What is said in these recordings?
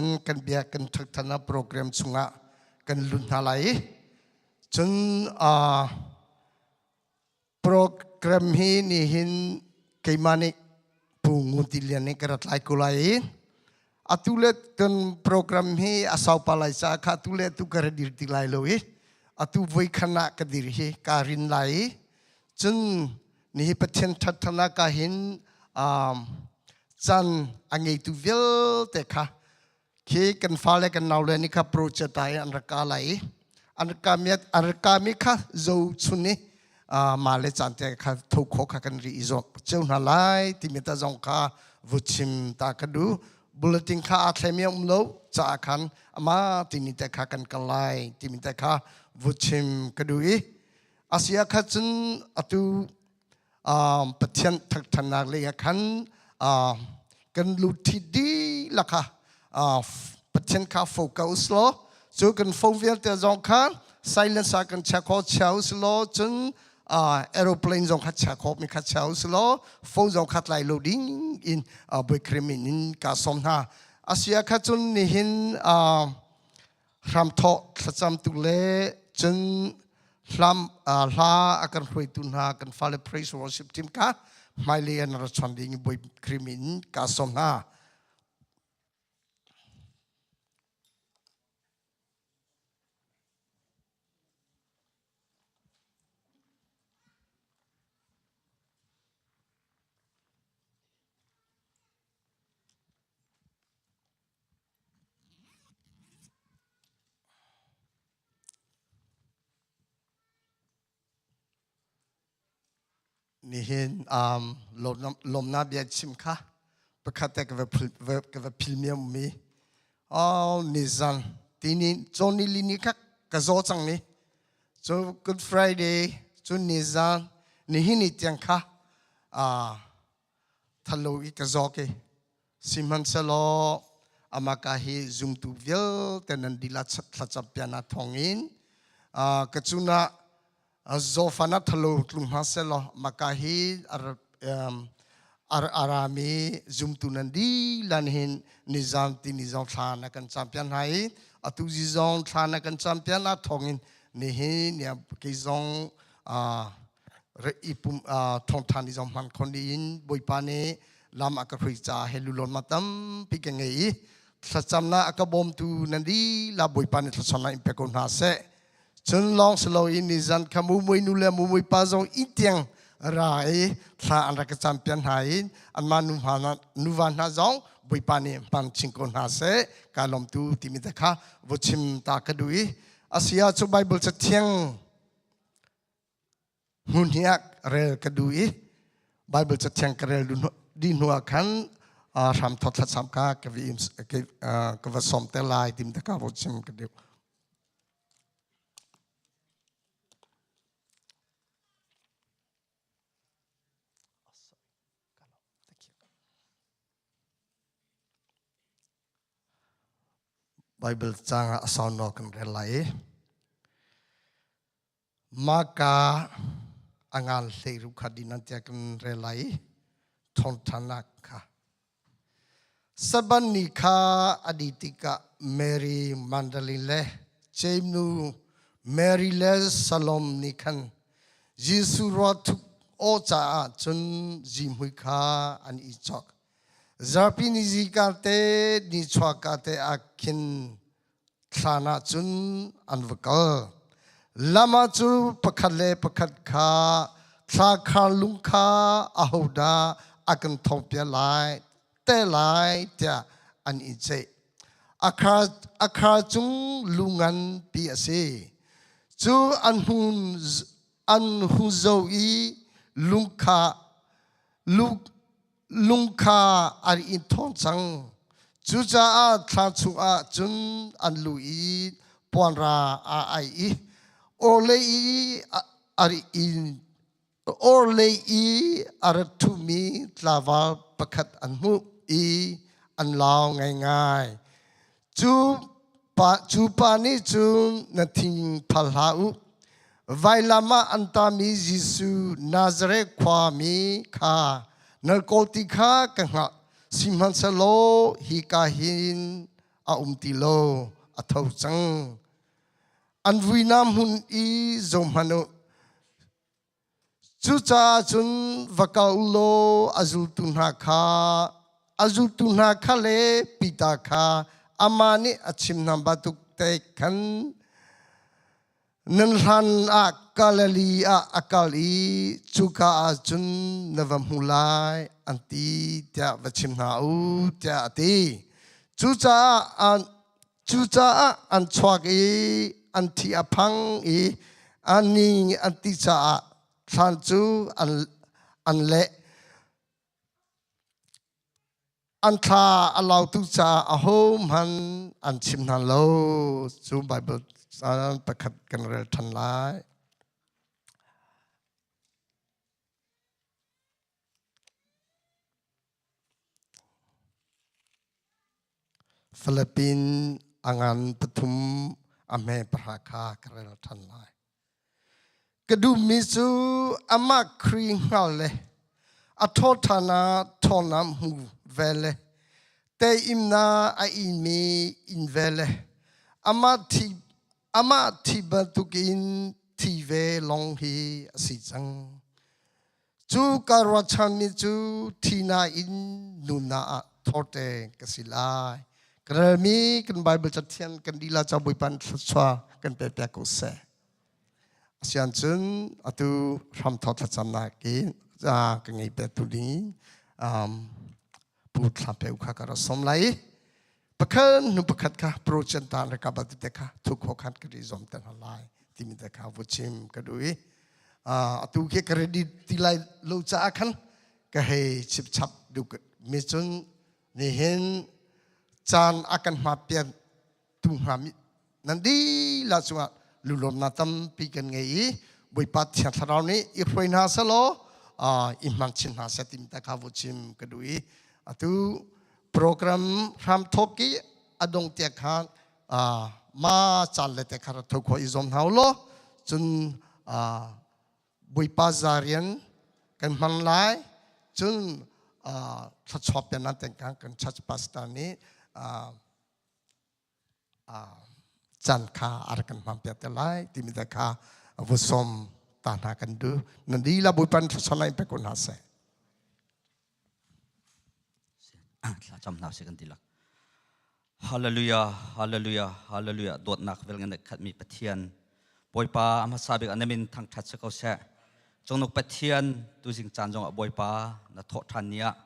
Pathian kan bia kan thangthatnak program chungah kan lut hna lai i cun program hi nihin keimah nih Pu Ngun Ti Lian nih ka rat lai ko lai i atu le kan program hi a sau pa lai caah kha atu le atu ka ra dir ti lai lo i atu voi khan ah ka dir hi kaa rin lai i cun nihi Pathian ṭhatṭhanak ah hin caan a ngeitu vialte kha khi kan fale kan naule nih kha project ah an rak ka lai i an rak kami an rak kami kha zo chun i mah le caan te kha tho kho kha kan ri i zawk cio hna lai timi ta zong kha vu chim ta ka du bulletin kha aa thlemi um lo caah khan ama timi te kha kan kal lai timi te kha vu chim ka du i asia kha cun atu Pathian thangṭhatnak lei ah khan kan lungṭhi dihlak kha Pathian kha focus law cu kan phone vialte zong kha silence ah kan chia kho chia u law cun aeroplane zong kha chia khawh mi kha chia u law phone zong kha tlai lo ding in boyfriend in ka sawm hna asia kha cun nihin hramthawk thlacamtu le cun hlam hla a kan hruaitu hna kan fale praise worship team kha hmailei an ra chon ding i Bawi Khrih min in ka sawm hna. Nihin lawmnak bia chim kha pakhat te ka va phil mi a um i oh nizan tini cawn ni ni kha ka zaw cang ni cu Good Friday cu nizan nihin ni tiang kha thalo i ka zawk i Sihmanhsehlaw amah ka hi zumtu vialte nan dihlak thlacam piana thawngin ka cunah zawfan a thalo tlung hna sehlaw maka hi arami zumtu nan dilan hin nizam ti ni zong thla na kan champion hna i atu zi zong thla na kan champion a thawngin nihin nia kei zong i pum thawngtha ni zong hman khon in Bawipa nih lam a ka hrui ca he lulon ma tampi ka ngei i thlacamnak a ka bawmtu nan lila Bawipa nih thlacamnak in pe ko hna seh cun lawng si loin nizan kha mumui nu le mumui pa zong i tiang ra i thla an rak ka campian hna i anmah nu hna nuva hna zong Bawipa nih hman chin ko hna seh ka lawmtu timi te kha va chim ta ka duh i asia cu Bible cathiang Hmun hi ah rel ka duh i Bible cathiang ka rel dih hnu ah khan hram thawt thlacam kha ka va sawm te lai tim te ka vo chim ka duh. Bible cang ah a sau nawl kan rel lai i Maka a ngan hlei ru kha din an tiah kan rel lai i thawngṭhanak kha Sabbath ni kha a dih tikah Mary Magdalene le Jeim nu Mary le Salom nih khan Jesuh ruah thuk aw caah cun zihmui kha an i cawk. Zarhpi ni zika te ni chuahka te ah khin thlan ah cun an va kal. Lam ah cu pakhat le pakhat kha thla khar lung kha ahodah a kan thawngpiak lai te lai tiah an i ceih. A khar cung lu nganpi a si. Cu an hun an hu zo i lung kha lung kha an i thawng cang. Cucaah thla chungah cun an lu i puanra aa aih i orhlei i orhlei i a rat ṭhumi tlangval pakhat an hmuh i an lau ngaingai. Cu pa nih cun na thin phal hlah u. Vailam ah an tami Jesuh Nazareth khuami kha nan kawl ti kha ka hngalh. Sihmanhsehlaw hika hin a um ti lo, a tho cang. An vuina hmun i zohhmanh u. Cucaah cun va kal u law a zultu hna kha a zultu hna kha le Peter kha amah nih a chim hna bantuk te khan nan hlan ah Galilee ah a kal i cuka ah cun na va hmu lai an ti tiah va chim hna u tiah a ti. Cucaah an chuak i an thi a phang i an ni an ti caah thlan cu an leh. An thla a lautu caah ahohmanh an chim hna lo. Cu Baibal caan pakhat kan rel ṭhan lai. Philippine a ngan pathum a hme pahra kha ka rel ṭhan lai. Ka duhmi cu amah Khrih hngal le a thawṭhan ah ṭhawnnak hmu ve le teimnak a inmi inn ve le amah thi bantukin thi ve lawng hi a si cang. Cu ka ruahchanmi cu thihnak in nunnak ah thawte ka si lai. Ka relmi kan Bible cathiang kan lila ca Bawipa thluachuah kan pe piak ko seh. Asian cun atu hramthawk thlacamnak in ka ngei pe tu ding pu thla pe kha ka ra som lai i pakhat hnu pakhat kha project ta le ka te kha thu kho khan ka ri zom te hna lai timi te kha vu chim ka du i atu khi ka ready ti lai lo caah khan ka hei chip chap du mi cun nihin caan a kan hma pian tu hnga mi nan dilah cungah lulawmnak tampi kan ngei i Bawipa Thiang Thlarau nih i hruai hna selaw i hmang chin hna seh tim ta kha vu chim ka duh i atu program hram thawk i a dong te khan ma caan le te kha tho kho i zom hna law cun Bawipa zarian kan hmang lai cun thluachuah pe nan ten kan kan church pastor nih caan kha a rak kan hmanpiak te lai timi te kha vu sawm ta hna kan duh. Nan lila Bawipa thluachuah in pe ko hna seh. Thla cam hna sih kan ti lak. Hallelujah, hallelujah, hallelujah. Dawtnak vel ngan khatmi Pathian. Bawipa a hmasa bik anamin thangthat si ko seh. Cungnuk Pathian tuzing caan zong ah Bawipa na thawh ṭhan ni ah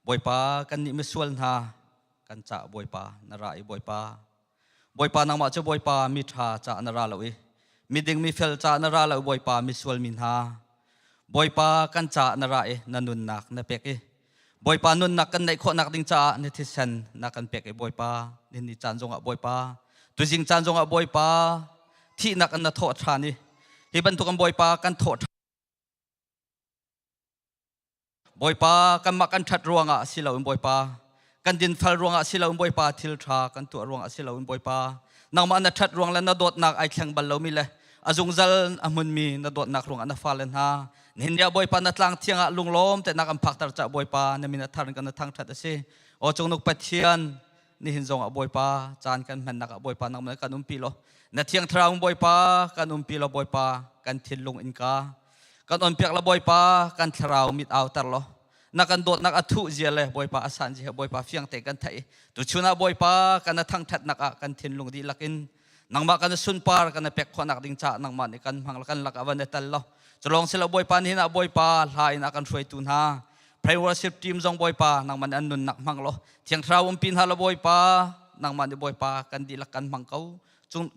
Bawipa kan nih misual hna kan cah Bawipa na ra i Bawipa Bawipa nangmah cu Bawipa mi ṭha cah na ra lo i miding mi fel cah na ra lo Bawipa misual mi hna Bawipa kan cah na ra i na nunnak na pek i Bawipa nunnak kan neih khawhnak ding caah na thisen na kan pek i Bawipa nihin ni caan zongah Bawipa tuzing caan zongah Bawipa thihnak in na thawh ṭhan i hi bantuk an Bawipa kan thawh Bawipa kanmah kan ṭhat ruangah si loin Bawipa kan dinfel ruangah si loin Bawipa thil ṭha kan tuah ruangah si loin Bawipa nangmah na ṭhat ruang le na dawtnak ai thleng bal lomi le a zungzal a hmunmi na dawtnak ruangah na fale hna nihin ni ah Bawipa na tlang thiang ah lunglawm tenak an phakter cah Bawipa na min a thar in kan na thangṭhat a si aw cungnuk Pathian nihin zong ah Bawipa caan kan hmannak ah Bawipa nangmah kan umpi law na thiang thlarau Bawipa kan umpi law Bawipa kan thinlung innka Kan onpiak la Bawipa kan thlarau mit auter law na kan dawtnak a thuh zia le Bawipa a san zia Bawipa fiang te kan theih tuchun ah Bawipa kan a thangthatnak ah kan thinlung dihlak in nangmah kan sunpar kan pek khawhnak ding ca nangmah nih kan hmang kan lak avan tel lo culong silo Bawipa nihin ah Bawipa hla in a kan hruaitu hna pray worship team zong Bawipa nangmah nih an nunnak hmang lo thiang thlarau umpi hna lo Bawipa nangmah nih Bawipa kan dihlak kan hmang ko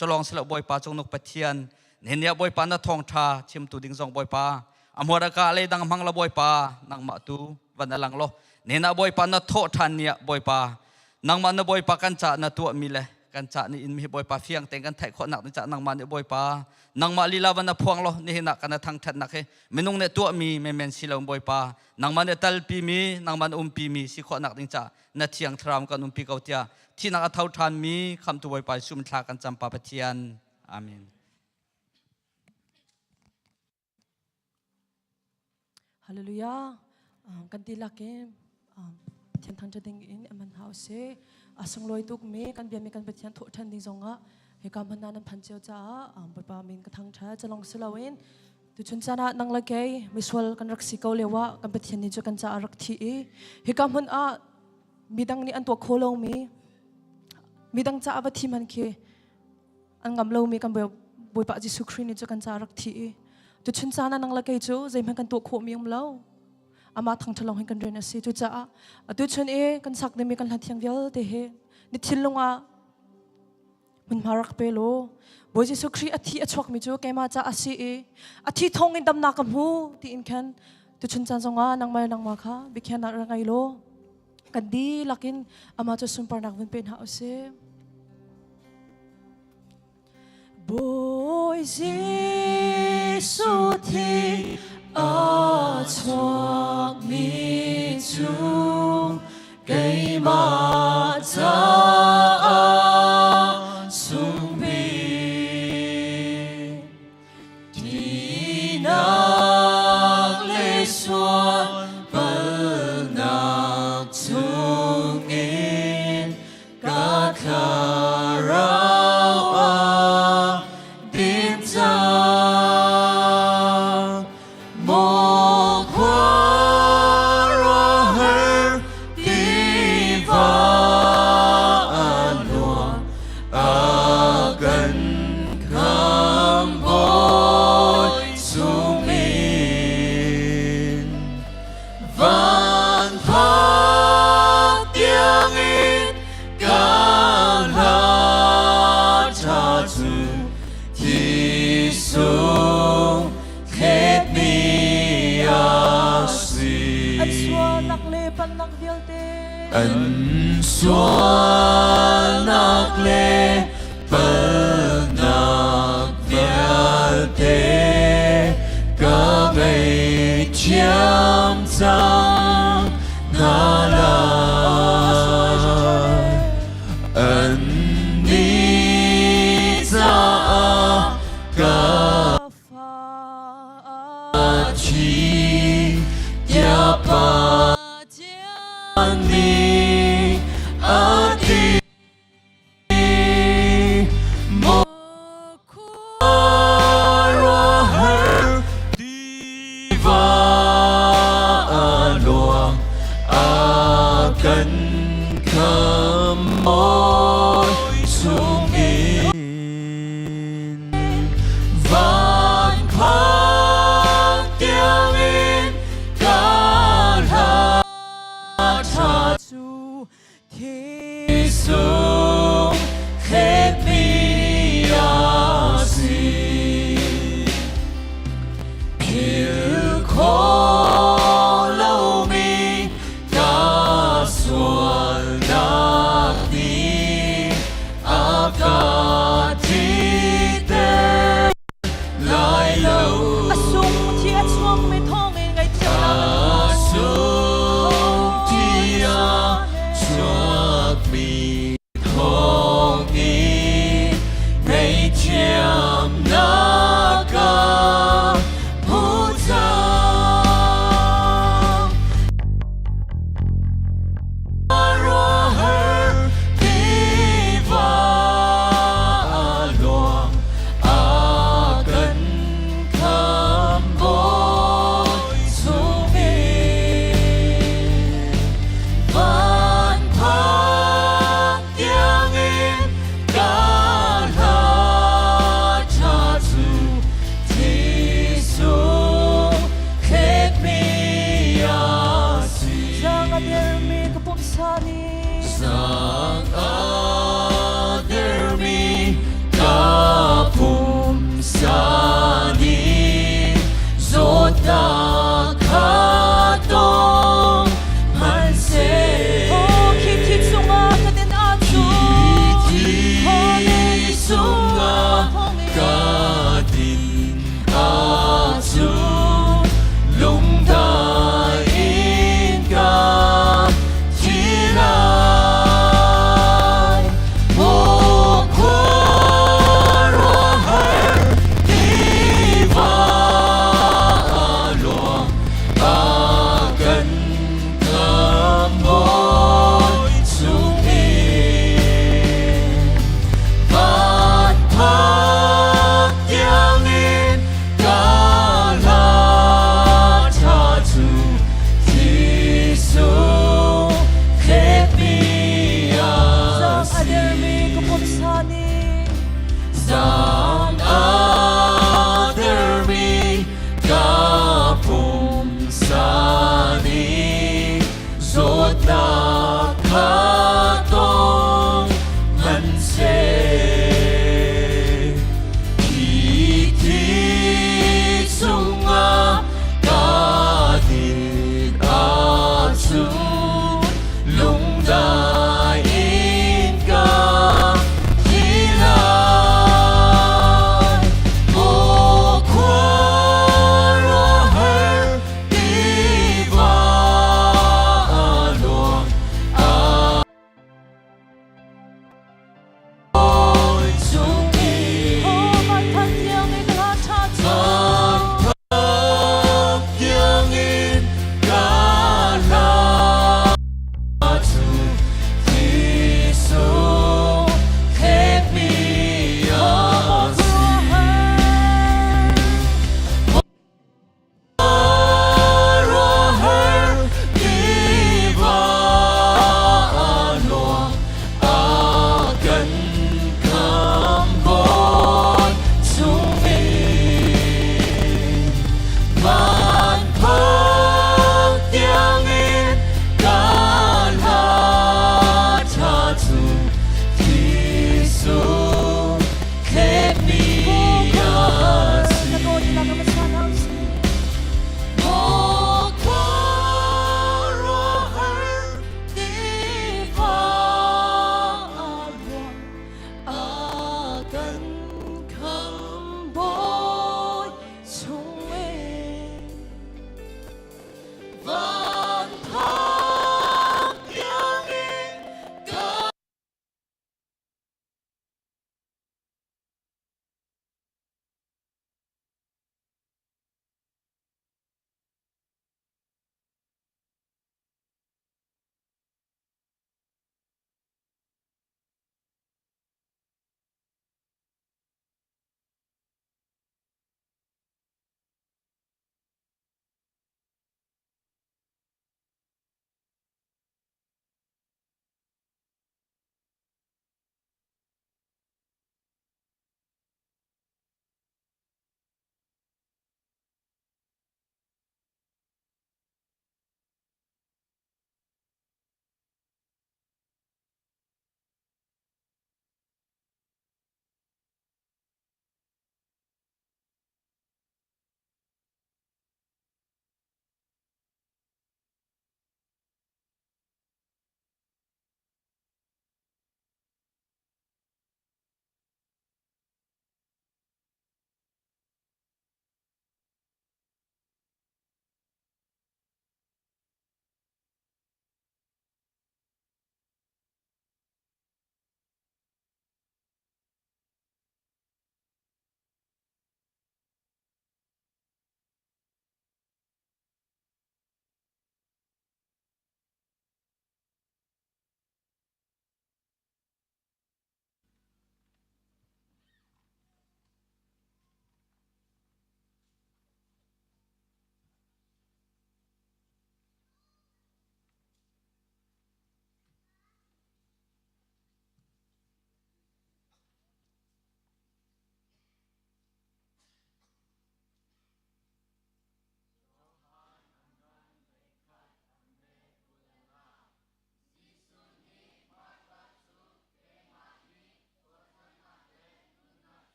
culong silo Bawipa cungnuk Pathian Nihin ni ah Bawipa na thawngṭha chimtu ding zong Bawipa a hmuar ka le dang hmang la Bawipa nangmah tu van alang lo nihin ah Bawipa na thawh ṭhan ni ah Bawipa nangmah na Bawipa kan ca na tuahmi le kan ca ni in mi Bawipa fiang tein kan theih khawhnak ni ca nangmah nih Bawipa nangmah lila van na phuang lo nihin ah kan thangṭhatnak hi minung nih tuahmi menmen si lo Bawipa nangmah nih talpi mi nangmah nih umpi mi si khawhnak ding ca na thiang thlarau kan umpi ko tiah thihnak a tho ṭhan mi khamtu Bawipa Jesuh thla kan cam pa Pathian Amen. Hallelujah. Kan tilak in Pathian thangṭhat ding in aman hau si. A sunglawi tukmi kan biami kan Pathian thawh ṭhan ding zongah hika hmun ah nan phan cio caah Bawipa min ka thangṭhat. Calong si loin tuchun caan ah nang le kei misual kan rak si ko lio ah kan Pathian nih cu kan caah rak thi i hika hmun ah midang nih an tuah kho lomi midang caah va thi hmanh khi an ngam lomi kan Bawipa Jesuh Khrih nih cu kan caah rak thi i tuchun caan ah nang le kei cu zeihmanh kan tuah khawhmi um lo. Amah thangṭhat lawng hin kan rian a si. Cucaah atu chun i kan sak dingmi kan hla thiang vialte hi na thinlung ah hmunhma rak pe law Bawi Jesuh Khrih a thi a chuakmi cu keimah caah a si i a thi thawng in damnak ka hmu tiin khan tuchun caan zongah nangmah le nangmah kha biakhiahnak rak ngei law kan dihlak in amah cu sunparnak vun pe hna usih. Bawi Jesuh thi a chuakmi cu keimah caah sungbik. Thihnak le sual palnak chungin ka thlarau ah din cang. Maw khuaruahhar tiva a luang a kan khamhbawi chungin. Van phak tiangin ka hla ṭha cu thisung thletmi a si. An sualnak le palhnak vialte. An sualnak le palhnak vialte ka ngaihthiam cang hna lai. Annih caah ka thi tiah Pa nih a ti. Khuaruahhar tiva a luang a kan khamhbawi chungin van phak tiangin ka hla ṭha cu Thisung thletmi a si. Philh khawh lomi ka sualnak nih a ka thiter lai lo. A sung thi a chuangmi thawngin ngaihthiamnak an hmu. A sung thi a chuakmi thawngin ngaihthiamnak a hmu cang. Ruahar tiva a luang a kan khamhbawi chungin van phak tiangin ka hla ṭha cu.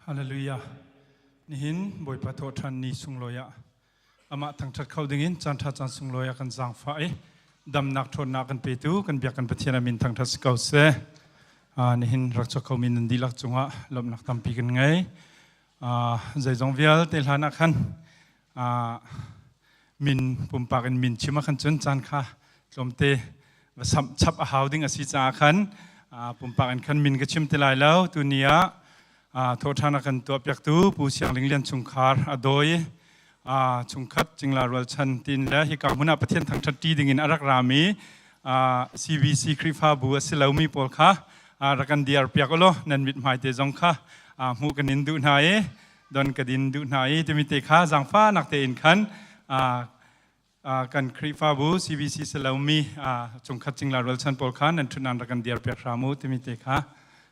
Hallelujah. Nihin Bawipa thawhṭhan ni sunglawi ah amah thangṭhat kho dingin caan ṭha caan sunglawi ah kan zaangfah i damnak ṭhawnnak kan petu kan biak kan Pathian a min thangṭhat si ko seh. Nihin rak chuak khomi nan dihlak cungah lawmhnak tampi kan ngei. Zeizong vialte hlan ah khan min pumpak in min chim ah khan cun caan kha tlawmte va samh chap a hau ding a si caah khan pumpak in khan min ka chim ti lai lo. Tuni ah thawhṭhan a kan tuahpiaktu Pu Siang Ling Lian chungkhar a dawi chungkhat cingla rualchan tin le hika hmun ah Pathian thangṭhat ṭi dingin a rak rami CBC Khrihfabu a si lomi pawl kha rak kan diar piak ulaw nan mithmai te zong kha hmuh kan in duh hna i don ka din duh hna i timi te kha zaangfahnak tein khan kan Khrihfabu CBC si lomi chungkhat cingla rualchan pawl kha nan ṭhutnan rak kan diar piak hram u timi te kha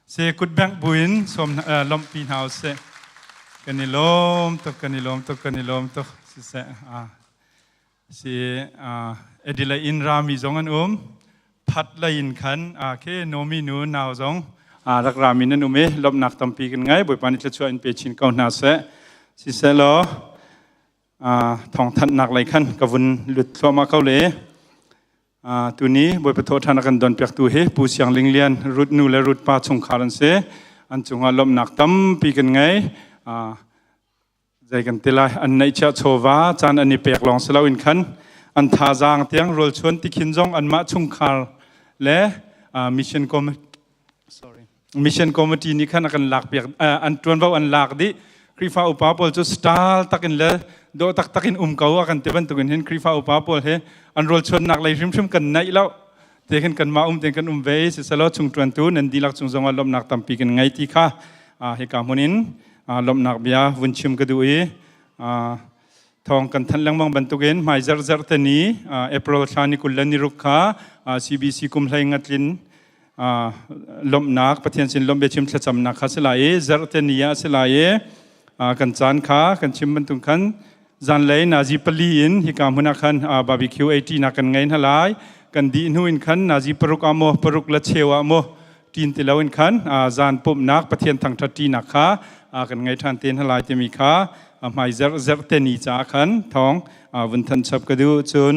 se kutbengh buin sawm lawmhpi hna usih. Kan i lawm tuk, kan i lawm tuk, kan i lawm tuk. Siseh, si Adelaide in rami zong an um. Phat lei in khan ke Nomi nu nau zong rak rami nan um i lawmhnak tampi kan ngei. Bawipa nih thluachuah in pe chin ko hna seh. Siseh law thawngthanhnak lei khan ka vun lut thluahmah ko le. Tuni Bawipa thawhṭhan a kan donpiaktu hi Pu Siang Ling Lian, Ruth nu le Ruth pa chungkhar an si. An cungah lawmhnak tampi kan ngei. Zei kan ti lai, an neihchiah chawva caan an i pek lawng si loin khan an thazaang tiang rawlchuan tikhin zong anmah chungkhar le mission committee sorry mission committee nih khan a kan lak piak an tuanvo an lak dih. Khrihfa upa pawl cu style takin le dawh taktak in um ko a kan ti bantukin hin Khrihfa upa pawl he an rawlchuannak lei hrimhrim kan naih lo te khin kanmah um ten kan um ve. Siselaw chung tuantu nan dihlak cung zongah lawmhnak tampi kan ngei ti kha hika hmun in lawmhnak bia vun chim ka duh i thawng kan thanh lengmang bantukin hmai zarh te ni April thla ni 20 le ni ruk kha CBC kum hlei ngatlin lawmhnak Pathian sin lawmh biachim thlacamnak kha si lai i zarhte ni ah si lai i kan caan kha kan chim bantuk khan zanlei nazi 4 in hika hmun ah khan barbecue 80 nak kan ngei hna lai. Kan dih hnu in khan nazi 6 ah maw 6 le cheu ah maw ṭin ti lo in khan zan pumhnak Pathian thangṭhat ṭinak kha kan ngei ṭhan te hna lai timi kha hmai zarh zarhte ni caah khan thawng vun than chap ka duh. Cun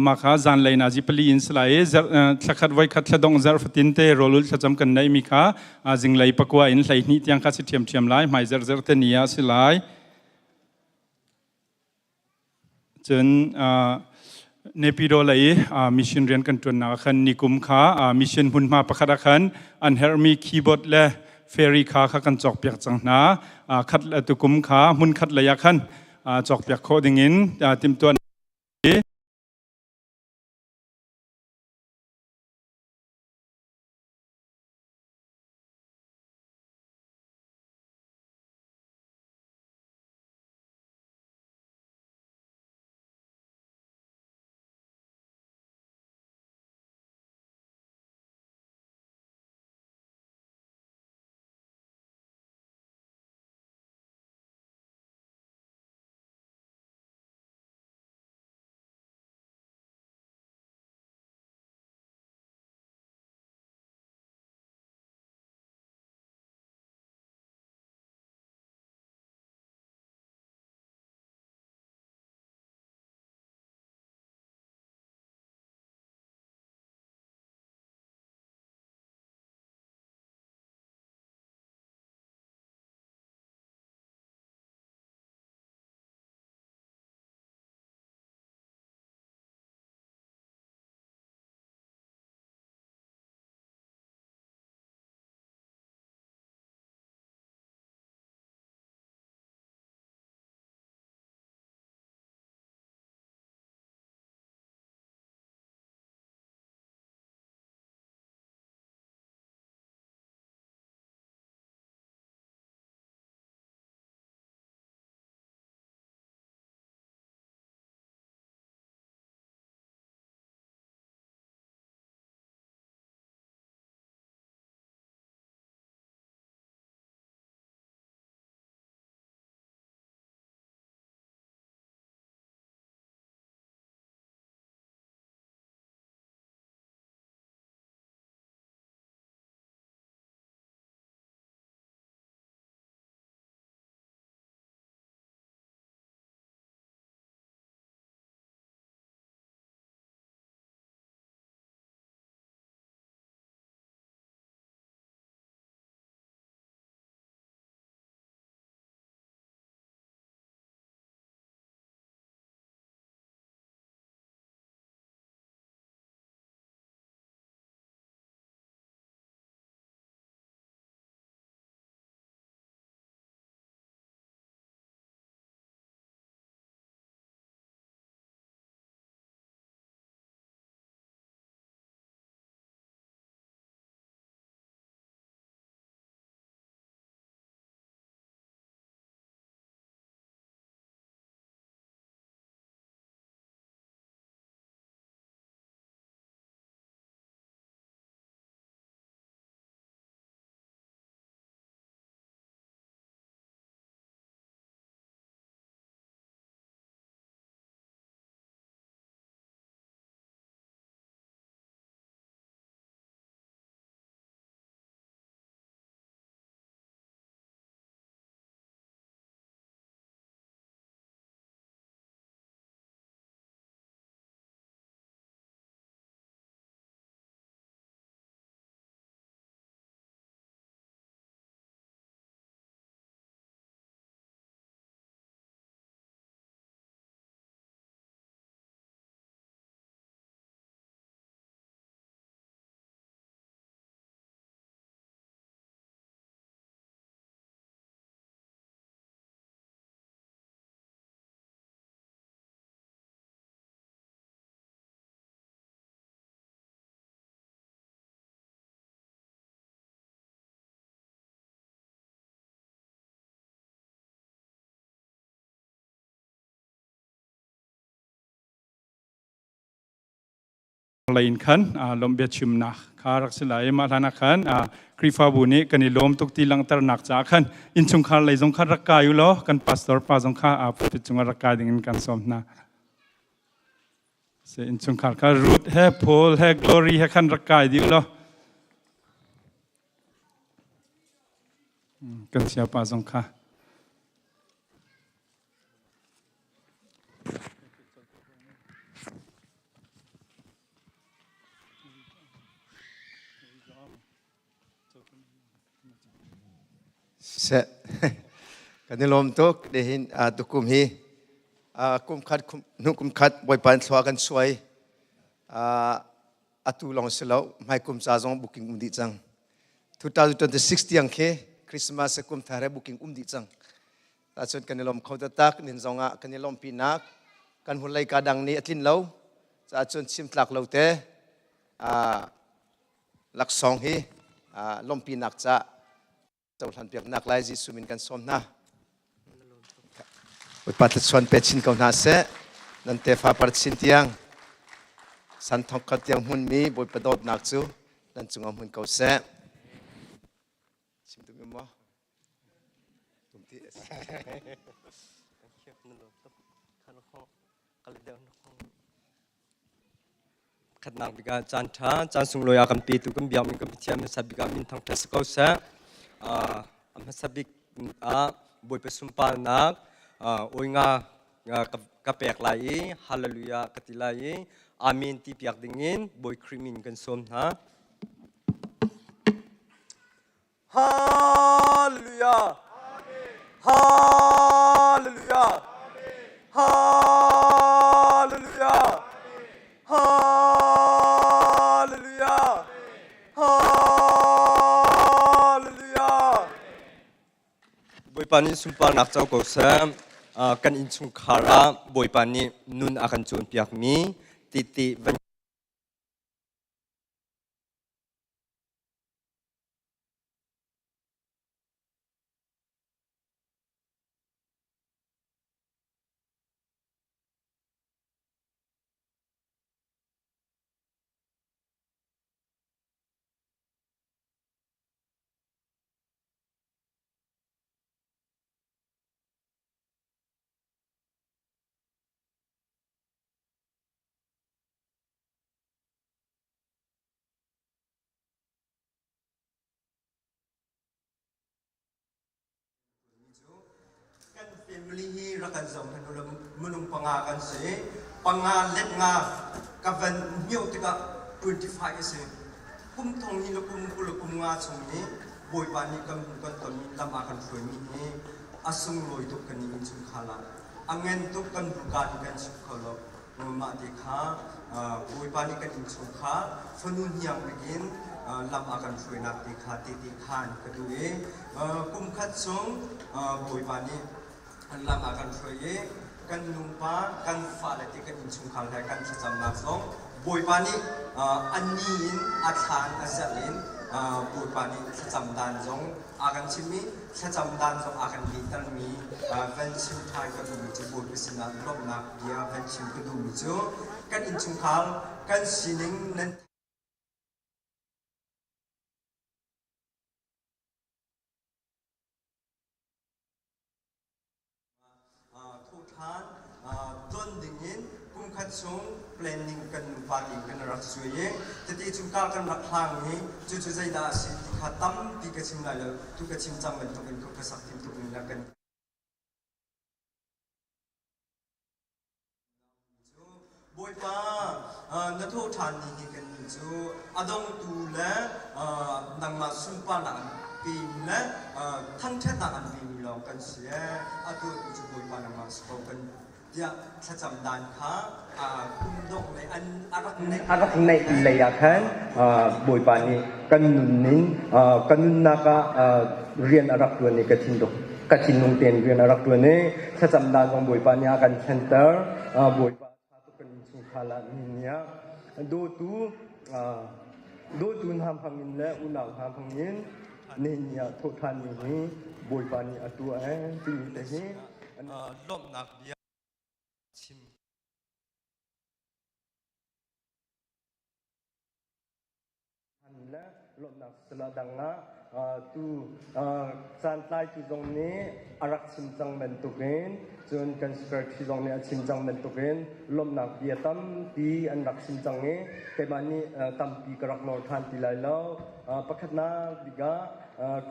mah kha zanlei nazi 4 in si lai i thlakhat voikhat thladongh zarh fatin te rawlul thlacam kan neihmi kha zinglei 9 in 12 tiang kha si ṭhiamṭhiam lai, hmai zarh zarhte ni ah si lai. Cun Nepidaw lei i mission rian kan ṭuannak ah khan nikum kha mission hmunhma pakhat ah khan an herhmi keyboard le ferry kha kha kan cawkpiak cang hna. Khat tukum kha hmun khat lei ah khan cawkpiak khawh dingin timhtuah. Lei in khan lawmh biachimnak kha rak si lai. Mah hlan ah khan Khrihfabu nih kan i lawm tuk ti langhternak caah khan innchungkhar lei zong kha rak kai u law kan pastor pa zong kha pulpit cungah rak kai ding in kan sawm hna. Se innchungkhar kha Ruth he Paul he Glory he khan rak kai dih u law kan siapa zong kha. Seh kan i lawm tuk nihin tukum hi kum khat hnu kum khat Bawipa in thlua kan suai atu lawng si lo hmai kum ca zong booking um dih cang 2026 tiang khi Christmas kum thar he booking um dih cang Tacun kan i lawm kho taktak nin zong ah kan i lawmhpinak kan hun lei ka dang nih a tlin lo caah cun chim tlak lo te laksawng hi lawmhpinak ca cohlan piaknak lai Jesuh min kan sawm hna. Bawipa thluachuan pe chin ko hna seh. Nan tefa par chin tiang san thong khat tiang hmunmi Bawipa dawtnak cu nan cungah hmun ko seh. Chim tum maw? Khatnak bik ah caan ṭha, caan sunglawi ah kan petu kan biakmi kan Pathian hmasa bik ah min thangṭhat si ko seh. A hmasa bik ah Bawipa sunparnak oi nga ka pek lai i hallelujah ka ti lai i amen ti piak dingin Bawi Khrih min kan sawm hna. Hallelujah. Hallelujah. Hallelujah. Hallelujah. Hallelujah. Bawipa nih sunparnak co ko seh. Kan innchungkhar ah Bawipa nih nun a kan cawnpiakmi tete van Kan family hi rak kan zoh hmanh ulaw minung panga kan si. Panga let nga ka van hmioh tikah 25 a si. Kum thong hi le kum 20 le kum nga chung nih Bawipa nih kan kan tonmi lam a kan hruaimi hi a sunglawi tuk kan i innchungkhar ah. A ngen tuk kan buka nih kan chim kho lo. Mah te kha Bawipa nih kan innchungkhar fanu hniang bik in lam a kan hruainak te kha tehte khaan ka duh i kum khat chung Bawipa nih lam a kan hruai i kan nupa kan fale te kan innchungkhar he kan thlacamnak zong Bawipa nih a ni in a thla in a zelh in Bawipa nih thlacam dan zong a kan chimh i thlacam dan zong a kan lehtermi van chim ṭhan ka duhmi cu Bawipa sinah lawmhnak bia van chim ka duhmi cu kan innchungkhar kan sining nan Thoṭhan don dingin kumkhat chung planning kan nupa tein kan rak suai i tete cu kar kan rak hlang i cucu zeidah a si ti kha tampi ka chim lai lo tu ka chim cang bantukin ka sak tim tuk in kan Bawipa, na thawhṭhan ni hi kannih cu a dongtu le nangmah sunparnak an pemi le thangṭhatnak an pemi lawng kan si ee. A tuahtu cu Bawipa nangmah si ko kan tiah thlacam dan kha kum dongh lei an a rak neih a rak neih lei ah khan Bawipa nih kan nun in kan nunnak ah rian a rak ṭuan i ka thinlung ka thinlung tein rian a rak ṭuan i thlacamnak zong Bawipa nih a kan thlenter. Bawipa ṭha tuk kan innchungkhar ah nihin ni ah dawtu dawtu hna hmangin le unau hna hmangin nihin ni ah thawhṭhan mi hi Bawipa nih a tuah ee timi te hi lawmhnak bia chim. Lawmhnak sila dang ah tu caantlaitu zong nih a rak chim cang bantukin cun kan secretary zong nih a chim cang bantukin lawmhnak bia tampi an rak chim cang i keimah nih tampi ka rak nawl ṭhan ti lai lo. Pakhatnak bik ah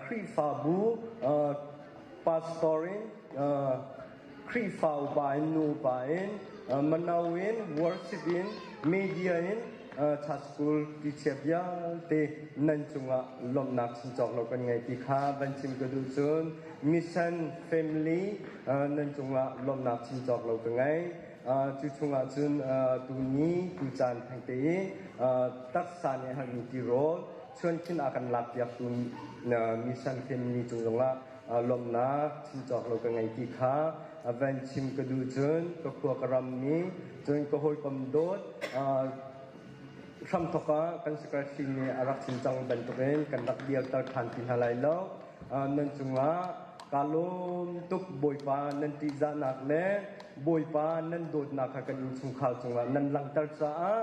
Khrihfabu pastor in Khrihfa upa in nu upa in mano in worship in media in Church School teacher vialte nan cungah lawmhnak chim cawk lo kan ngei ti kha van chim ka duh cun mission family nan cungah lawmhnak chim cawk lo ka ngei. Cu chungah cun tuni tu caan thengte i taksa nih halmi tirawl chuankhin a kan lakpiaktu mission family cung zongah lawmhnak chim cawk lo ka ngei ti kha van chim ka duh cun ka khua ka ram mi cun ka hawikom dawt hramthok ah kan secretary nih a rak chim cang bantukin kan rak dirter ṭhan ti hna lai lo. Nan cungah kaa lawm tuk Bawipa nan ṭihzahnak le Bawipa nan dawtnak kha kan innchungkhar cungah nan langhter caah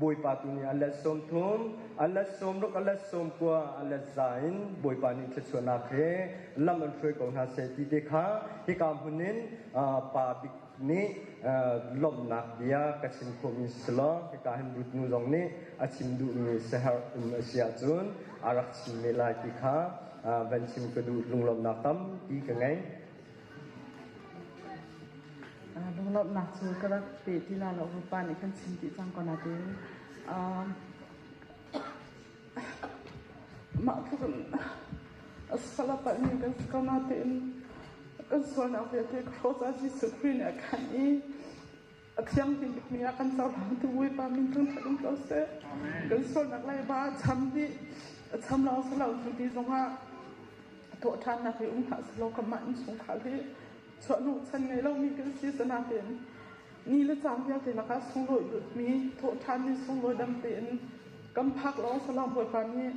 Bawipa tu nih a let 30, a let 60, a let 90, a let za in Bawipa nih thluachuahnak he lam an hruai ko hna seh ti te kha hika hmun in pa bik nih lawmhnak bia ka chim khawhmi si law hika hin Ruth nu zong nih a chim duhmi siaherh um a si ahcun a rak chim ve lai ti kha van chim ka duh lunglawmhnak tampi ka ngei. Lunglawmhnak cu ka rak pe ti la lo rupa nih kan chim dih cang ko nain mah tluk in a sual a palhmi kan si ko nain kan sualnak vialte cross ah Jesuh Khrih nih a khan i a thianghlim bikmi ah kan cohlangtu Bawipa min thangṭhat um ko seh. Kan sualnak leiba a cham dih a cham lawng si lo cu ti zongah thawhṭhannak hi um hlah sehlaw kanmah innchungkhar hi chuahhnawh chan ngei lomi kan si sanatein ni le caan vialte lakah sunglawi lutmi thawhṭhan ni sunglawi dam tein kan phak lawng salang Bawipa nih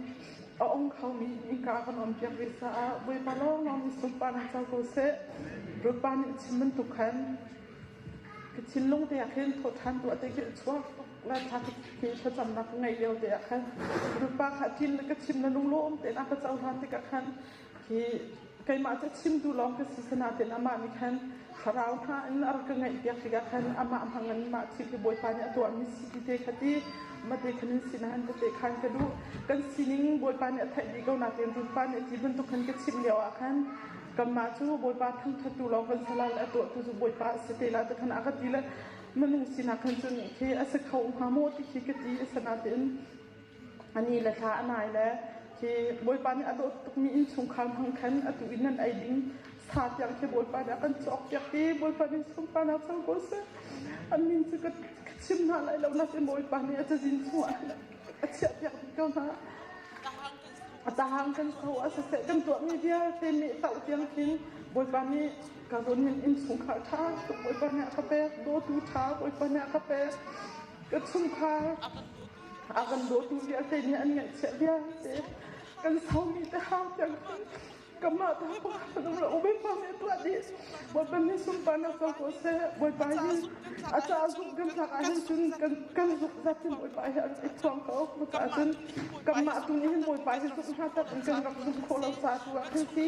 a ong khomi innka kan on piak ve caah Bawipa lawnglawng nih sunparnak co ko seh. Bawipa nih a chim bantuk khan ka thinlung te ah khin thawhṭhan tuah te khi a chuak la thla ka thlacamnak ka ngeih lio te ah khan Bawipa kha thil ka chim na lunglawm tein a ka cohlan tikah khan hi keimah cu chimtu lawng ka si sanatin amah nih khan thlarau hna in a rak ka ngaihpiak tikah khan amah hmangin mah thil hi Bawipa nih a tuahmi si ti te kha ti mate khan in sinah in tete khan ka duh kan sining Bawipa nih a theih dih ko nakin Bawipa nih ti bantuk khan ka chimh lio ah khan kanmah cu Bawipa thangṭhattu lawng kan si lai le a tuahtu cu Bawipa a si te lai ti khan a ka ti le minung sinak khan cun khi a si kho hnga maw ti khi ka ti a si nain Ani le thla a nai le khi Bawipa nih a dawt tukmi innchungkhar hmang khan atu in nan ei ding sa tiang khi Bawipa nih a kan cawkpiak i Bawipa nih sunparnak cang ko seh. An min cu ka chim hna lai lo nakin Bawipa nih a cazin chungah a chiahpiak dih ko hna. A tahang kan so a siseh kan tuahmi vialte meh toh tiang khin Bawipa nih ka zawn hin innchungkhar ṭha tuk Bawipa nih a ka pek dawtu ṭha Bawipa nih a ka pek ka chungkhar A kan dawtu vialte nih an ngaihchiah vialte kan saumi te hau tiang khin kanmah ta pakhat um lo Bawipa nih a tuah dih Bawipa nih sunparnak co ko seh Bawipa hi a ca zuk kan tlak ahhin cun kan kan zuk zat in Bawipa hi a rak i thuang ko cucaah cun kanmah tu nih hin Bawipa hi zuk hna tak in kan rak zumh khawh lo ca tu ah khin si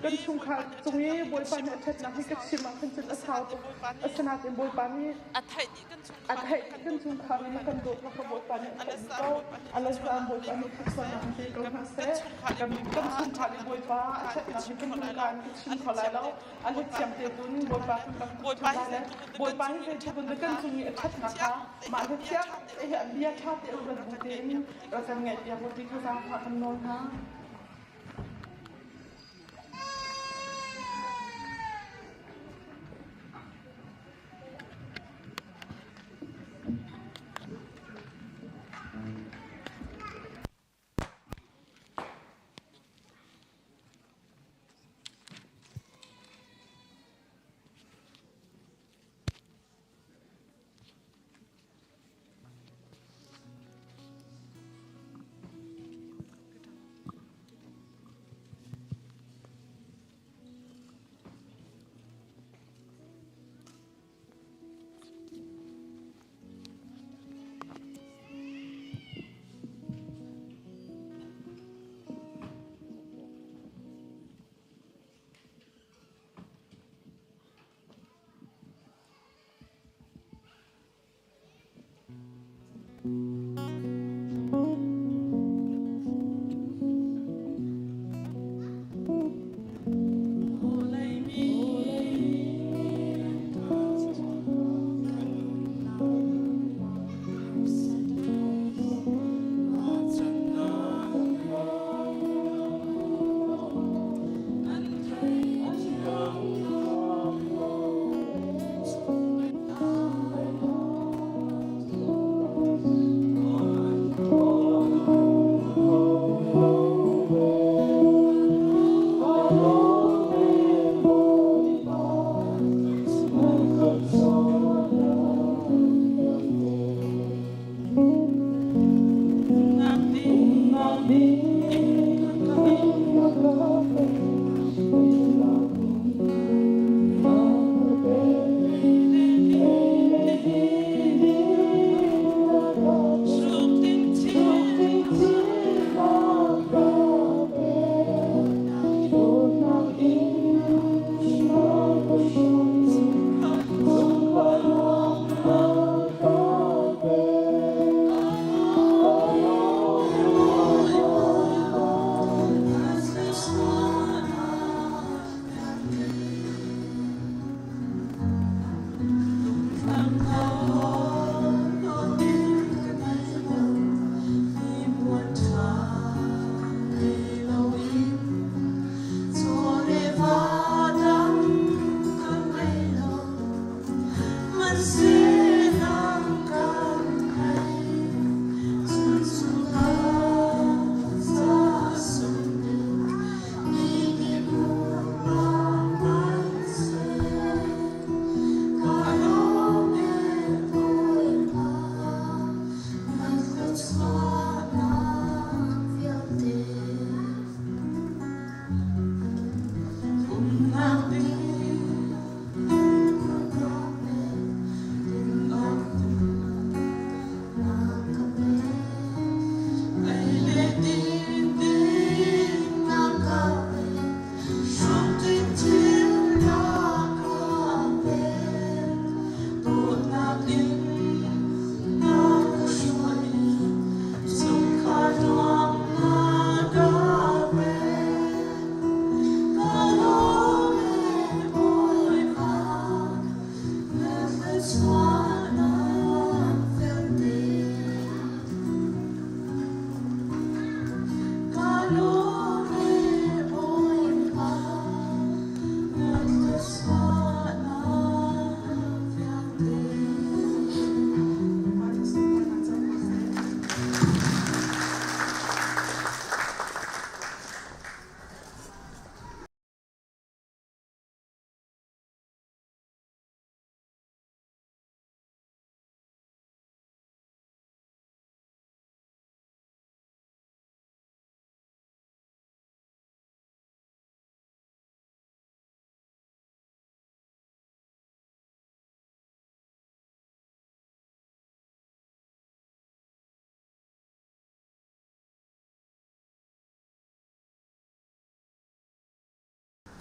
kan chungkhar cung i Bawipa nih a ṭhatnak hi ka chim ah khin cun a sau tuk asinain Bawipa nih a theih dih kan A theih kan chungkhar in kan dawtnak kha Bawipa nih a theih dih ko. A lasaan Bawipa nih thluachuahnak in pe ko hna seh. Kan kan chungkhar i Bawipa a ṭhatnak hi kan hmuka in ka chim kho lai lo. A let thiam te tun Bawipa kan rak ṭhat lai le Bawipa hi zeitluk in dah kan cung i a ṭhatnak kha mah le thiang te hi a bia ṭha te ruat bu tein rak kan ngaihpiak u ti kha zaangfah kan nawl hna.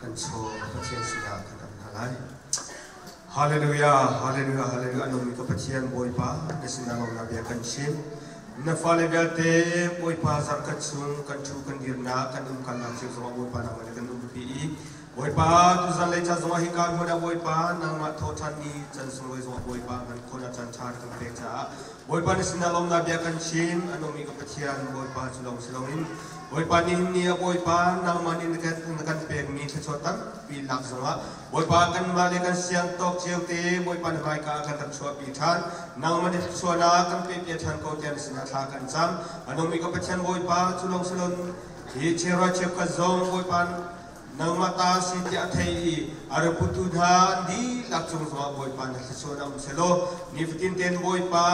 Kan chaw Pathian sinah kan am hna lai. Hallelujah, hallelujah, hallelujah. A nungmi ka Pathian Bawipa, na sinah lawmnak bia kan chim. Na fale vialte Bawipa zarhkhat chung kan ṭhu kan dirnak kan umkalnak cio zongah Bawipa nangmah le kan umpi i Bawipa tuzan lei ca zongah hika hmun ah Bawipa nangmah thawhṭhan ni can sunglawi zongah Bawipa ngan khawhnak caan ṭha na kan pek caah Bawipa na sinah lawmnak bia kan chim a nungmi ka Pathian Bawipa cu lawng si loin Bawipa nihin ni ah Bawipa nangmah nih na kan pekmi thluachuah tampi lak zongah Bawipa kanmah le kan siang tawk cio te Bawipa na hmaika ah kan rak chuahpi ṭhan nangmah nih thluachuahnak kan pehpiak ṭhan ko tiah na sinah thla kan cam a nungmi ka Pathian Bawipa cu lawng si loin hi cheuhra cheukhat zong Bawipa Nangmah ta si tiah a thei i a ra putu hna an dihlak cung zongah Bawipa na thluachuah um sehlaw nifatin tein Bawipa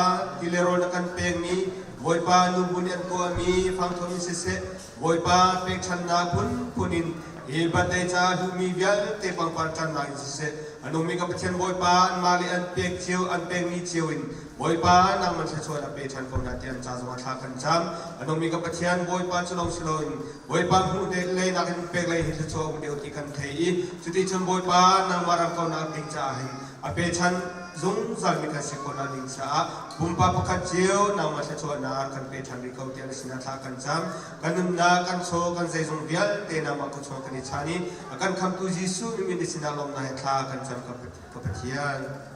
ti le rawl na kan pekmi Bawipa nubu nih an tuahmi fangthawm in siseh Bawipa pekchannak phunphun in hi birthday ca hluhmi vialte pangpar ṭannak in siseh a nungmi ka Pathian Bawipa anmah le an pek cio an pekmi cio in Bawipa nangman thluachuah na pe ṭhan ko hna tiah an ca zongah thla kan cam a nungmi ka Pathian Bawipa cu lawng si loin Bawipa hmuh lei nakin pek lei hi thluachuah um deuh ti kan thei i cuticun Bawipa nangmah ram kaunak ding caah hin a pechan zungzal mi kan si khawhnak ding caah pumpak pakhat cio nangmah thluachuahnak kan pe ṭhan rih ko tiah na sinah thla kan cam. Kan nunnak, kan chaw, kan zeizong vialte nangmah khuachung kan i chan i a kan khamtu Jesuh min na sinah lawmnak he thla kan cam ka Pathian.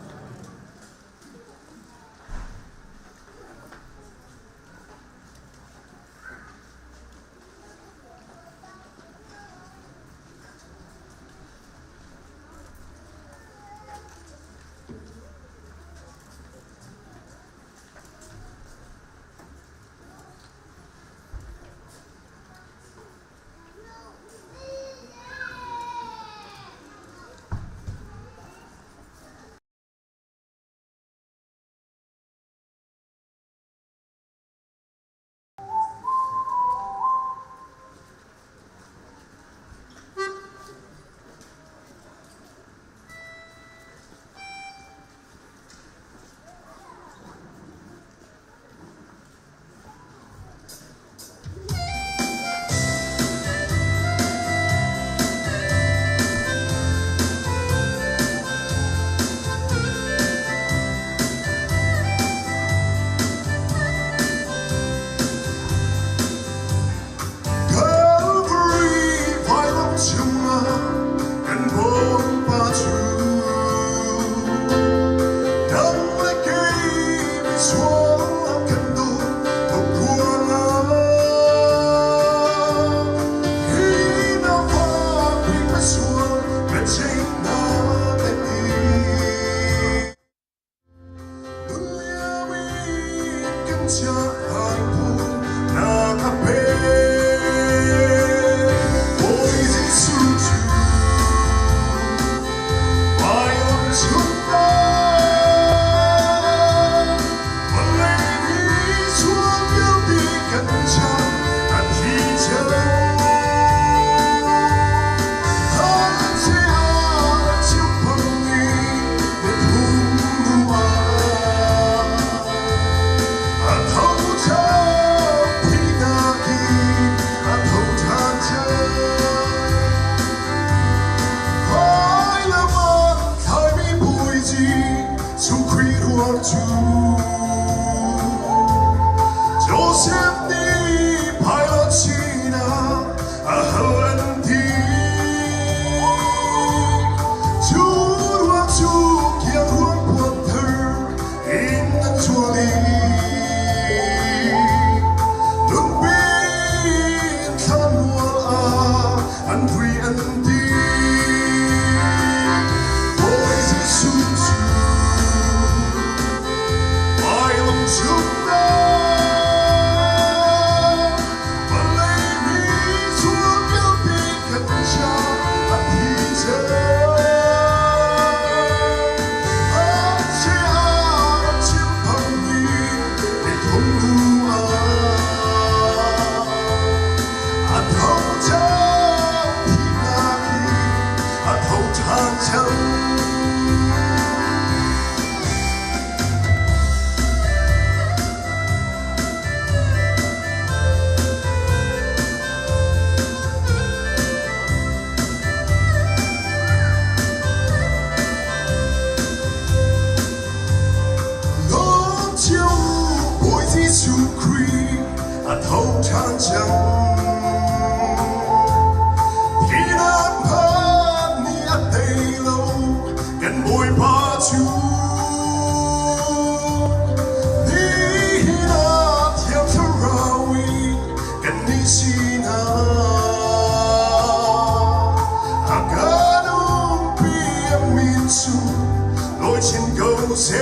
seh.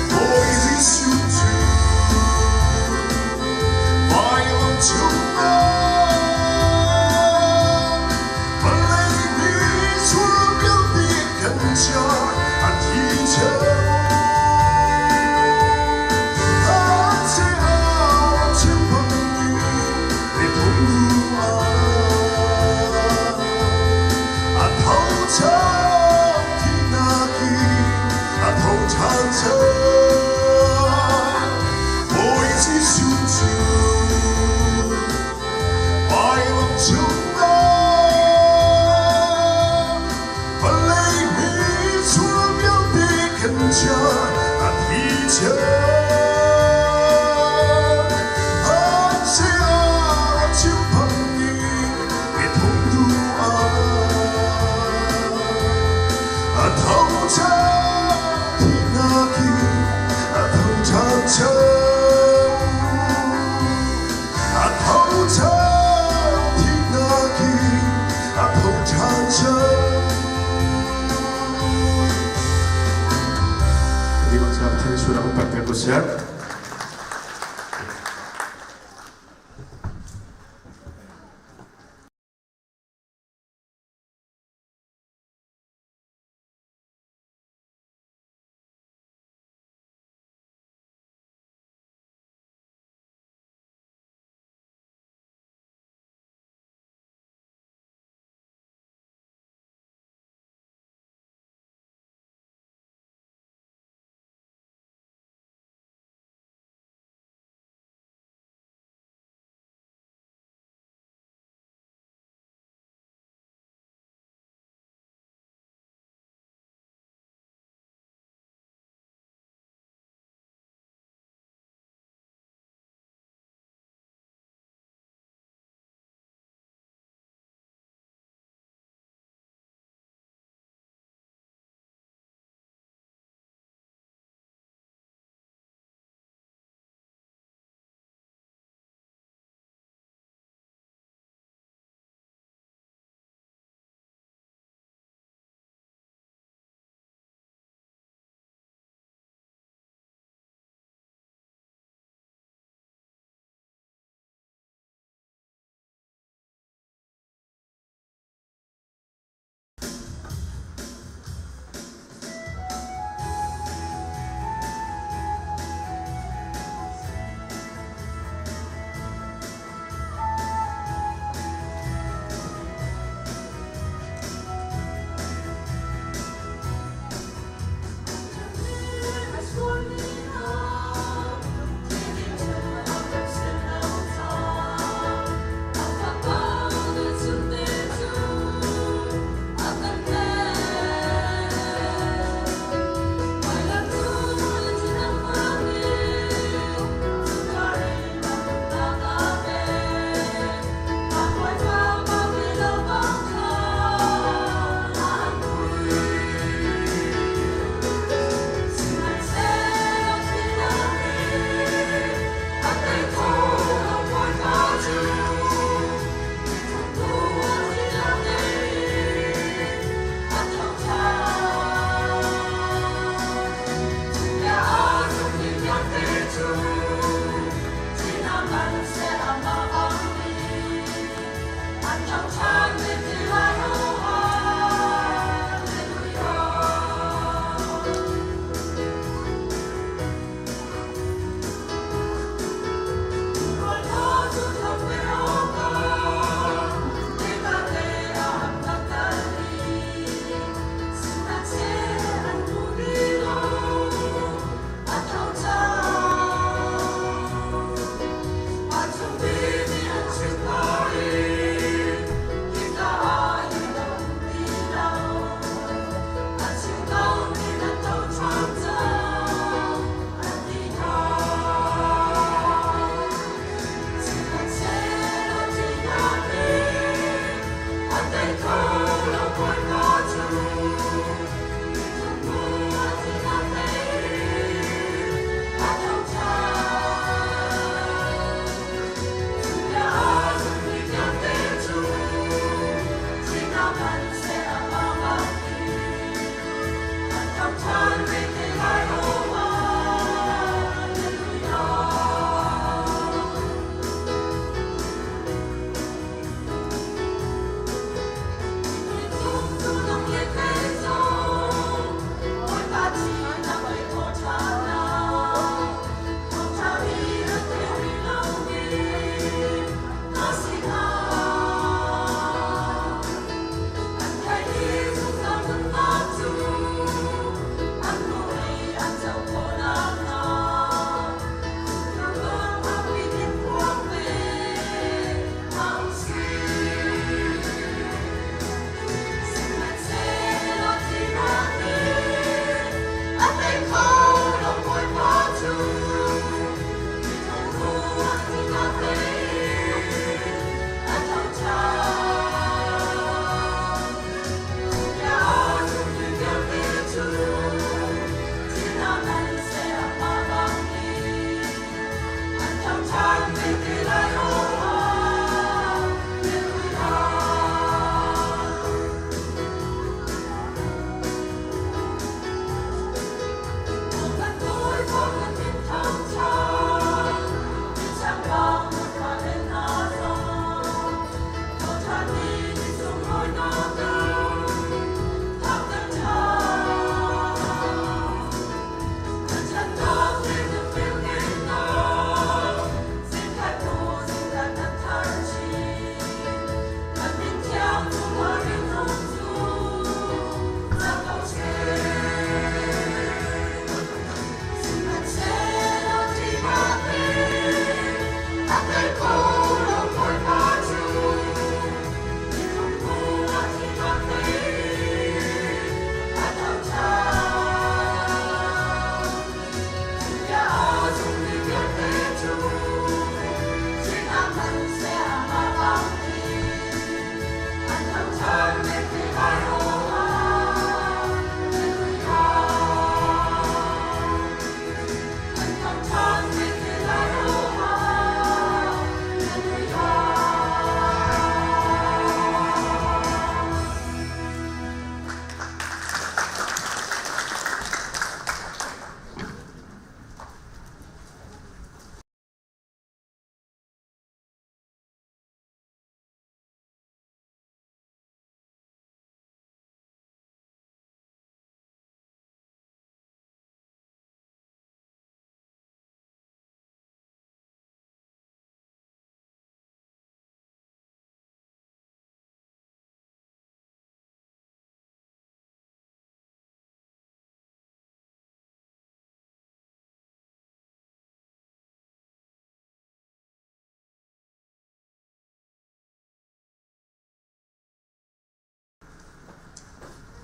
Bawi Jesuh cu vailam cungah vawlei mi sual vialte kan caah a thi theo.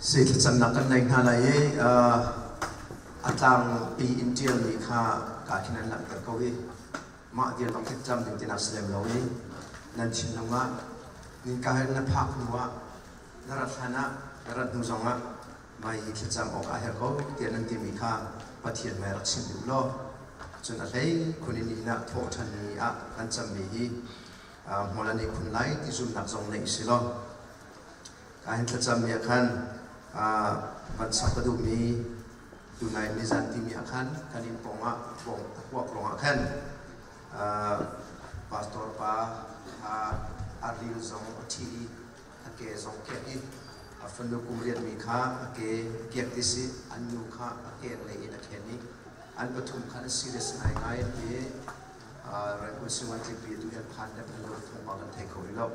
Si thlacamnak kan nei hna lai i a tlangpi in ṭialmi kha kaa khin an langhter ko i mah vial bang khi cam ding tinak si lem lo i nan thinlung ah ninka he na phak hnu ah na rat hlan ah na rat hnu zong ah mai hi thlacam awk a herh ko tiah nan timi kha Pathian hmai rak chim duh law cun a hlei khun in inn ah thawh ṭhan ni ah kan cammi hi hmual an i khun lai ti zumhnak zong neih si law Ka hin thlacammi ah khan van sak ka duhmi tunai nizan timi ah khan kan inn pawng ah a kuak ruangah khan pastor pa kha a ril zong a thi i a ke zong kiak i a fanu kum riatmi kha a ke a kiak ti si an nu kha a keng lei in a khen i an pathum khan a serious ngaingai an ti Rangoon Singai tlipi tu hi an phan le phan lo thawngpang kan thei kho rih lo.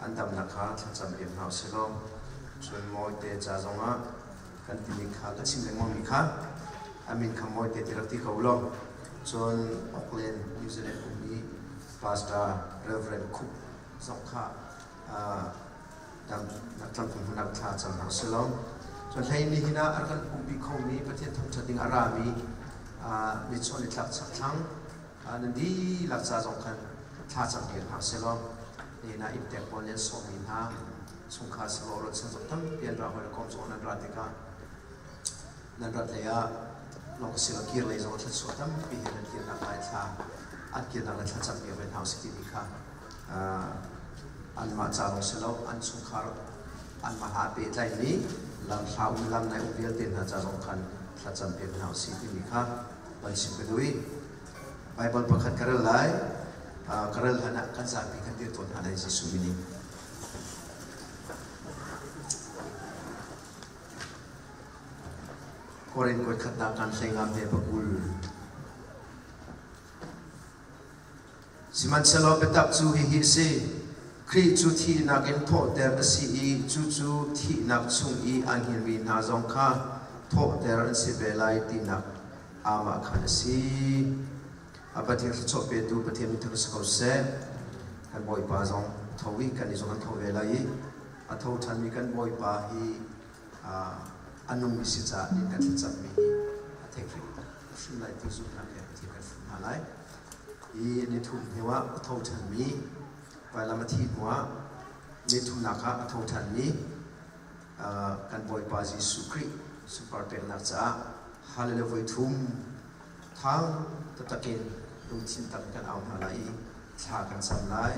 An damnak kha thlacam piak hna usih law cun Mawite ca zongah kan timi kha ka chim lengmangmi kha a min kha Mawite ti rak ti ko law cun Auckland New Zealand ummi Pastor Reverend Cook zong kha damnak tlamtling hmuhnak thla cam hna usih law cun hlei nihin ah a kan umpi khomi Pathian thangṭhat ding a rami nichuah nitlak chakthlang nan dihlak ca zong khan thla cam piak hna usih law nihin ah inntek pawl nih an sawhmi hna chungkhar sahlawh rualchan zong tampi an ra hawi le kom zong nan ra tikah nan rat lei ah lawng si lo kir lei zong thluachuah tampi he nan kirnak lai thla an kirnak le thlacam piak ve hna usih timi kha anmah ca lawng si lo an chungkhar anmah aa pehtlaimi lamhla um lam nai um vialte hna ca zong khan thlacam piak hna usih timi kha van chim ka duh i Baibal pakhat ka rel lai. Ka rel hlan ah kan zapi kan dir tawn hna lai Jesuh min in. Korin kuat khatnak kan hlei ngam te pakul. Sihmanhsehlaw biatak cu hihi a si: Khrih cu thihnak in thawhter a si i cucu thihnak chung i aa hngilmi hna zong kha thawhter an si ve lai tinak aamahkhan a si. A Pathian thluachuah petu Pathian min thang si ko seh. Kan Bawipa zong tho i kan i zong an tho ve lai i a tho ṭhanmi kan Bawipa hi a nungmi si caah nih kan thlacammi hi a theih hrim lai ti zumhnak he Pathian kan fuh hna lai. Hi ni thum hnuah a tho ṭhanmi vailam a thih hnuah ni thumnak ah a tho ṭhanmi kan Bawipa Jesuh Khrih sunpar peknak caah Hallelujah voi thum thang taktak in lungthin tak kan au hna lai i thla kan cam lai.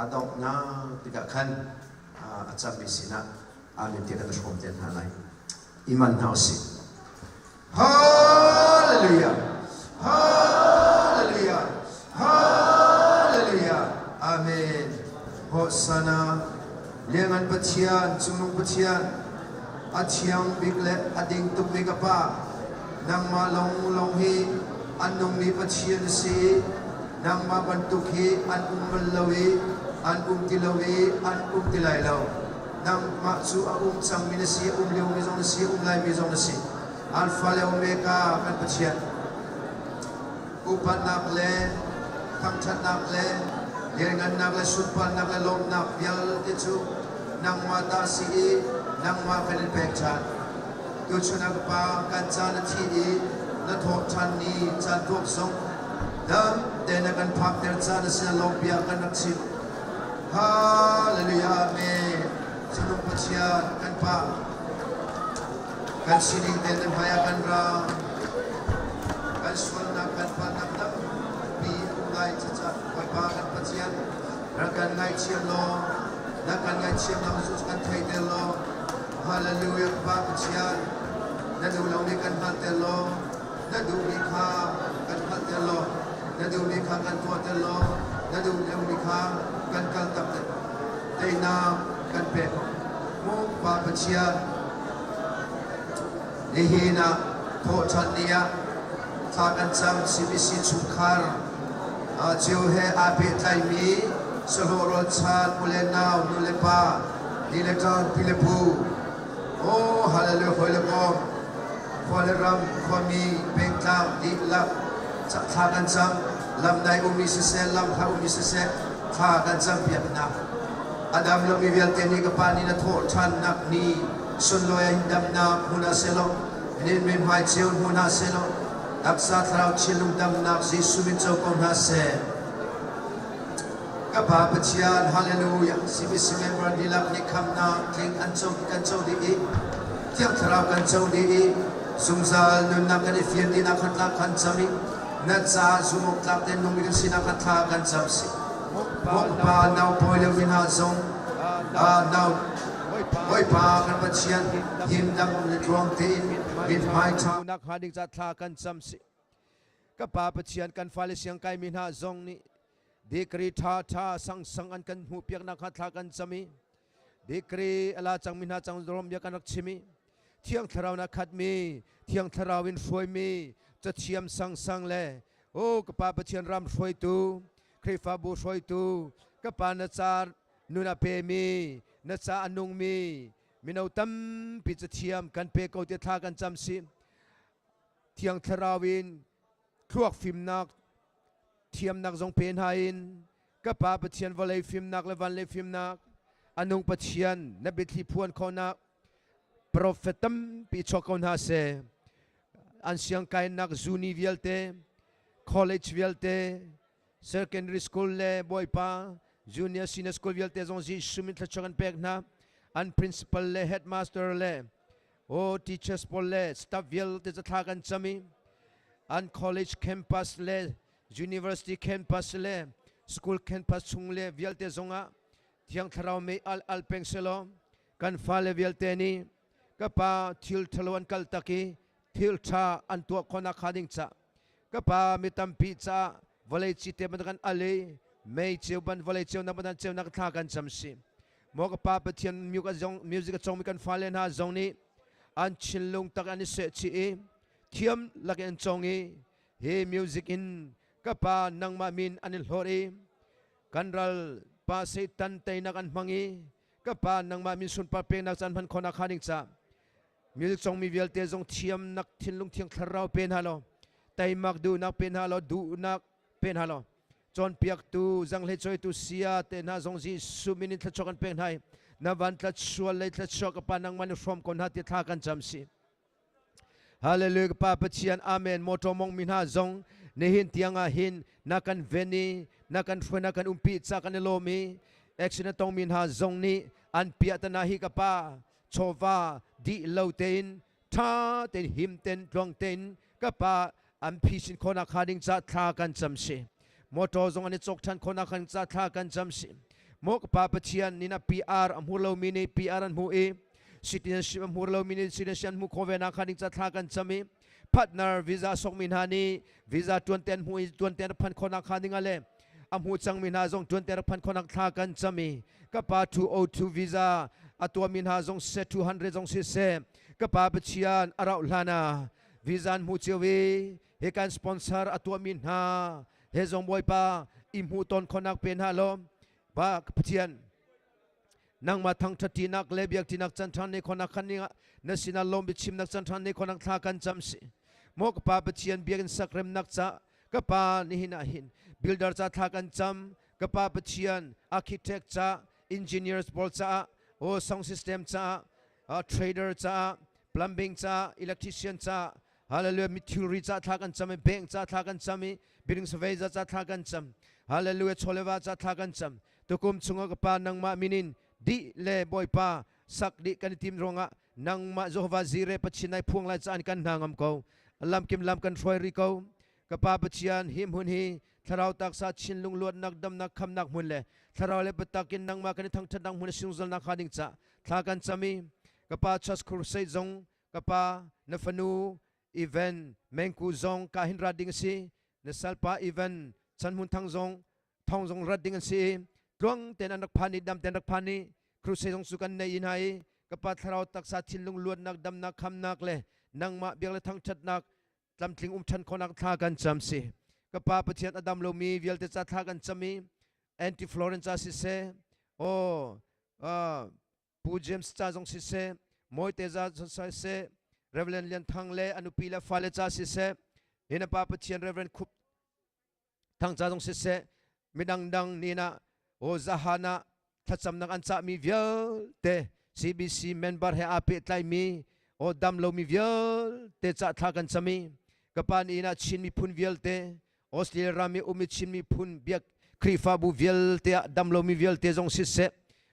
A donghnak tikah khan a cammi sinah Amen tiah kan i hrawm te hna lai. Iman hna usih. Hallelujah! Hallelujah! Hallelujah! Amen. Hosanna! Liangan Pathian, cungnung Pathian, a thiang bik le a ding tukmi ka Pa, nangmah lawnglawng hi an nungmi Pathian na si. Nangmah bantuk hi an um bal lo i an um ti lo i an um ti lai lo. Nangmah cu a um cangmi na si, a um liomi zong na si, a um laimi zong na si. Alpha le Omega kan Pathian. Upatnak le thangṭhatnak le lianngannak le sunparnak le lawmhnak vialte cu nangmah ta si i nangmah kan in pek ṭhan. Tuchun ah ka Pa, kan ca na thi i na thawh ṭhan ni caan tuak zong dam tein na kan phakter ca na sin lawm bia kan rak chim. Hallelujah, Amen. Cunung Pathian kan Pa, kan sining te na hmai ah kan ra. Kan sualnak kan palhnak tampi a um lai caah Bawipa kan Pathian rak kan ngaithiam law na kan ngaithiam nak cu kan theiter law Hallelujah Pa Pathian na duh lomi kan hngalhter law na duhmi kha kan hngalhter law na duhmi kha kan tuahter law na duh lomi kha kan kaltak teinak kan pek mu Pa Pathian nihin ah thawhṭhan ni ah thla kan cam CBC chungkhar cio he aa pehtlaimi sahlawh rualchan u le nau nu le pa ni le ṭang pi le pu Oh, hallelujah, hawi le kom, khua le ram, khuami, pengtlang dihlak thla kan cam. Lam nai ummi siseh, lam hla ummi siseh, thla kan cam piak hna. A dam lomi vialte nih ka Pa nih na thawh ṭhannak ni sunlawi in damnak hmu hna sehlaw, nin mithmai ceu hmu hna sehlaw, taksa thlarau thinlung damnak Jesuh min co ko hna seh. Ka Pa Pathian, hallelujah, CBC member dihlak nih khamnak tling an co kan co dih i Thiang Thlarau kan co dih i zungzal nunnak kan i fian dihnak khan thla kan cam i na ca zumawk tlak tein nungmi kan sinak khan thla kan cam si. Pa nau pawi lio mi hna zong nau Bawipa kan Pathian himdam le tluang tein mithmai ṭha nak hnga ding ca thla kan cam si. Ka Pa Pathian kan fale siang kaimi hna zong nih degree ṭha ṭha sangsang an kan hmuh piaknak hnga thla kan cam i degree ala cangmi hna cang rom bia kan rak chim i Thiang Thlarau na khatmi Thiang Thlarau in hruaimi cathiam sangsang le o ka Pa Pathian ram hruaitu Khrihfabu hruaitu ka Pa na ca nun a pemi na ca a nungmi mino tampi cathiam kan pe ko ti thla kan cam si Thiang Thlarau in thluak fimnak thiamnak zong pe hna in ka Pa Pathian vawlei fimnak le van lei fimnak a nung Pathian na biathli phuan khawhnak profet tampi chuak ko hna seh. An siangkainak zuni vialte, college vialte, secondary school le Bawipa junior senior school vialte zong Jesuh min thluachuah kan pek hna. An principal le headmaster le o teachers pawl le staff vialte ca thla kan cam i an college campus le university campus le school campus chung le vialte zongah Thiang Thlarau mei al al peng selaw kan fale vialte nih ka pa thil ṭhalo an kal tak i thil ṭha an tuah khawhnak hnga ding ca ka pa mi tampi caah vawlei cite bantuk an al i mei ceu ban vawlei ceunak bantuk ceunak thla kan cam si maw ka pa Pathian music a cawngmi kan fale hna zong nih an thinlung tak an i seh chih i thiam lakin an cawng i hi music in ka pa nangmah min an i hlawt i kan ral pa Satan teinak an hmang i ka pa nangmah min sunpar peknak caan hman khawhnak hnga ding ca music cawngmi vialte zong thiamnak thinlung thiang thlarau pe hna law teimak duhnak pe hna law duhnak pe hna law cawnpiaktu zanghlei coitu sia te hna zong Jesuh min in thluachuah kan pek hna i na van tlachual lei thluachuah ka pa nangmah nih hrawm ko hna ti thla kan cam si. Hallelujah ka Pa Pathian Amen motor mong mi hna zong nihin tiang ah hin na kan ven i na kan hruai na kan umpi ca kan i lawm i accident tong mi hna zong nih an piah tana hi ka pa chawva dih lo tein tha tein him ten tluang tein ka pa an phisin khawhnak hnga ding ca thla kan cam si motor zong an i cawk than khawhnak hnga ca thla kan cam si maw ka pa Pathian nin a PR a hmu lomi nih PR an hmu i citizenship a hmu lomi nih citizenship an hmu khawh ve nak hnga ding ca thla kan cam i partner visa sokmi hna nih visa tuan ten hmu i tuan ten phan khawhnak hnga ding le a hmu cangmi hna zong tuan ten phan khawhnak thla kan cam i ka pa 202 visa a tuahmi hna zong se 200 zong si se ka pa Pathian a rauh hlan ah visa an hmu cio i he kan sponsor a tuahmi hna he zong Bawipa i hmuh ton khonak pe hna law ba Pathian nangmah thangṭhatṭinak le biakṭinak can ṭhan ne khonak khan ning ah na sinah lawm biachimnak can ṭhan ne khonak thla kan cam si maw ka pa Pathian biakinn sak remnak ca ka pa nihin ah hin builder ca thla kan cam ka pa Pathian architect ca engineers pawl caah o sound system caah trader caah plumbing caah electrician caah hallelujah mi thilri ca thla kan cam i bank ca thla kan cam i building survey ca thla kan cam hallelujah chawleva ca thla kan cam tukum chungah ka pa nangmah minin dih le bawipa sak dih kan i tim ruangah nangmah Jehovah Jireh Pathian nai phuang lai caan kan hna ngam ko lamkim lam kan hruai ri ko Ka Pa Pathian, hi hmun hi thlarau taksa chinlung luatnak damnak khamnak hmun le thlarau le biatak in nangmah kan i thangṭhatnak hmun a sungzalnak hnga ding ca thla kan cam i ka pa Church Crusade zong ka pa na fanu Evan Mengku zong ka hin rat ding a si na salpa Evan Chan Hmun Thang zong thong zong rat ding an si i tluang tein an rak phan i dam tein rak phan i crusade zong cu kan nei in hai i ka pa thlarau taksa thinlung luatnak damnak khamnak le nangmah biak le thangṭhatnak tlamtling um ṭhan khawhnak thla kan cam si ka pa Pathian a dam lomi vialte ca thla kan cam i Anti Florence ca siseh oh Pu James ca zong siseh Mawite za siseh Reverend Lian Thang le a nupi le fale ca siseh hin pa Pathian Reverend Khup Thang ca zong siseh midang dang nina o zahana. Thlacamnak an cahmi vialte CBC member he aa pehtlaimi aw dam lomi vialte cah thla kan cam i ka pa ni inn ah Chin miphun vialte Australia ram i um i Chin miphun biak Khrihfabu vialte ah dam lomi vialte zong siseh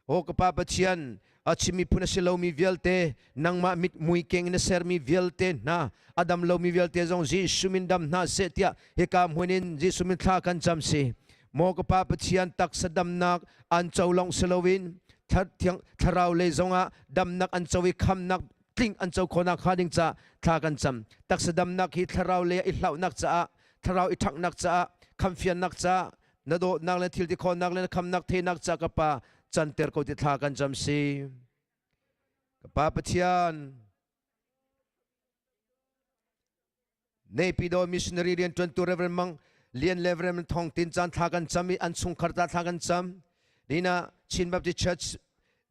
aw ka pa Pathian a Chin miphun a si lomi vialte nangmah mit mui keng in na sermi vialte hna a dam lomi vialte zong Jesuh min dam hna seh tiah hika hmun in Jesuh min thla kan cam si maw ka pa Pathian taksa damnak an co lawng si loin thlarau lei zongah damnak an co i khamnak tling an co khawhnak hnga ding ca thla kan cam taksa damnak hi thlarau lei i hlauhnak caah thlarau i ṭhanghnak caah khamfiannak caah na dawtnak le thil ti khawhnak le na khamnak thenak ca ka pa canter ko ti thla kan cam si ka pa Pathian Naypyidaw missionary rian ṭuantu Reverend Mang Lian le Reverend Thong Tin caan thla kan cam i an chungkhar ta thla kan cam nina Chin Baptist Church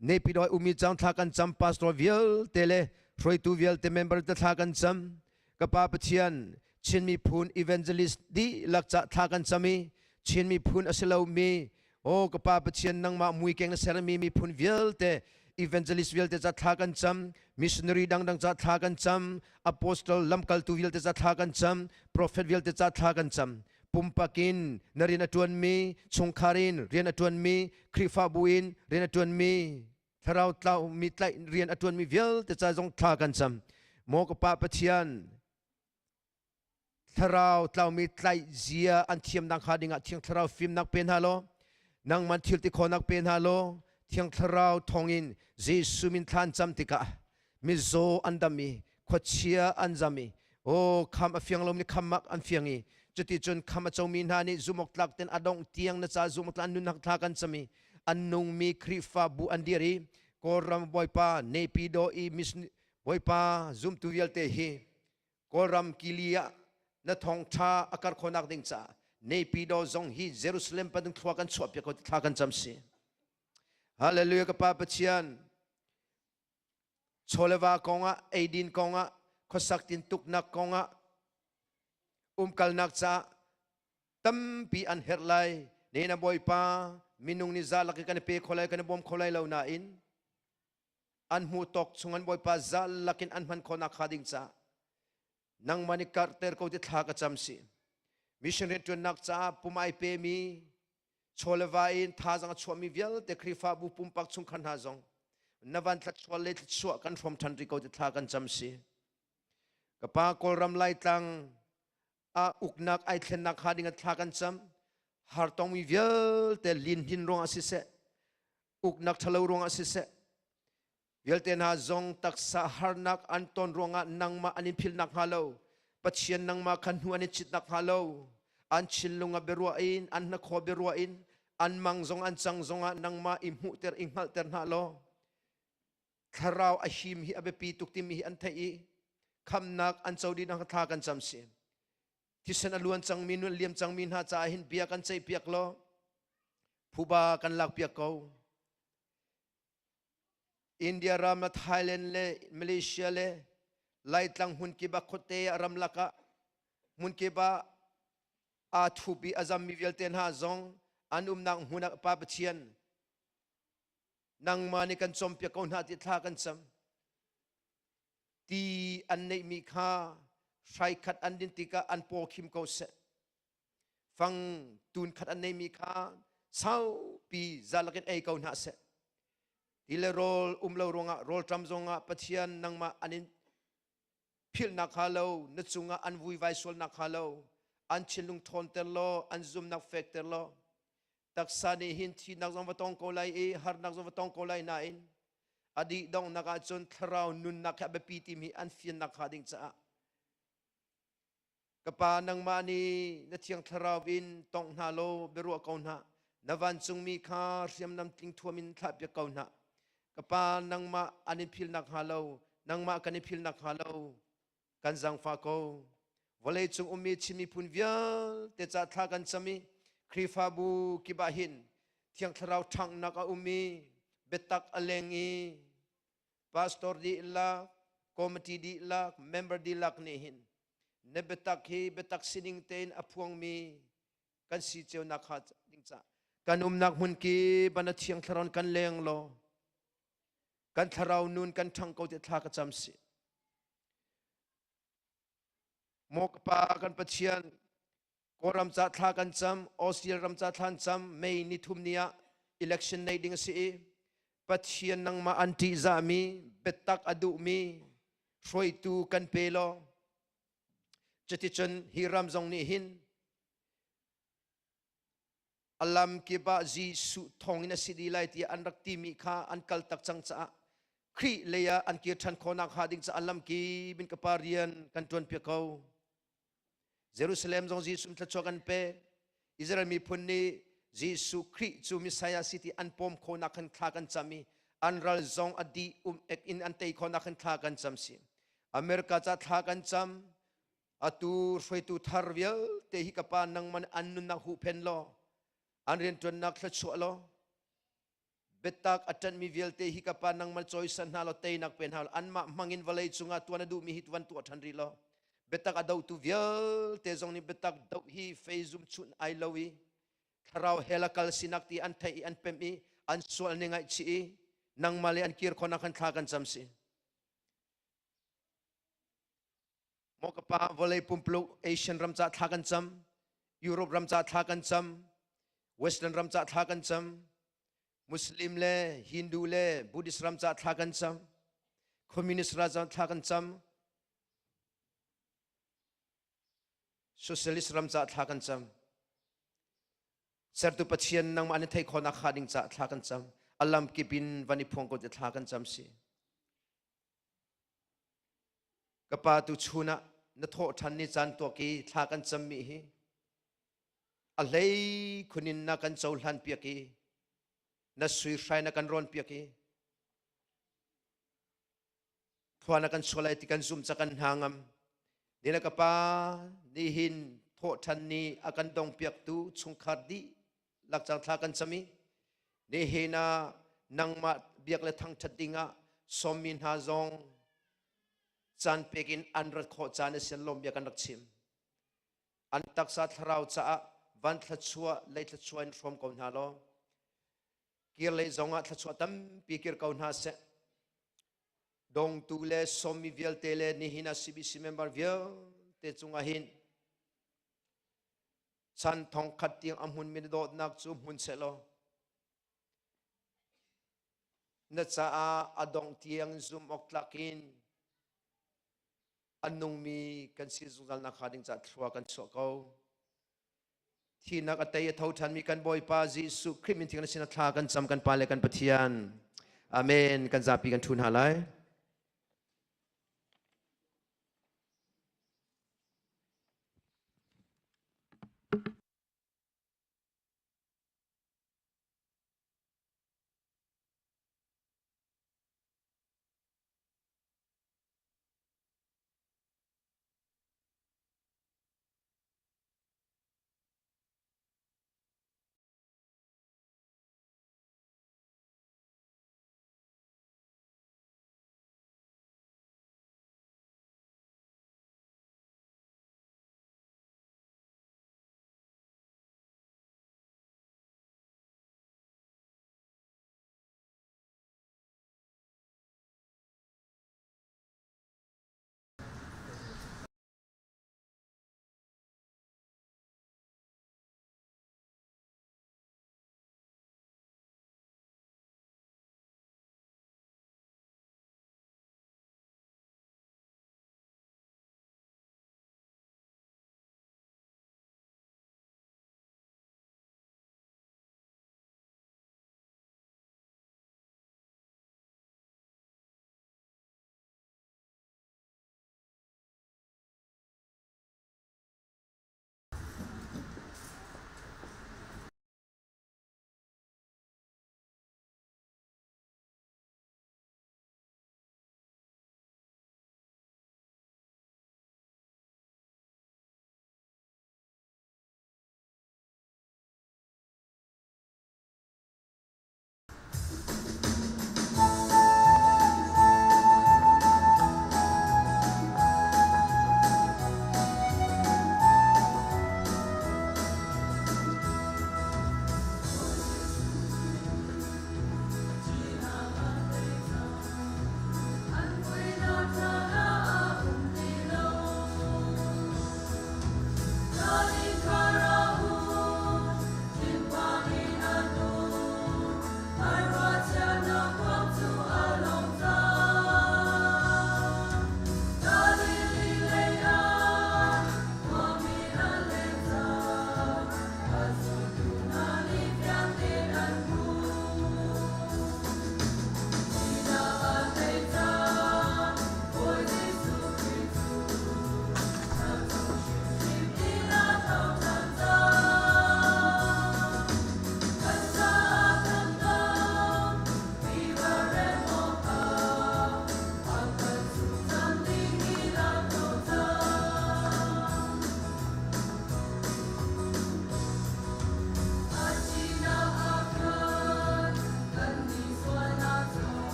Naypyidaw umi cang thla kan cam pastor vialte le hruaitu vialte member te thla kan cam Ka Pa Pathian, Chin miphun evangelist dihlak ca thla kan cam i Chin miphun a si lomi aw ka Pa Pathian nangmah muikeng na sermi miphun vialte evangelist vialte ca thla kan cam missionary dangdang ca thla kan cam apostle lamkaltu vialte ca thla kan cam prophet vialte ca thla kan cam pumpak in na rian a ṭuanmi chungkhar in rian a ṭuanmi Khrihfabu in rian a ṭuanmi thlarau tlaumi tlaih rian a ṭuanmi vialte ca zong thla kan cam maw ka pa Pathian thlarau tlaumi tlaih zia an thiamnak hnga dingah thiang thlarau fimnak pe hna law nangman thil ti khawhnak pe hna law thiang thlarau thawngin Jesuh min thla an cam tikah mizaw an dam i khuachia an zam i aw kham a fiang lomi khammak an fiang i cuticun kham a comi hna nih zumhawk tlak ten a dongh tiang na ca zumhawk tlak an nunnak thla kan cam i an nungmi Khrihfabu an dir i Kawlram Bawipa Naypyidaw i mission Bawipa zumtu vialte hi Kawlram kili ah na thawngṭha a kar khawhnak ding caah Naypyidaw zong hi Jerusalem bantuk thlua kan chuahpiak ko thla kan cam si. Hallelujah ka Pa Pathian chawleva kongah eidin kongah khuasak tintuknak kongah umkalnak caah tampi an herh lai ne na bawipa minung nih za lak i kan i pe kho lai kan i bawm kho lai lo nain an hmuh tawk chung an bawipa za lakin an hman khawhnak hnga ding caah nangmah nih karhter ko ti thla ka cam si mission rianṭuannak caah pum ai pemi chaw le va in thazang a chuahmi vialte Khrihfabu pumpak chungkhar hna zong na van thluachuah le thluachuah kan hrawm ṭhan rih ko ti thla kan cam si ka pa Kawlram Laitlang ah uknak ai thlennak hnga ding ah thla kan cam har tongmi vialte lin hin ruangah siseh uknak ṭhalo ruangah siseh Vialte hna zong taksa harnak an ton ruangah nangmah an in philh nakhnga lo, Pathian nangmah kha hnu an in chit nakhnga lo, an thinlung ah biaruah in, an hnakhaw biaruah in, an mang zong an cang zongah nangmah i hmuhter i hngalhter hna law, thlarau a him hi a biapi tuk timi hi an theih i khamnak an co dih nakhnga thla kan cam si. Thisen a luan cangmi, nun liam cangmi hna caah hin bia kan ceihpiak law, phuba kan lakpiak ko. India ram ah Thailand le Malaysia le Laitlang hmunkip ah khuate ah ramlak ah hmunkip ah aa thup i a zammi vialte hna zong an umnak hmun ah Pa Pathian nangmah nih kan cawmpiak ko hna ti thla kan cam. Ti an neihmi kha hrai khat an din tikah an paw khim ko seh. Fang tun khat an neimi kha saupi zalak in ei ko hna seh. Ti le rawl um lo ruangah rawlṭam zongah Pathian nangmah an in philhnak hnga lo, na cungah an vuivai sualnak hnga lo, an thinlung ṭhawnter law, an zumnak fekter law, taksa nih hin thihnak zong va tong ko lai i harnak zong va tong ko lai nain a dih donghnak ahcun thlarau nunnak hi a biapi timi an fiannak hnga ding caah Ka Pa, nangmah nih na Thiang Thlarau in tongh hna law biaruah ko hna. Na vancungmi kha hriamnam tling thuam in thlahpiak ko hna. Ka Pa, nangmah an in philnak hnga lo, nangmah kan i philnak hnga lo, kan zaangfah ko. Vawlei cung ummi Chin miphun vialte ca thla kan cam i Khrihfabu kip ah hin Thiang Thlarau ṭhanghnak a um i biatak a leng i pastor dihlak, committee dihlak, member dihlak nih hin na biatak hi biatak sining tein a phuangmi kan si cio nak hnga ding ca. Kan umnak hmun kip ah na thiang thlarau kan leng law kan thlarau nun kan ṭhang ko ti thla ka cam si. Maw ka Pa kan Pathian Kawlram ca thla kan cam, Australia ram ca thla an cam, May ni thum ni ah election nei ding a si i Pathian nangmah an ṭihzahmi, biatak a duhmi hruaitu kan pe law cuticun hi ram zong nih hin a lam kip ah Jesuh thawngin a si dih lai tiah an rak timi kha an kal tak cang caah Khrih lei ah an kir ṭhan khawhnak hnga ding caah lam kip in ka pa rian kan ṭuanpiak ko. Jerusalem zong Jesuh thluachuah kan pek. Israel miphun nih Jesuh Khrih cu Messiah si ti an pawm khawhnak khan thla kan cam i an ral zong a dih um ek in an tei khawhnak khan thla kan cam si. America ca thla kan cam. Atu hruaitu thar vialte hi ka pa nangman an nunnak huhphen law an rianṭuannak thluachuah law biatak a ṭanhmi vialte hi ka pa nangmah cawisan hna law teinak pe hna law anmah hmangin vawlei cungah tuan a duhmi hi van tuah ṭhan rih law biatak a dohtu vialte zong nih biatak doh hi fei zum chunh ai lo i thlarau hell a kal sinak ti an theih i an pemh i an sual ni ngaihchih i nangmah le an kir khawhnak khan thla kan cam si. Maw ka pa vawlei pumpuluk Asian ram ca thla kan cam Europe ram ca thla kan cam Western ram ca thla kan cam Muslim le Hindu le Buddhist ram ca thla kan cam Communist ram ca thla kan cam Socialist ram ca thla kan cam Sertu Pathian nangmah na thei khawhnak hnga ding ca thla kan cam alam kip in van i phuang ko te thla kan cam si Ka pa tuchun ah na thawh ṭhan ni caan tuak i thla kan cammi hi a hlei khun in na kan cohlan piak i na sui hrai na kan rawn piak i khua na kan chuah lai ti kan zum ca kan hna ngam. Ni le ka pa nihin thawh ṭhan ni a kan dong piaktu chungkhar dih lak cang thla kan cam i nihin ah nangmah biak le thangṭhat dingah sawmmi hna zong caan pek in an rat khawh caan a sian lawm bia kan rak chim. An taksa thlarau caah van thluachuah lei thluachuah in hrawm ko hna law kir lei zongah thluachuah tampi kir ko hna seh. Dongtu le sawmmi vialte le nihin ah CBC member vialte cungah hin Chan thong khat tiang a hmunmi na dawtnak cu hmun sehlaw na caah a dongh tiang zumh awk tlak in a nungmi kan si zungzal nakhnga ding caah thlua kan chuah ko. Thihnak a tei a tho ṭhanmi kan Bawipa Jesuh Khrih min thiang na sin ah thla kan cam kan Pa le kan Pathian. Amen. Kan zapi kan ṭhu hna lai.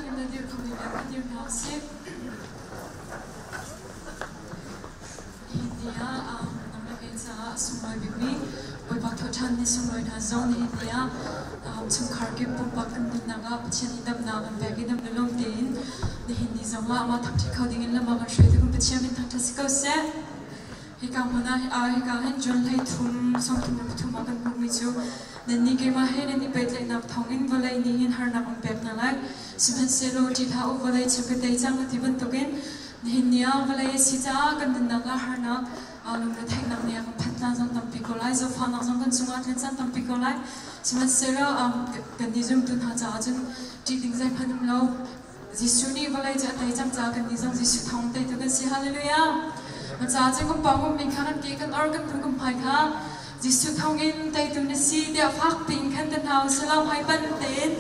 Dihlak in a dir khomi vialte dir hna usih. Nihin ni ah nang le kei caah a sunglawi bikmi Bawipa thawhṭhan ni sunglawi hna zong nihin ni ah chungkhar kip pumpak kan nunnak ah Pathian nih damnak kan pek i dam le lawm tein nihin ni zong ah amah thangṭhat kho dingin lam a kan hruaitu kan Pathian min thangṭhat si ko seh. Hika hmun ah hika hin John 13 33 ah kan hmuhmi cu nannih keimah he nan i pehtlaihnak thawngin vawlei nih hin harnak an pek hna lai. Sihmanhsehlaw ṭih hlah u, vawlei cu ka tei cang a ti bantukin nihin ni ah vawlei a si caah kan nunnak ah harnak lungretheihnak nih a kan phanh caan zong tampi ko lai, zawtfahnak zong kan cungah tlun caan tampi ko lai. Sihmanhsehlaw kannih zumtu hna caah cun ṭih ding zeihmanh um lo. Jesuh nih vawlei cu a tei cang caah kannih zong Jesuh thawng teitu kan si. Hallelujah! Na caah cun kan pawng ummi kha kan ke kan or kan hnu kan hmai kha Jesuh thawngin teitu na si tiah fak piin khan kan hau salam hai pan tein.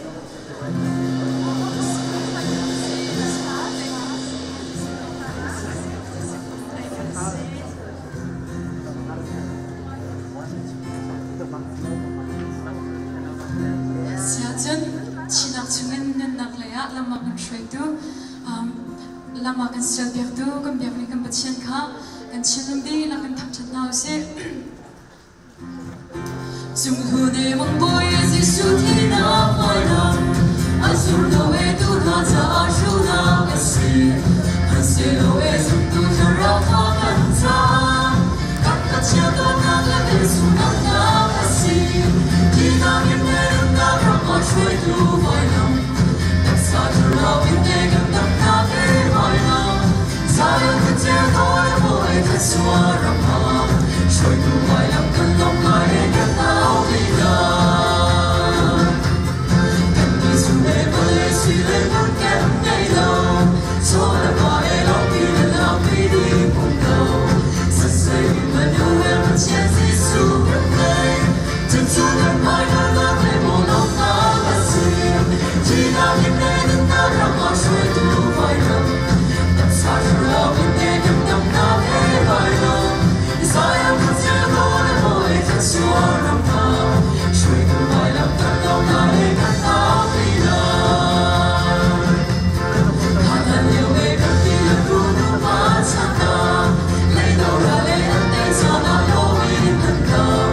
Siahcun thihnak chungin nunnak leiah lam a kan hruaitu, lam a kan sialpiaktu kan biakmi kan Pathian kha kan thinlung dihlak in thangṭhat hna u sih. Cung ne mong bawi Jesuh thinak hmailam an zum lo e tu hna caah hrunak a si. An si lo e zumtu thlarau kha kan cang. Kan Pathian dawtnak le velchumnak a si. Thinak in le nunnak ram ah hruaitu vailam. Taksa thlarau in te kan damnak e vailam. Zion kan ceu tawi mawi kan sual ram ah. Hruaitu vailam kan lawm lai e kan au ti lai. Kan ni zu le vawlei si le hmun kem ngei lo. Chaw le va e lawmpi le lampi di hmun lo. Sasei Emmanuel Pathian Jesuh kan ngei. Cucu kan hmai nak le maw lawmnak a si. Thihnak in le nunnak ram ah hruaitu vailam. Taksa thlarau in le kan damnak he vailam. Isaiah Pathian rawl le mawi kan sual ram ah. Hruaitu vailam kan lawmnak le kan aupi lai. Khanan lio le kan ti le tu nupa chana. Leido ra le an te chana lawin an kam.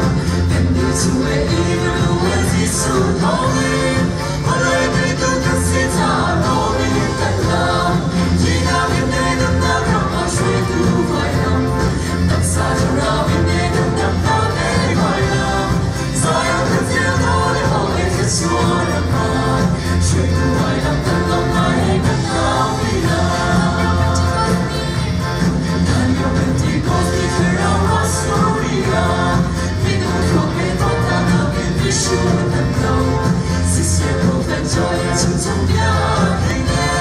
Kan ni chu e Emmanuel Jesuh thawngin. Vawlei teitu kan si caah lawmin kan lam. Thihnak in le nunnak ram ah hruaitu vailam. Taksa thlarau in le kan damnak le vailam. Zion kan zel nawl le hawi thluachuah ram ah. Hruaitu vailam kan lawm lai kan aupi lai. Daniel Pentecost ni thlarau Rasuria. Minung thluak le dawtnak in Jesuh kan lo. Siseh prophet Joel chungchung bia thei le.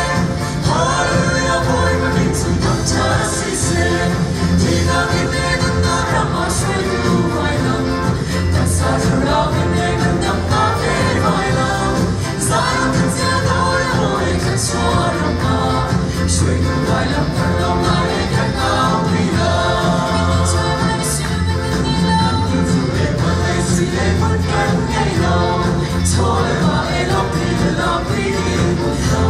Hallelujah Bawipa min cung thangṭhat siseh. Thihnak in le nunnak ram ah hruaitu vailam. Taksa thlarau in le kan damnak le vailam. Zion kan cia dawi hawi kan chuah ram ah. Hruaitu vailam kan lawm lai i kan aupi lai. Kan ti cu le vawlei si le hmun kan ngei lo. Chaw le va e lawmpi le lampi in um lo.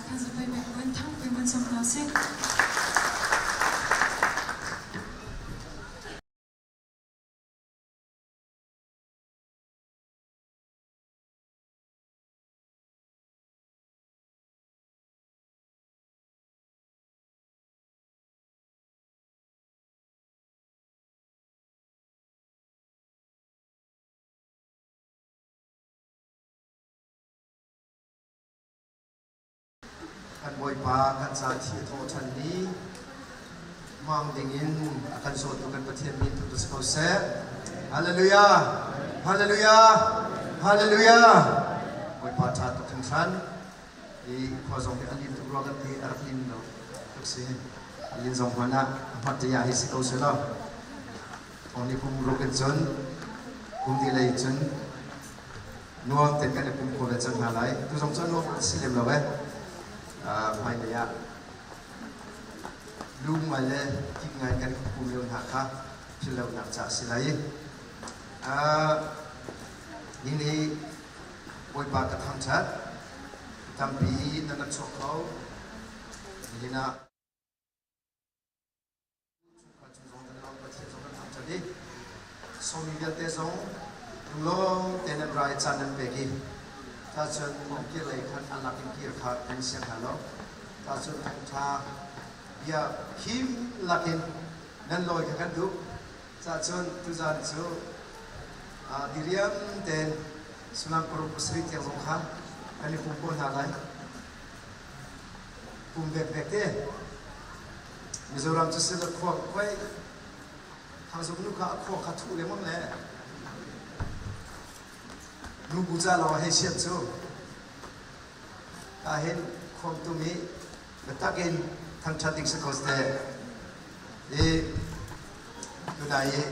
khan zapei bek buin thangpi mun som hna sih. Kan Bawipa kan ca thi a thawh ṭhan ni hmang dingin a kan sawtu kan Pathian min thangṭhat si ko seh. Hallelujah! Hallelujah! Hallelujah! Bawipa ṭha tuk hringhran. I khua zong hi a lin tuk rua kan ti a rak lin lo tuk si. A lin zong hmanh ah a hmat te ah hi si ko seh law. Thong ni kum ruk in cun kum di lei cun nuam tein kan i pum kho ve cang hna lai. Tu zong cu a nuam si lem lo eh. Hmailei ah lum ngai le kik ngai kan i pum lio hna kha philhlonak ca a si lai. Ni Bawipa ka thangṭhat. Tampi nan rak chuak kho. Nihin ah Chungkhar cung zong kan lawm, Pathian zong kan thangṭhat i sawmi vialte zong lunglawm tein nan ra i caan nan pek i tacun nan kir lei khan an lak in kir kha kan siang hna lo. Tacun thawngṭha bia him lakin nan lawi kha kan duh. Cacun tuzan cu diriam tein suimilam paruk pasarih tiang zong kha kan i pum ko hna lai. Pum vekvek te. Mizoram cu sila khua khuai thangzuk nu kha a khua kha thuh lengmang le nu bu ca lawng hei siam cu ka hin khom tum i biatak in thangṭhat ding si ko te i tunai i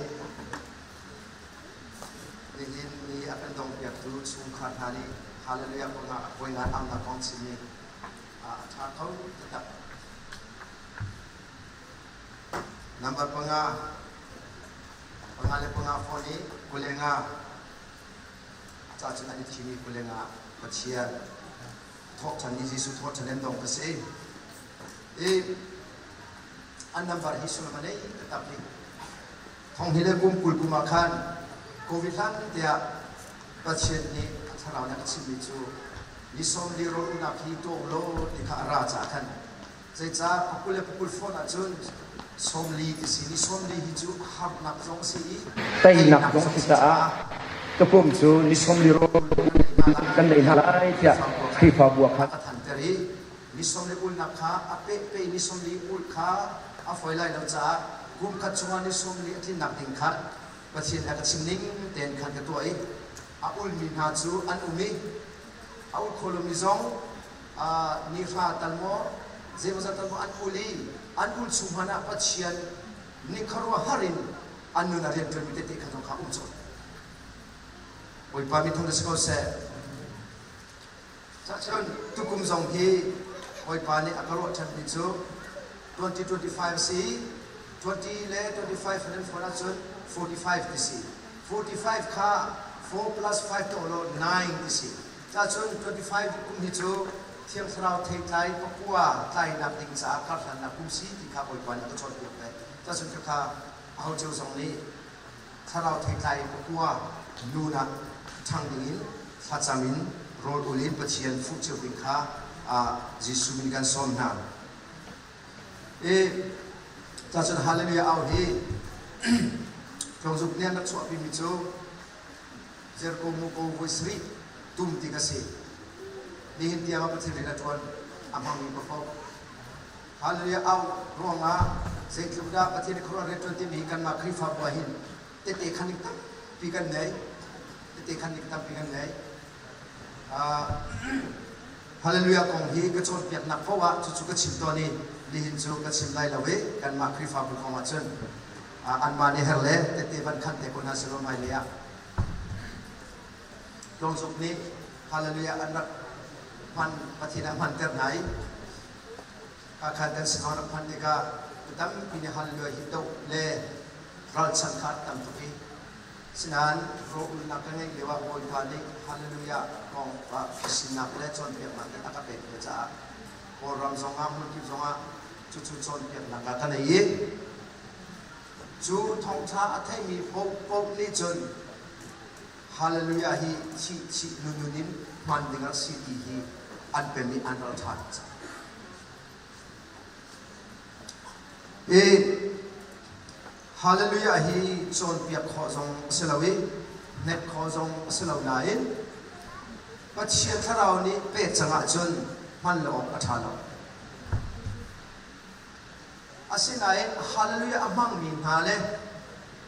nihin ni a kan dongpiaktu chungkhar hna nih hallelujah kong ah hawi ngai amnak kong chim i a ṭha kho taktak. Number panga, panga le panga phone i 25 ca cun an i thim i 25 Pathian thawhṭhan ni Jesuh thawhṭhan an dong ka si. I an number hi sullam a nei taktak hi. Thong hi le kum 20 kum ah khan COVID hlan tiah Pathian nih a thlarau nih a chimmi cu ni 40 rawl ulnak hi tuah u law ti kha a ra caah khan zeicah pakul le pakul fawn ahcun 40 ti si ni 40 hi cu harnak zong a si i teinak zong a si caah tukum cu ni 40 rawl kan nei hna lai tiah Khrihfabu ah khan a thanter i ni 40 ulnak kha a pehpe ni 40 ul kha a fawi lai lo caah kum khat chungah ni 40 a tlinnak ding kha Pathian a ka chim ning tein khan ka tuah i a ulmi hna cu an um i a ul kho lomi zong ni hra tal maw zeimawzat tal maw an ul i an ul chung hmanh ah Pathian nih khuaruahhar in an nun a rianṭuanmi tete kha zong kha um cawn. Bawipa min thang si ko seh. Cun tukum zong hi Bawipa nih a ka ruah ṭhanmi cu 2025 si 20 le 25 nan phone ahcun 45 ti si. 45 kha 4 plus 5 tuah law 9 ti si. Cacun 25 kum hi cu Thiang Thlarau theitlai pakua tlainak ding caah karhlannak kum si ti kha Bawipa nih a ka cawnpiak ve. Cacun khakha aho cio zong nih thlarau theitlai pakua nun ah ṭhang dingin thlacam in rawl ul in Pathian fuh cio ding kha Jesuh min kan sawm hna. I cacun Hallelujah au hi tlawngzuk nih an rak chuahpimi cu Jericho muko voi sarih tum ti ka si. Nihin tiang ah Pathian rian a ṭuan a hmangmi paohpaoh Hallelujah au ruangah zeitluk dah Pathian i khuaruah rianṭuan timi kanmah Khrihfabu ah hin tehte khan ding tampi kan ngei. Tehte khan ding tampi kan ngei. Hallelujah kong hi ka cawnpiaknak paoh ah cucu ka chim tawn i nihin cu ka chim lai lo i kanmah Khrihfabu kong ah cun anmah nih her le tehte van khan te ko hna selaw hmailei ah Tlawngzuk nih Hallelujah an rak hman Pathian ah hmanter hna i Hakha kan si rak phanh tikah mi tampi nih hallelujah hi doh le ralchanh kha an tam tuk i sinain rawlulnak ka ngeih lio ah Bawipa nih hallelujah kong ah phisinnak le cawnpiaknak nih a ka pek ve caah. Kawlram zongah hmunkip zongah cucu cawnpiaknak ah kan ei i cu thawngṭha a theimi paohpaoh nih cun Hallelujah hi thih chih nunun in hman ding a si ti hi an pem i an ral ṭha cang. I Hallelujah hi cawnpiak khawh zong a si lo i hnek khawh zong a si lo nain Pathian thlarau nih pek cang ahcun hman lo awk a ṭha lo. Asinain Hallelujah a hmangmi hna le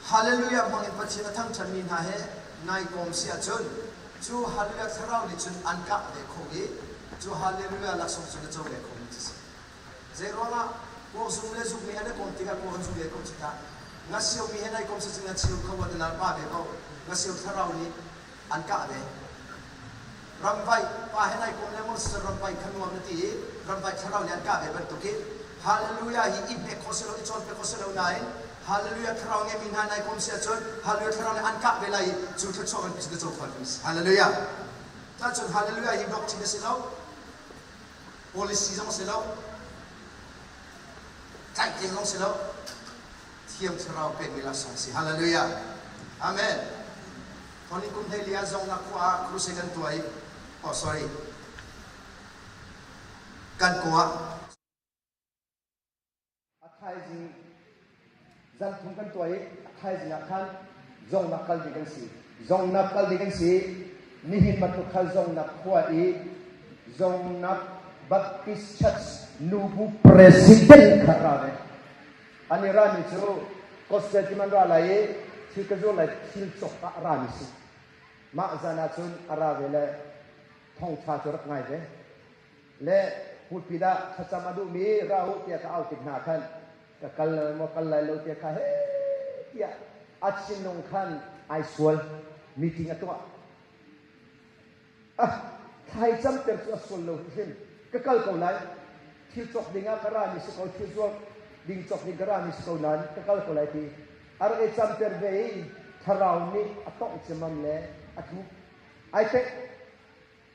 Hallelujah hmangin Pathian a thangṭhatmi hna he nai kawm si ahcun cu Hallelujah thlarau nih cun an kah ve kho i cu Hallelujah laksawng cu na co ve khomi cu si. Zeiruangah kuakzum le zukmi an i kawm tikah kuak an zu ve ko cu tah. Ngasiomi he nai kawm si cun ngacheu kho wa na pa ve ko. Ngasio thlarau nih an kah ve. Ramvaih pa he nai kawm lengmang si cun ramvaih kha nuam na ti i ramvaih thlarau nih an kah ve bantukin Hallelujah hi i hnek khawh si lo i cawnpiak khawh si lo nain Hallelujah thlarau ngeimi hna nai kawm si ahcun Hallelujah thlarau nih an kah ve lai i cu thluachuah kan cu na co khawh Hallelujah. Cun Hallelujah hi doctrine a si lo policy zong si lo tlaihtleng zong si lo thiang thlarau pekmi laksawng si hallelujah amen Thawni kum hlei li ah zong na khua ah crusade kan tuah i oh sorry kan ko ah A thaizing zan thum kan tuah i a thaizing ah khan zongnak kal ding kan si. Zongnak kal ding kan si. Nihin bantuk kha zongnak khua i zongnak Baptist Church nubu president kha ra ve. An i rami cu gospel ti man ra lai i thil ka zuar lai thil cawk ah a rami si. Mah zan ah cun a ra ve le thawngṭha cu rak ngai ve. Le pulpit ah thlacam a duhmi ra u tiah ka au tik hna khan ka kal maw kal lai lo tiah kha he tiah a thinlung khan ai sual meeting a tuah ah thlaicam ter cu a sual lo hrim ka kal ko lai thil cawk ding ah ka ra mi si ko thil zuar ding cawk ding ka ra mi si ko nain ka kal ko lai ti a rak i cam ter ve i thlarau nih a tongh cimam le a thu ai pek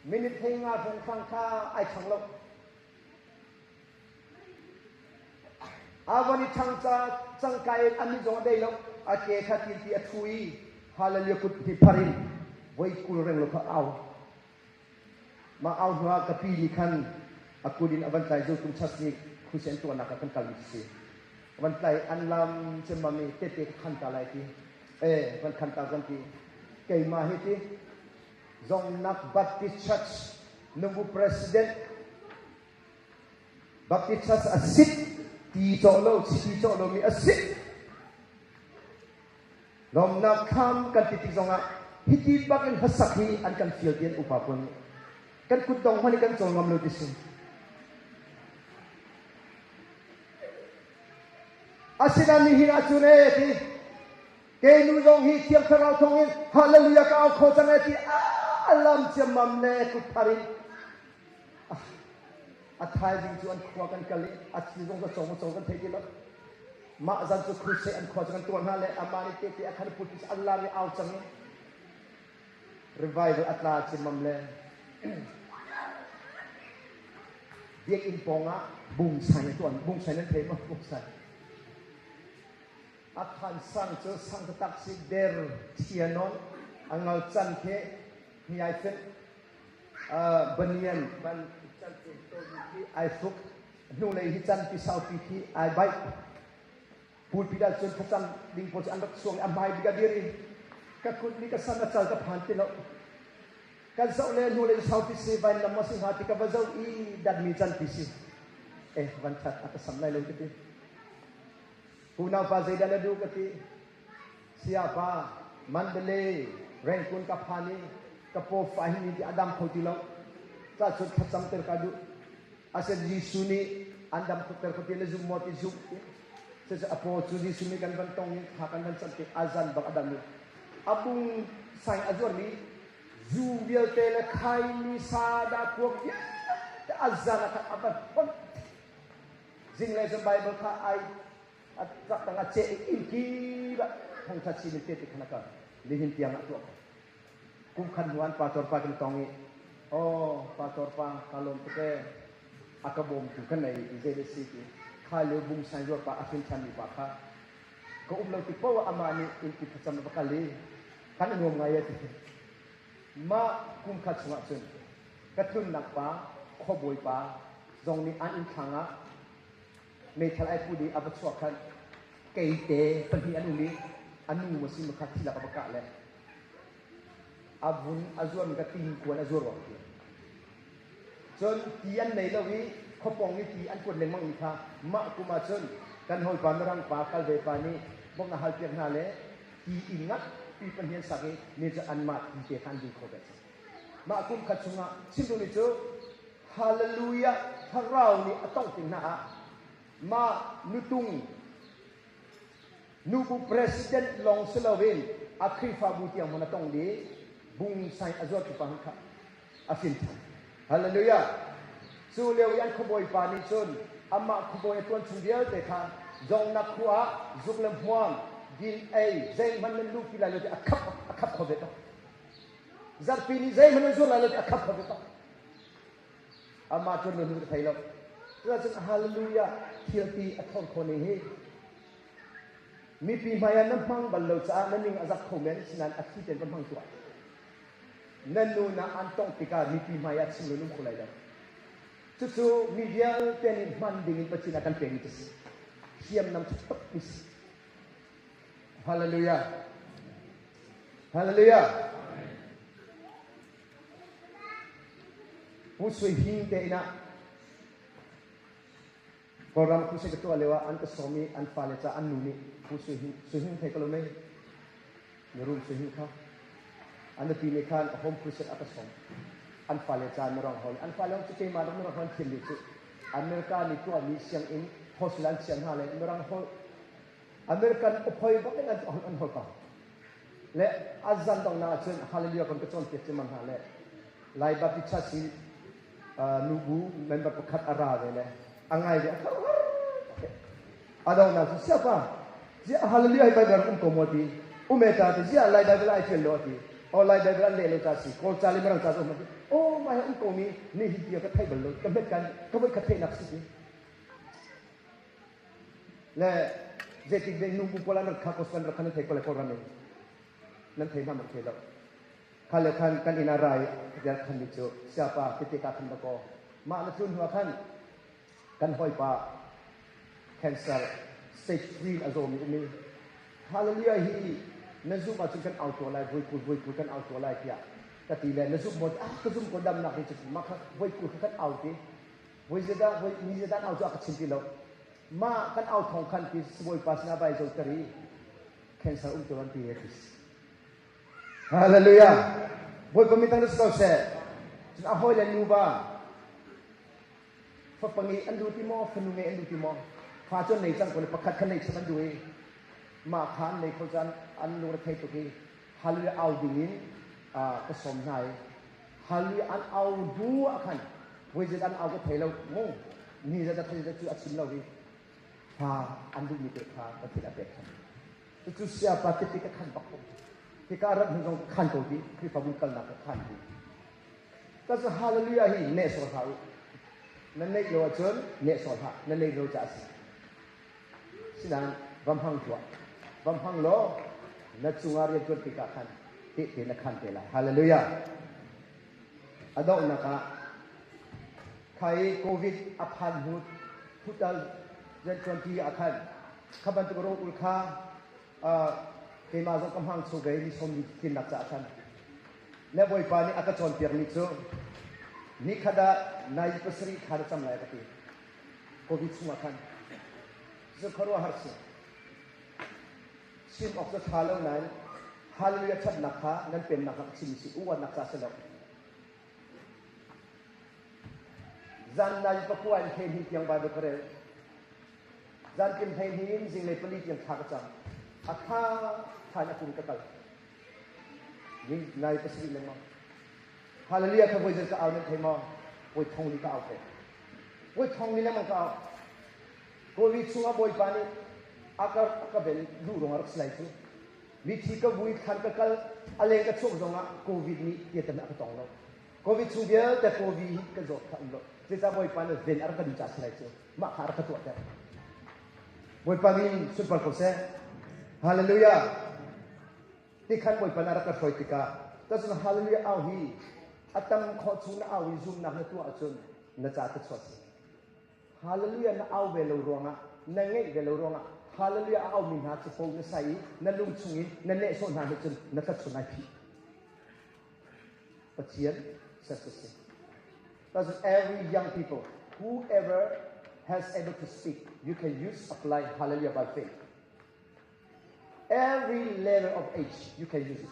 Minute hlei nga hrawnghrang kha ai ṭhang lo. A von i ṭhang ca cangka in a mit zong a dei lo. A ke kha tilpi a ṭhu i Hallelujah kut hi phar in voi 20 reng lo kha au. Mah au hnu ah ka pi nih khan a kut in a van tlai zultum chas nih khusen tuahnak ah kan kalmi si. A van tlai an lam cemmam i tete ka khan ta lai ti. Eh van khan ta zan ti. Keimah hi ti Zongnak Baptist Church nubu president Baptist Church a sit ti cawh lo chiti cawh lomi a sit lawmnak kham kan ti tik zongah hiti bak in hlasak hi an kan fial ti an upa pawl nih kan kutdong hmanh kan cawl ngam lo ti si asinain nihin ahcun ee ti Kei nu zong hi Thiang Thlarau thawngin Hallelujah ka au kho cang e ti a lam ciammam le kut phar in a thaizing cu an khua kan kal i a thi zong cu cong cong kan thei ti lo mah zan cu crusade an khua cu kan tuah hna le amah nih tete a khan put an lar i au cang i revival a tla ciammam le biakinn pawng ah bungsain a tuan bungsain an thei ma bungsain A khan sang cu sang taktak si der thia nawn a ngal can khi hi ai fenh banian ban can te khi ai hruk hnulei hi can pi saupi khi ai baih pulpit ah cun thlacam ding pawl cu an rak chuang i a hmai bik a dir i ka kut nih ka san a cal ka phan ti lo kan zoh le hnulei saupi si vainlam ma si hnga ti ka va zoh i datmi can pi si eh van that a ka sam lai lo ka ti Unaupa zeidah na duh ka ti. Sayapa Mandalay Rangoon ka phan i ka paw fa hi ni ti a dam kho ti lo. Ca cun thlacam ter ka duh. Asen Jesuh nih an dam kho ter kho ti na zum maw ti zum ti. Cucu a paw cu Jesuh nih kan van tong i thla kan van cam tik azan bak a dam i a bung sai a zuarmi zu vialte le khaini sada kuak vialte azan a khat a van hon Zinglei cun Baibal kha ai a rak a ceh i inn kip ah thangṭhat sin in tehte khan a kal. Nihin tiang ah tuah ko. Kum khat hnu an pastor pa kan tong i, "Oh, pastor pa, ka lawm tuk ee. A ka bawmtu ka nei ti zei le si ti kha lio bung sain ruat pa a hrin ṭhanmi pa kha ka um lo tik paoh ah amah nih innpi thlacam a va kal i kan i nuam ngai a ti. Mah kum khat chungah cun ka tlunnak pa khuabawi pa zong nih an inn thlang ah meithal ai put i a va chuah khan keite pahnih an um i a nu maw si maw kha thi lak a va kah le a vun a zuarmi kha ting kuan a zuar ruang ti. Cun ti an nei lo i khuapawng i ti an kuat lengmang mi kha mah kum ah cun kan hawipa Mirang pa kal ve pa nih bawmhnak hal piak hna le ti inn ngat pi pahnih an sak i mi cu anmah ti te kha an ding kho ve cang. Mah kum khat chungah chim duhmi cu Hallelujah thlarau nih a tongh tik hna ah mah nutung Nubu president lawng si loin a Khrihfabu tiang hmanh a tong dih. Bung sai a zuartu pa kha a hrin ṭhan. Hallelujah! Cu lio i an khuabawi pa nih cun amah khuabawi a ṭuan chung vialte kha zongnak khua ah zuk le hmuam, din ei, zeihmanh nan luhpi lai lo ti a khap a khap kho ve tuk. Zarhpi ni zeihmanh nan zuar lai lo ti a khap kho ve tuk. Amah ṭuan lo nu ka thei lo. Cuacun hallelujah thil ti a thawng kho ning hi mipi hmai ah na hmang bal lo caah na ning a zak kho men sinain a thli tein va hmang tuah. Na nu na an tongh tikah mipi hmai ah chim lo nung kho lai lo. Cucu mi vialte nih hman ding in Pathian a kan pekmi cu si. Hriamnam ṭha tuk mi si. Hallelujah. Hallelujah. Pu Sui Hing te inn ah Kawlram crusade ka tuah lio ah an ka sawm i an fale ca an nu nih Pu Sui Hing Sui Hing thei ko lo mei mirum Sui Hing kha an nupi nih khan home crusade a ka sawm an fale ca mirang hol an fale cu keimah rak mirang hol thiam dih cu America nih tuahmi sianginn hostel an chiah hna le mirang hol American uphoi bak in an an hol ko le azan dong na cun hallelujah kon ka cawnpiak ci man hna le Lai Baptist Church hi nubu member pakhat a ra ve le a ngai ve a dong na cu siapa zia hallelujah hi Bible um ko maw ti ume ta ti zia Lai Bible ai tial lo ti o Lai Bible an leh lo ta si kawl ca le mirang ca um ti o mai um ko mi ni hi tia ka thei bal lo ka met kan ka voi khat theih nak si ti le zeitik de nu bu pawl an rak kha ko san rak khan thei ko le kawl ram in nan thei hna man thei lo kha le khan kan inn ah rai vial khan mi cu siapa tete ka khan ko mah na tlun hnu khan kan hawipa cancer stage 3 a zawmi umi hallelujah hi na zum ahcun kan au tuah lai voi kul voi kul kan au tuah lai tiah ka ti le na zum maw ah ka zum ko damnak hi cu mah kha voi kul kha kan au ti voi zedah voi ni zedah au cu a ka chim ti lo mah kan au thong khan ti bawipa sinah vai zo tari cancer um tu an ti he Hallelujah. Bawipa mi tang ko seh. Cun a hawi le nuva fapa ngei an duh ti maw fanu ngei an duh ti maw fa cu an nei cang ko le pakhat kha nei chap an duh i mah kha an nei kho caan an lungre thei tuk i hallelujah au ding in ka sawm hna i hallelujah an au hnu ah khan voi zet an au ka thei lo mu ni zet a thei zet cu a chim lo i fa an duhmi te kha Pathian a pek than Cucu siapa tete ka khan bak ko. Hika rat hnu zong ka khan ko ti, Khrihfabu kalnak ka khan ti. Ka cu hallelujah hi neh sawh hlah u. Na neih lo ahcun neh sawh hlah, na nei lo caah a si. Sinain va hmang tuah. Va hmang law na cungah rian ṭuan tikah khan tehte na khan te lai. Hallelujah. A donghnak ah khai COVID a phan hnu 2020 ah khan Kha bantuk rawlul kha keimah zong ka hmang chung ve mi sawmli tlinnak caah khan le Bawipa nih a ka cawnpiakmi cu nikhat ah nai pasarih thla na cam lai ka ti. Covid chungah khan cu khuaruahhar si. Chim awk cu ṭha lo nain Hallelujah ṭhatnak kha nan pennak kha ka chim si uannak ca si lo. Zan nai pakua in 12 tiang Bible ka rel. Zankim 12 in zinglei pali tiang thla ka cam. A tha tha in a kun ka kal. Ni nai pasarih lengmang. Hallelujah kha voi ka au nan thei maw? Voi thong li ka au ko. Voi thong li lengmang ka au. Covid chungah Bawipa nih a ka a ka vel duh ruangah rak si lai cu. Mithi ka vui thlan ka kal a leng ka chuak zongah Covid nih tiatan a ka tong lo. Covid chung vialte Covid hi kan zawt kha um lo. Zeicah Bawipa nih ven a rak kan duh caah si lai cu. Mah kha a rak ka tuahter. Bawipa min sunpar ko seh. Hallelujah. Tikhan Bawipa nih a rak ka hruai tikah tazun hallelujah au hi a tam khawh chung na au i zumnak na tuah ahcun na ca te chuah si. Hallelujah na au ve lo ruangah na ngeih ve lo ruangah hallelujah a aumi hna capo na sai i na lung chungin na nehsawh hna nih cun na thlachun ai phih. Pathian ser si. Thus every young people, whoever has able to speak, you can use apply hallelujah by faith. Every level of age, you can use it.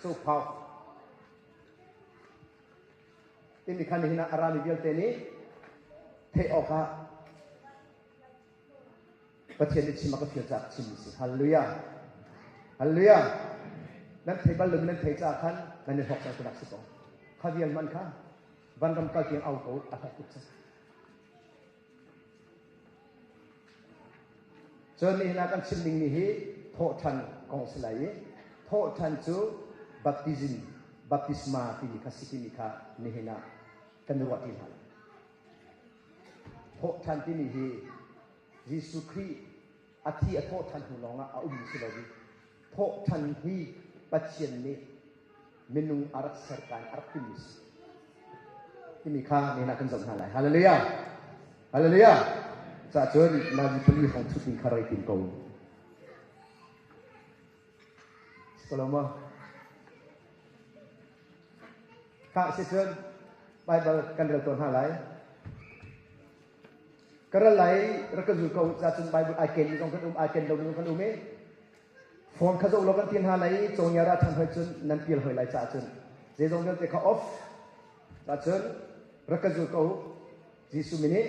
So powerful. Timi khan nihin ah a rami vialte nih theih awkah Pathian nih chim a ka fial caah chim si. Hallelujah. Hallelujah. Nan thei bal lomi nan thei caah khan nan i hlawk cang tinak si ko. Kha vial man kha vanram kal tiang au ko a hlawk tuk cang. Cun nihin ah kan chim dingmi hi thawhṭhan kong si lai i thawhṭhan cu baptism, baptisma timi kha si timi kha nihin ah kan i ruah ṭi hna lai. Thawhṭhan timi hi Jesuh Khrih a thi a thawhṭhan hnu lawngah a ummi si lo i thawhṭhan hi Pathian nih minung a rak ser kaan a rak timmi si timi kha nihin ah kan zoh hna lai. Hallelujah! Hallelujah! Cah cun nazi pali hrawng thut ding kha rai tim ko. Si lo maw? Kha si cun Bible kan rel tawn hna lai. Ka ral lai rak ka zul ko ca cun Bible ai ken mi zong kan um ai ken lo mi zong kan um i Phone kha zoh law kan ti hna lai i cawngia ra ṭhan hoi cun nan pial hoi lai caah cun zeizong vialte kha off cah cun rak ka zul ko Jesuh min in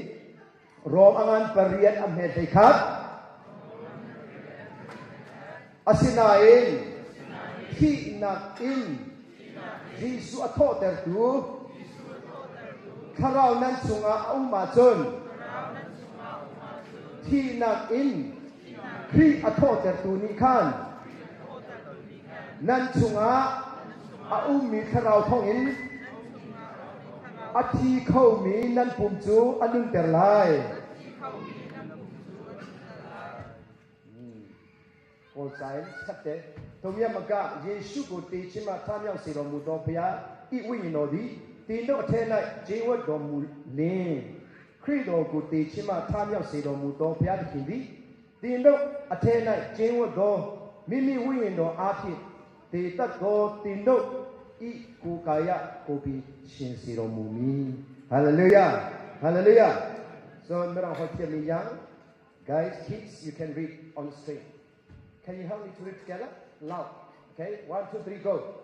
Rom a ngan pariat a hmet hlei khat asinain thihnak in Jesuh a thawhtertu Thlarau nan chungah a um ahcun thihnak in Khrih a thawhtertu nih khan nan chungah a ummi thlarau thawngin a thi khomi nan pum cu a nunter lai. Kawl ca in chatte Tomia maka Jesu ko te chima thamyang se ro mu do pya i wi no di ti no the nai jewa do mu le Khrih do ko te chima thamyang se ro mu do pya thin di ti no a the nai jewa do mimi wi no a thi te tat do ti no i ku kaya ko pi shin si ro mu mi Hallelujah Hallelujah So mirang hoi thiam mi yang Guys, kids, you can read on the screen. Can you help me to read together? Loud. Okay, one, two, three, go.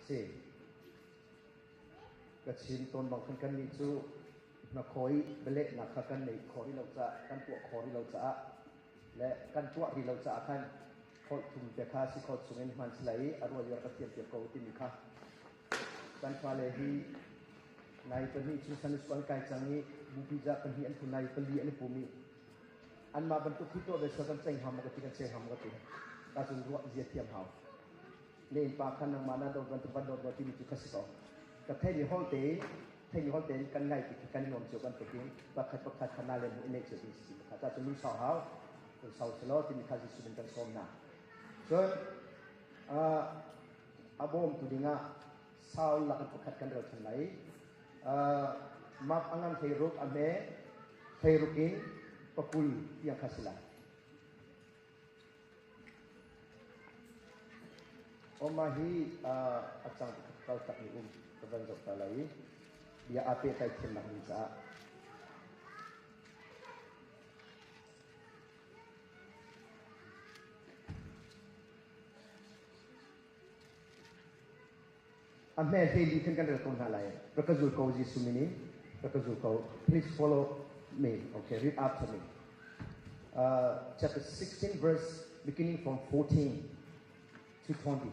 See. Ka chim tawn bang khan kannih cu hnakhaw i bialehnak kha kan neih khawh rih lo caah kan tuah khawh rih lo caah le kan tuah rih lo caah khan holh thum te kha si khawh chungin hman si lai i a rual i rak ka thiam piak ko timi kha kan fale hi nai pahnih chung Sunday school an kai cang i bupi za pahnih an thu nai pali an i pum i anmah bantuk hi tuah ve sel kan ceng ham ka ti kan ceng ham ka ti ta cun ruah zia thiam hau Na innpa kha nangmah na dawt bantuk van dawt law timi cu kha si ko. Ka theimi holh tein theimi holh tein kan ngai ti khi kan i nuam cio bantukin pakhat pakhat kha na le hmuh i neih cio ding si timi kha. Cun lungsau hau, lungsau si law timi kha Jesuh min kan sawm hna. Cun a bawmtu dingah Saul lak in pakhat kan rel ṭhan lai. Mark a ngan hleiruk a hme hleiruk in pakul tiang kha si lai. Mah hi a cang kal tak mi um ka van zoh ta lai i bia aa pehtlai thiamnak ding caah A hme hlei li khan kan rel ko hna lai. Rak ka zul ko Jesuh min in. Rak ka zul ko. Please follow me. Okay, read after me. Chapter 16 verse beginning from 14 to 20.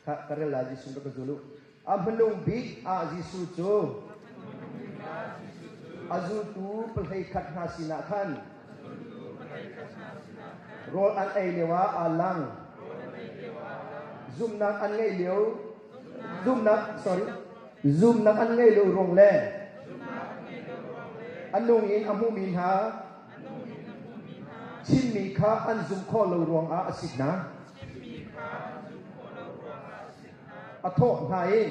Kha ka rel lai Jesuh rak ka zul u. A hmanung bik ah Jesuh cu. A zultu pahlei khat hna sinah khan rawl an ei lioah aa lang. Zumhnak an ngeih lio zumhnak sorry zumhnak an ngeih lo ruang le a nung in a hmumi hna chimmi kha an zumh khawh lo ruangah a si hna. A thawh hna i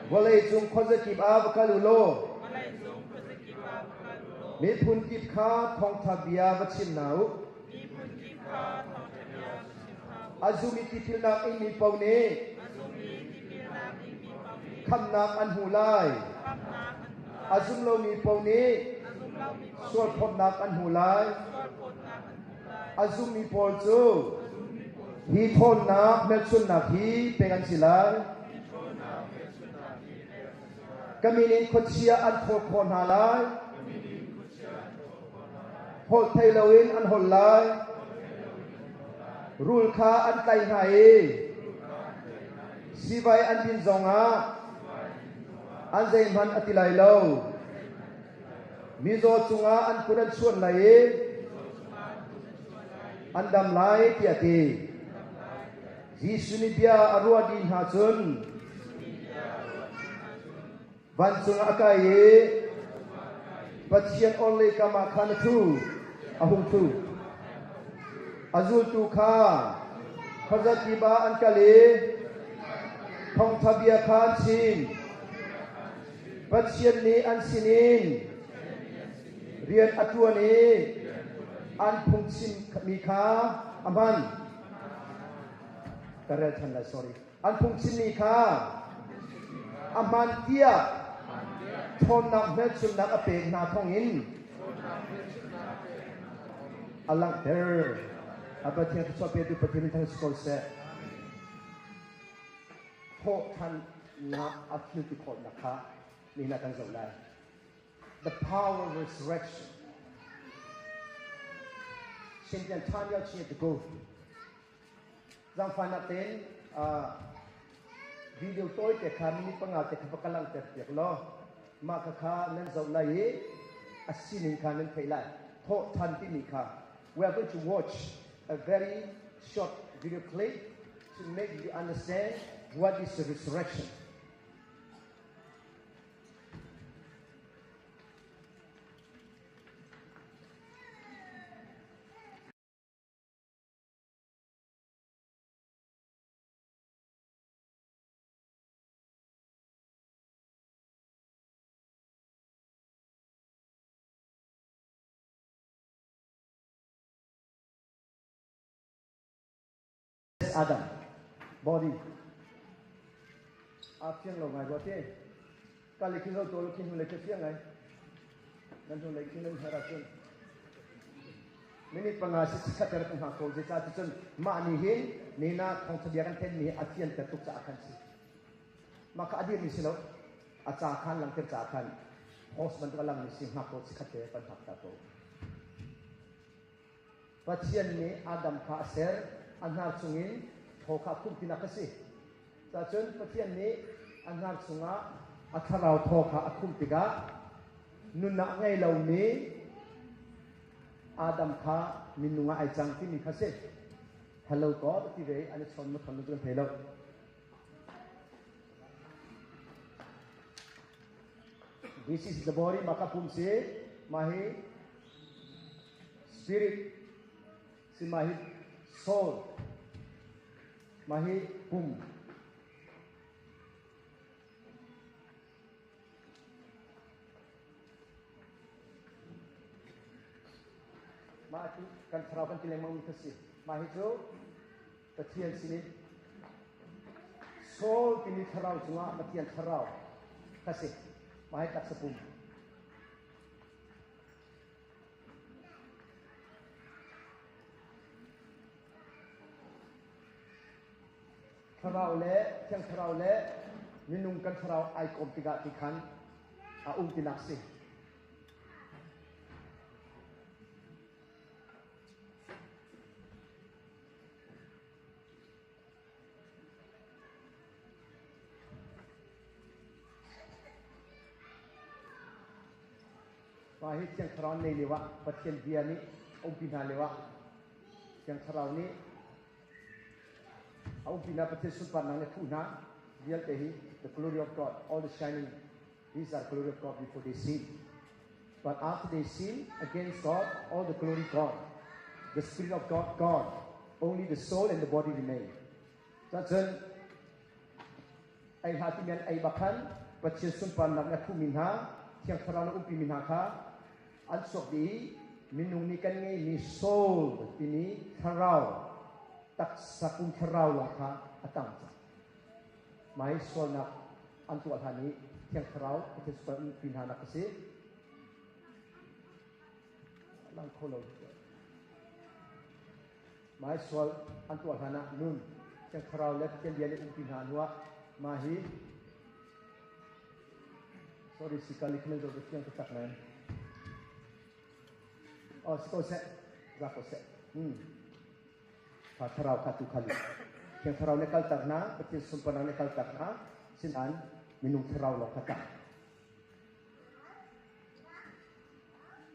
vawleicung khuazakip ah va kal u law miphun kip kha thawngṭha bia va chim hna u. A zum i tipilnak ingmi paoh nih khamhnak an hmu lai. A zum lomi paoh nih sualphawtnak an hmu lai. A zummi pawl cu hi ṭhawnnak hmelchunhnak hi pek an si lai. Ka min in khuachia an ṭhawl khawh hna lai. Holh thei loin an holh lai. Rul kha an tlaih hna i sivai an din zongah an zeihmanh a ti lai lo. Mizaw cungah an kut an chuan lai i an dam lai tiah a ti. Jesuh nih bia a ruah dih hna cun Vancung ah a kai i Pathian orhlei kam ah khan a ṭhu, a hung ṭhu. A zultu kha khuazakip ah an kal i thawngṭha bia kha an chim. Pathian nih an sinin rian a ṭuan i an phungchimmi kha a hman. Ka rel ṭhan lai, sorry. An phungchimmi kha a hmaan tiah ṭhawnnak hmelchunhnak a pek hna thawngin a langhter. A Pathian thluachuah petu Pathian min thang si ko seh. Thawhṭhannak a thil ti khawhnak kha nihin ah kan zoh lai. The power of resurrection. Sintian ṭhan yau chi to go. Zaangfahnak tein video tawite kha minute panga te kha va ka langhter piak law mah kha kha nan zoh lai i a sining kha nan theih lai. Thawhṭhan timi kha we are going to watch a very short video clip to make you understand what is the resurrection. Adam body a fiang lo ngai rua te ka le khi zo to lo khi hnu le khi fiang ngai nan hnu le khi nan her ahcun Minute panga si chikkhat ter kan hngak ko zeicah ticun mah nih hin nina thawngtha bia kan then mi a fianter tuk caah khan si. Mah kha a dirmi si lo. A ca khan langter ca khan host bantuk a langmi si hngak ko chikkhat te kan hngak ta ko. Pathian nih Adam kha a ser, a hnar chungin thaw kha a khumh tinak a si. Cacun Pathian nih a hnar chungah a thlarau thaw kha a khumh tikah nunnak ngei lomi Adam kha minung ah ai cang timi kha si. Hello God ti ve an i chawn ma thawn cu kan thei lo. This is the body maka pum si mahi spirit si mahi soul mahi pum Mah cu kan thlarau kan ti lengmang mi kha si. Mah hi cu Pathian sinin soul timi thlarau cungah Pathian thlarau kha si. Mah hi taksa pum. Thlarau le Thiang Thlarau le minung kan thlarau ai kawm tikah ti khan a um tinak si. Mah hi Thiang Thlarau nei lio ah Pathian bia nih a umpi hna lio ah Thiang Thlarau nih a umpi hna Pathian sunparnak nih a thuh hna vialte hi the glory of God all the shining these are glory of God before they sin but after they sin against God all the glory gone the spirit of God gone only the soul and the body remain cun Ei hlah timi an ei bak khan Pathian sunparnak nih a khuhmi hna, Thiang Thlarau nih a umpimi hna kha an chuak dih i minung nih kan ngeihmi soul timi thlarau, taksa pum thlarau lawng kha a tang cang. Mah hi sualnak an tuah hlan i Thiang Thlarau Pathian sunparnak umpi hna nak a si. Lang kho lo. Mah sual an tuah hlan ah nun Thiang Thlarau le Pathian bia nih umpi hna hnuah mah hi sorry sikali khamen zo thiang taktak men oh si ko seh za ko seh hmm kha thlarau kha tu khali Thiang Thlarau nih kaltak hna Pathian sunparnak nih kaltak hna sinan minung thlarau lawng kha tang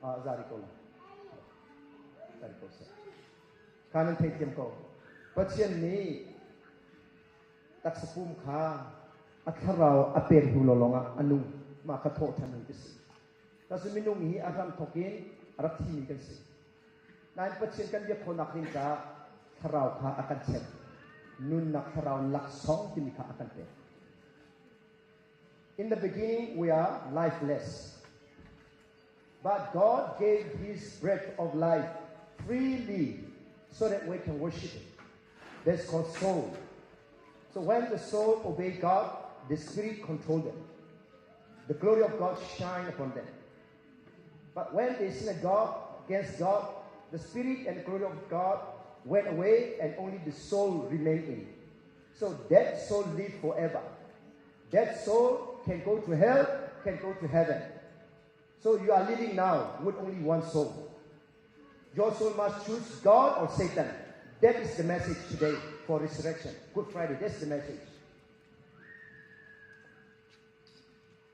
Ah, zari ko la. Zari ko seh. Kha nan theithiam ko. Pathian nih taksa pum kha a thlarau a pek hnu lawng ah a nung. Mah kha thawh ṭhan ka si. Tasu minung hi a hram thawk in a rak thimi kan si. Nain Pathian kan biak khawhnak ding caah thlarau kha a kan chep. Nunnak thlarau laksawng timi kha a kan pek. In the beginning, we are lifeless. But God gave His breath of life freely so that we can worship Him. That's called soul. So when the soul obey God, the spirit control them. The glory of God shine upon them. But when they sin God, against God, the spirit and the glory of God went away and only the soul remained in. So that soul live forever. That soul can go to hell, can go to heaven. So you are living now with only one soul. Your soul must choose God or Satan. That is the message today for resurrection. Good Friday, that's the message.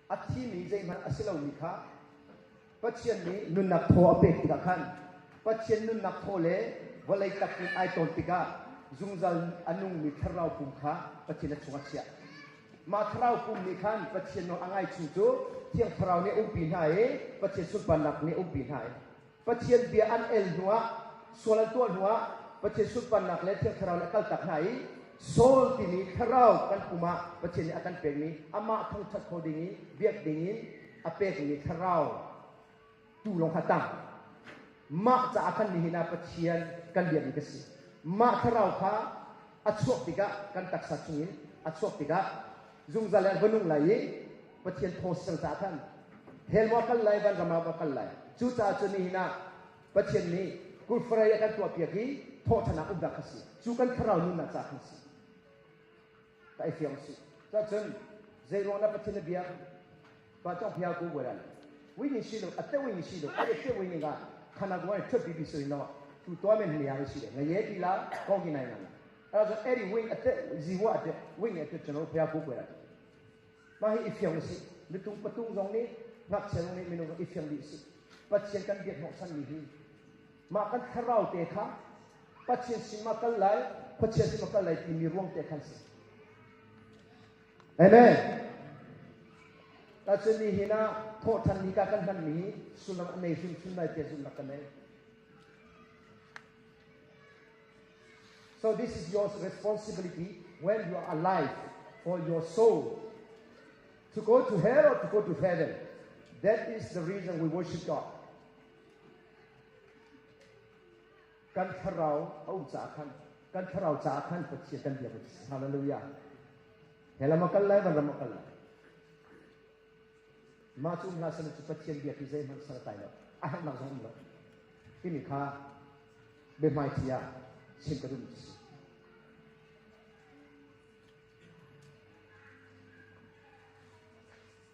A thimi zeihmanh a si lomi kha Pathian nih nunnak thaw a pek tikah khan Pathian nunnak thaw le vawlei takpum ai tawn tikah zungzal a nungmi thlarau pum kha Pathian a chung a chiah. Mah thlarau pum nih khan Pathian nawl a ngai chung cu Thiang Thlarau nih a umpi hna i Pathian sunparnak nih a umpi hna i Pathian bia an el hnuah sual an tuah hnuah Pathian sunparnak le Thiang Thlarau nih a kaltak hna i Saul timi thlarau kan pum ah Pathian nih a kan pekmi amah thangṭhat kho ding i biak ding in a pekmi thlarau tu lawng kha tang. Mah caah khan nihin ah Pathian kan biakmi ka si. Mah thlarau kha a chuak tikah kan taksa chungin a chuak tikah zungzal in a va nung lai i Pathian thaw si cang caah khan hell maw kal lai vanram ah maw kal lai. Cucaah cun nihin ah Pathian nih Good Friday a kan tuahpiak i thawhṭhannak umnak kha si. Cu kan thlarau nunnak ca khan si. Ka i fiang si. Cun zei ruang dah Pathian na biak? Pa cong phia ku 过来了。 ဝိညာဉ်ရှိလို့အသက်ဝိညာဉ်ရှိလို့အဲ့ဒီအသက်ဝိညာဉ်ကခန္ဓာကိုယ်ကနေထွက်ပြီးပြီဆိုရင်တော့သူသွားမယ့်နေရာရှိတယ်ငရဲပြီလားကောင်းကင်နိုင်ငံလားအဲ့ဒါဆိုအဲ့ဒီဝိညာဉ်အသက်ဇီဝအသက်ဝိညာဉ်အတွက်ကျွန်တော်တို့ဘုရားကိုးကွယ်တာမဟိအဖျောင်စီမတုံပတုံဇောင်းနေငါချေလုံးနေမင်းတို့အဖျောင်ဒီစီပတ်ချင်ကန်ပြတ်မောဆန်မီဟီမာကန်ခရောတေခါပတ်ချင်စီမကလိုက်ပတ်ချင်စီမကလိုက်ဒီမီရုံတေခန်စီအာမင် Ta cun nihin ah thawhṭhan ni ka kan hmanmi hi sullam a nei hrimhrim lai tiah zumhnak ka nei. So this is your responsibility when you are alive for your soul to go to hell or to go to heaven. That is the reason we worship God. Kan thlarau a um caah khan kan thlarau caah khan Pathian kan biak Hallelujah. Hell ah kal lai vanram ah kal lai. Mah cu um hlah seh cu Pathian biak hi zeihmanh san a tlai lo. A herhnak zong um lo. Timi kha biahmaithi ah chim ka duhmi si.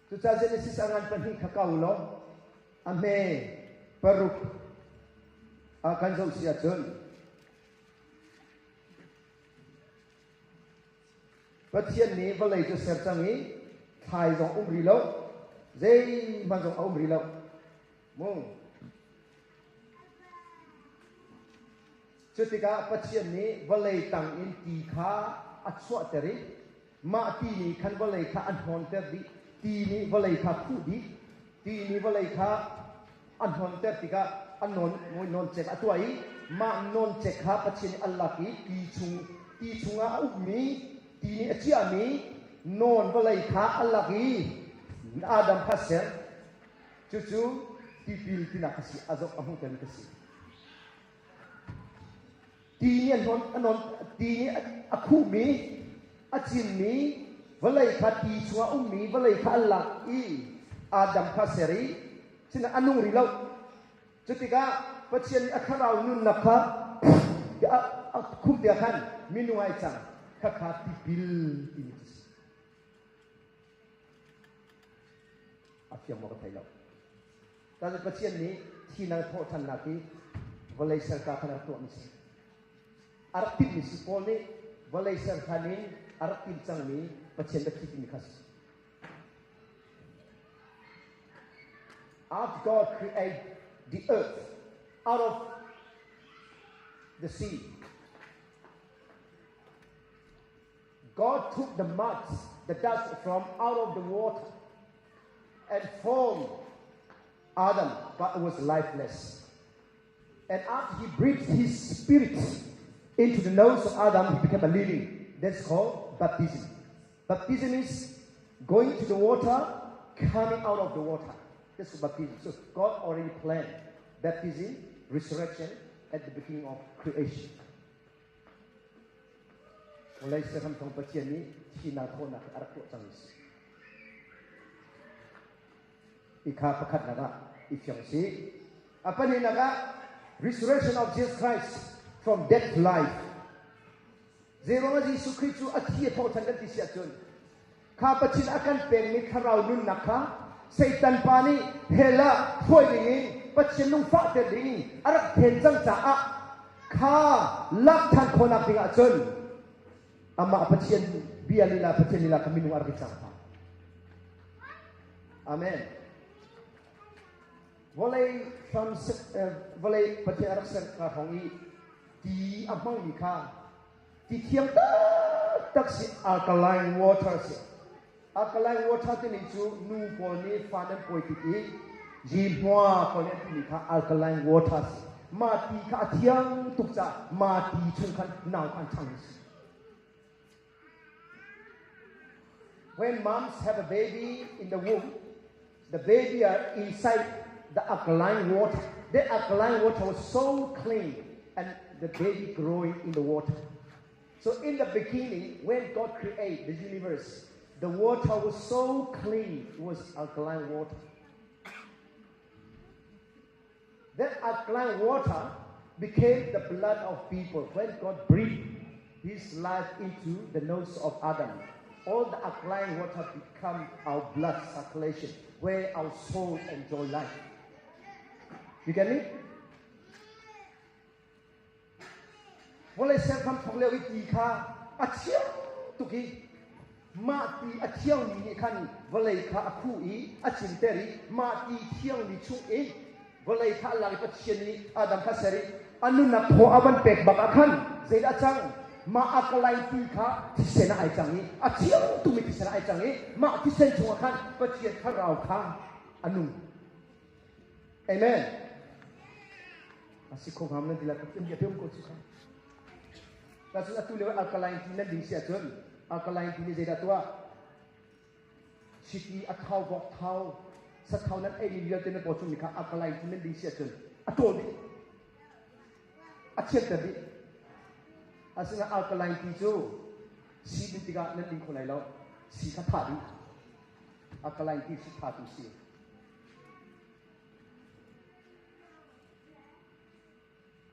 Cucaah Genesis a ngan pahnih kha kau law a hme paruk ah kan zoh si ahcun Pathian nih vawlei cu ser cang i thlai zong um rih lo, zeihmanh zong a um rih lo. Mu. Cu tikah Pathian nih vawlei tang in ti kha a chuahter i mah ti nih khan vawlei kha a hnawnter dih. Ti nih vawlei kha khuh dih. Ti nih vawlei kha a hnawnter tikah a nawn nawncek a tuah i mah nawncek kha Pathian nih a lak i ti chung ti chungah a ummi ti nih a ciahmi nawn vawlei kha a lak i Adam kha a ser. Cucu tipil tinak a si, a zoh a hmuhtermi ka si. Ti nih a hnon, a non, ti nih a khuhmi, a cinmi vawlei kha ti chungah ummi vawlei kha a lak i Adam kha a ser i sinain a nung rih lo. Cutikah Pathian nih a thlarau nunnak kha a khumh tiah khan minung ai cang. Khakha tipil timi cu si. A fiang maw ka thei lo. Taze Pathian nih thinak thawhṭhannak hi vawlei serka khan a rak tuahmi si. A rak timhmi si. Paul nih vawlei ser hlan in a rak tim cangmi Pathian biathli timi kha si. After God create the earth out of the sea, God took the mud, the dust from out of the water and formed Adam, but it was lifeless. And after he breathed his spirit into the nose of Adam, he became a living. That's called baptism. Baptism is going to the water, coming out of the water. That's baptism. So God already planned baptism, resurrection at the beginning of creation. Vawlei serhram thawng Pathian nih thihnak thawhnak hi a rak tuah cang si. Ikha pakhatnak ah i fiang si. A pahnihnak ah resurrection of Jesus Christ from death to life. Zeiruang ah Jesuh Khrih cu a thi a thawh ṭhan kan ti si ahcun kha Pathian a kan pekmi thlarau nunnak kha Satan pa nih hell ah hruai dingin Pathian lungfahter dingin a rak then cang caah kha lak ṭhan khawhnak dingah cun amah Pathian bia lila Pathian lila kha minung a rak i cang pah. Amen. Vawlei hram vawlei Pathian a rak ser ka hrawng i ti a hmangmi kha Ti thiang taktak si alkaline water si. Alkaline water timi cu nu pawl nih fa nan pawi tik i zihmua pawl nih an timi kha alkaline water si. Mah ti kha a thiang tuk caah mah ti chung khan nau kha an ṭhang si. When moms have a baby in the womb, the baby are inside the alkaline water. The alkaline water was so clean and the baby growing in the water. So in the beginning, when God created the universe, the water was so clean, it was alkaline water. That alkaline water became the blood of people when God breathed his life into the nose of Adam. All the alkaline water become our blood circulation, where our soul enjoy life. You get me? Vawlei serhram thawk lio i ti kha a thiang tuk i mah ti a thiangmi nih khan vawlei kha a khuh i a cinter i mah ti thiangmi chung in vawlei kha a lak i Pathian nih Adam kha ser i a nunnak thaw a van pek bak ah khan zeidah a cang? Mah a kalai ti kha thisen ah ai cang i a thiang tukmi thisen ah ai cang i mah thisen chungah khan Pathian thlarau kha a nung. Amen. A si kho ngam nan ti la ka bia pe um ko chu kha. Ta cun atu lio alkaline ti nan ding si ahcun alkaline ti nih zeidah tuah? Chiti a thau vok thau sathau nan ei mi vialte nan paw chung mi kha alkaline ti nan ding si ahcun a ṭawl dih. A thianter dih. Asinain alkaline ti cu si din tikah nan ding kho lai lo. Si kha thah dih. Alkaline ti si tha tu si.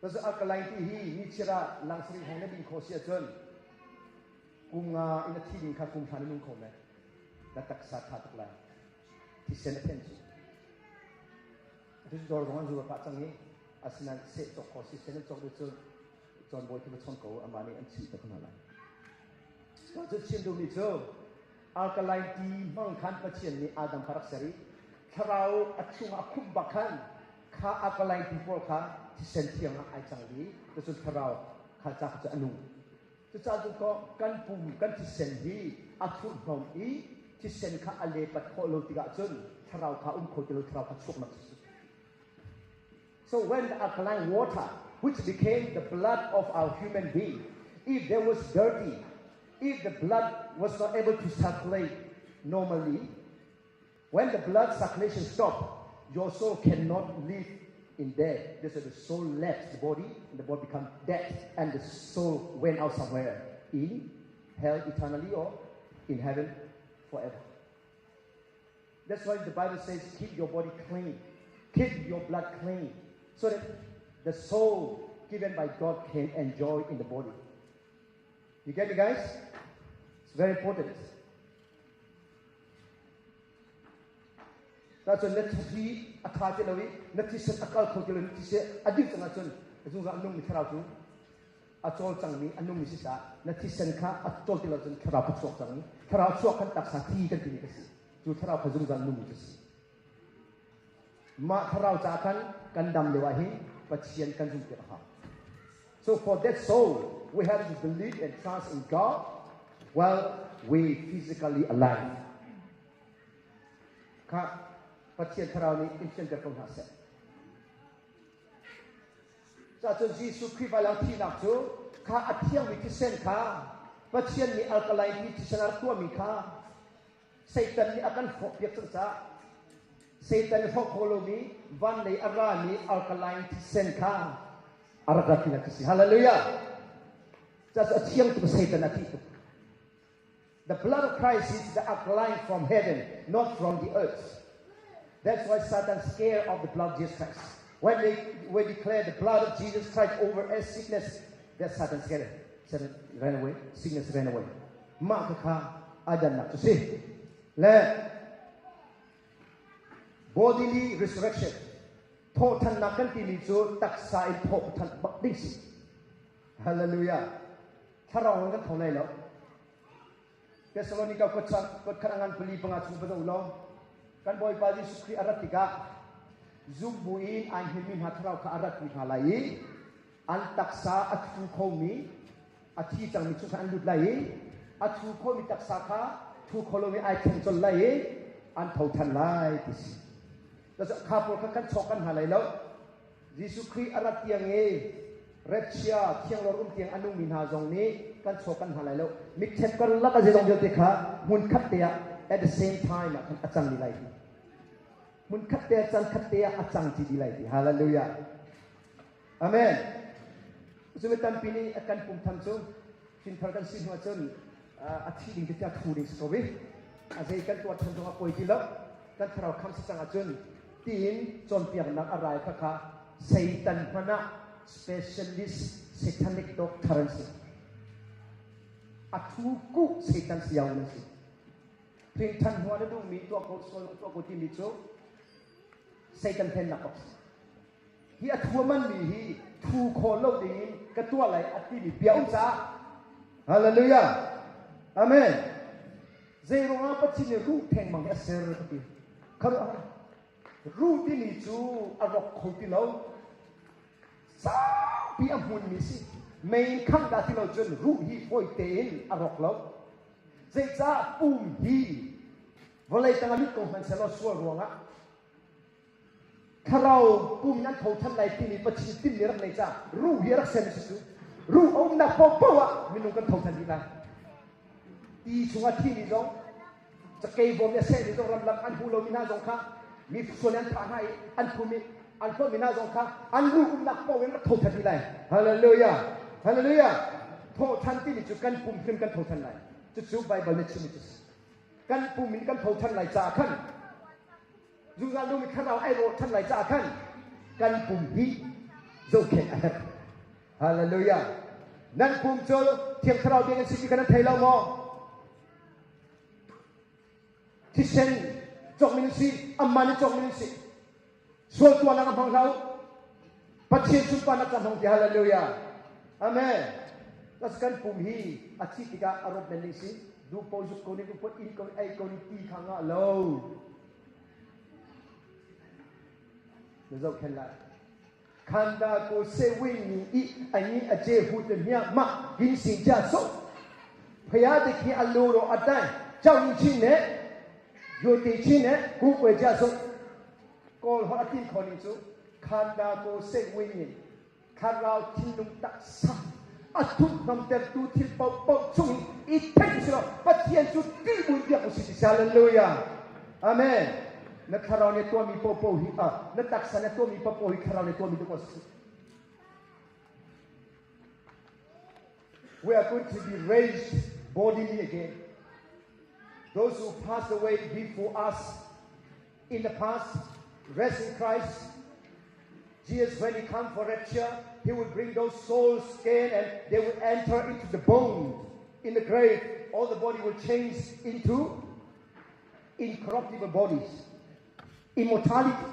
Cucu alkaline ti hi nichiar ah langsarih hong na din khawh si ahcun kum nga in a thi ding kha kum hra na nung kho men. Na taksa tha tuk lai. Thisen a then cu. Atu cu dawr zong an zuar pah cang i asinain seh cawk khawh si sen an cawk dih cu John Bawi khi va chawn ko amah nih an chimh te ko hna lai. Cu chim duhmi cu alkaline ti hmang khan Pathian nih Adam kha rak ser i thlarau a chungah a khumh bak khan. Kha alkaline ti pawl kha thisen thiang ah ai cang dih. Cucun thlarau kha ca cu a nung. Cucaah cun kaw kan pum kan thisen hi a thurhnom i thisen kha a lepat khawh lo tikah cun thlarau kha um kho ti lo thlarau kha chuaknak si. So when the alkaline water, which became the blood of our human being, if there was dirty, if the blood was not able to circulate normally, when the blood circulation stopped, your soul cannot live in there. This is the soul left the body, and the body become dead, and the soul went out somewhere in hell eternally or in heaven forever. That's why the Bible says, keep your body clean, keep your blood clean, so that the soul given by God can enjoy in the body. You get me, guys? It's very important. Tacun na thi a tha ti lo i na thisen a kal kho ti lo na thisen a ding cang ahcun zungzal a nungmi thlarau cu a cawl cangmi a nungmi si caah na thisen kha a cawl ti lo cun thlarau kha chuak cang i thlarau chuak khan taksa thi kan timi ka si cu thlarau kha zungzal nungmi cu si mah thlarau caah khan kan dam lio ah hin Pathian kan zumh piak a hau So for that soul, we have to believe and trust in God while we physically alive. Kha Pathian thlarau nih in fianter ko hna seh. Cacun Jesuh Khrih vailam thihnak cu kha a thiangmi thisen kha Pathian nih alkaline ti thisen a rak tuahmi kha Satan nih a kan hrawhpiak cang caah Satan hrawh kho lomi van lei a rami alkaline thisen kha a rak rat tinak si. Hallelujah! Cacu a thiang tuk Satan a thih tuk. The blood of Christ is the alkaline from heaven, not from the earth. That's why Satan's scared of the blood of Jesus Christ. When they when declare the blood of Jesus Christ over as sickness, that Satan scared. Satan ran away. Sickness ran away. Mah kha a dannak cu si. Le bodily resurrection thawhthannak kan timi cu taksa in thawhthan bak ding si. Hallelujah. Thlarau in kan tho lai lo. Thessalonica kuat khat a ngan pali panga chung va zoh law kan Bawipa Jesuh Khrih a rat tikah zumh buin ai hninmi hna thlarau kha a ratpi hna lai i an taksa a thu khomi a thi cangmi chung khan an lut lai i a thu khomi taksa kha thu kho lomi ai thleng colh lai i an tho than lai ti si. Kha pawl kha kan chawk kan hna lai lo. Jesuh Khrih a rat tiang i Repchia thianglawr um tiang a nungmi hna zong nih kan chaw kan hna lai lo. Mitṭhep karlak a zeizong vialte kha hmun khat te ah at the same time ah khan a cang dih lai ti. Hmun khat te ah cang khat te ah a cang ti dih lai ti. Hallelujah. Amen. Cumi tampi nih a kan pum tham cu hrinthar kan si hnu ahcun a thi ding te a thu ding si ko i a zei kan tuah than zong a poi ti lo. Kan thlarau kham si cang ahcun tiin cawnpiaknak a rai kha kha Satan hmanh ah specialist satanic doctor an si. A thu kuh Satan siau an si. Hrin than hua na duhmi tuah ko sual tuah ko timi cu Satan hlennak kok si. Hi a thu manmi hi thu kho lo dingin ka tuah lai a timi bia um caah Hallelujah Amen Zei ruangah Pathian nih ruh thengmang hi a ser ka ti. Kharuah ruh timi cu a rawk kho ti lo. Saupi a hmunmi si. Mei khangh dah ti lo cun ruh hi fawi tein a rawk lo. Zeicah pum hi vawlei tangah lut ko hmanhsehlaw sual ruangah Thlarau pum in an tho than lai timi Pathian timmi rak nei caah ruh hi a rak ser si cu. Ruh a umnak paohpaoh ah minung kan tho than dih lai. Ti chungah thimi zong cakei bawm nih a sehmi zong ramlak an hmu lomi hna zong kha mi sual an thah hna i an phum i an hlawhmi hna zong kha an ruh umnak paoh in rak tho than dih lai. Hallelujah! Hallelujah! Thawh than timi cu kan pum hrim kan tho than lai. Cucu Baibal nih chimmi cu si. Kan pum in kan tho than lai caah khan Zungzal nungmi thlarau ai rawh ṭhan lai caah khan kan pum hi zohkhenh a herh. Hallelujah. Nan pum cu Thiang Thlarau biak in si ti kha nan thei lo maw? Thisen cawkmi nan si, amah nih cawkmi nan si. Sual tuahnak a hmang hlah u. Pathian sunparnak ca hmang ti hallelujah. Amen. Las kan pum hi a thih tikah a rawp men ding si. Duh po zuk ko ni duh po in ko ni ei ko ni ti kha ngah lo. Na zohkhenh lai. Khanda ko se win ni i anyi aje hu te mya ma gin sing ja so. Phaya te khi alo ro atai chau ni chin ne yo te chin ne ku kwe ja so. Kawl ho atin kho ning cu khanda ko se win ni thlarau thinlung taksa a thurhnomtertu thil paohpaoh chung i theih si lo Pathian cu ṭih buin biak u si ti Hallelujah Amen na thlarau nih tuahmi paohpaoh hi ah na taksa nih tuahmi paohpaoh hi thlarau nih tuahmi dawh a si We are going to be raised bodily again. Those who passed away before us in the past, rest in Christ. Jesus, when he comes for rapture, he will bring those souls again and they will enter into the bone in the grave. All the body will change into incorruptible bodies, immortality,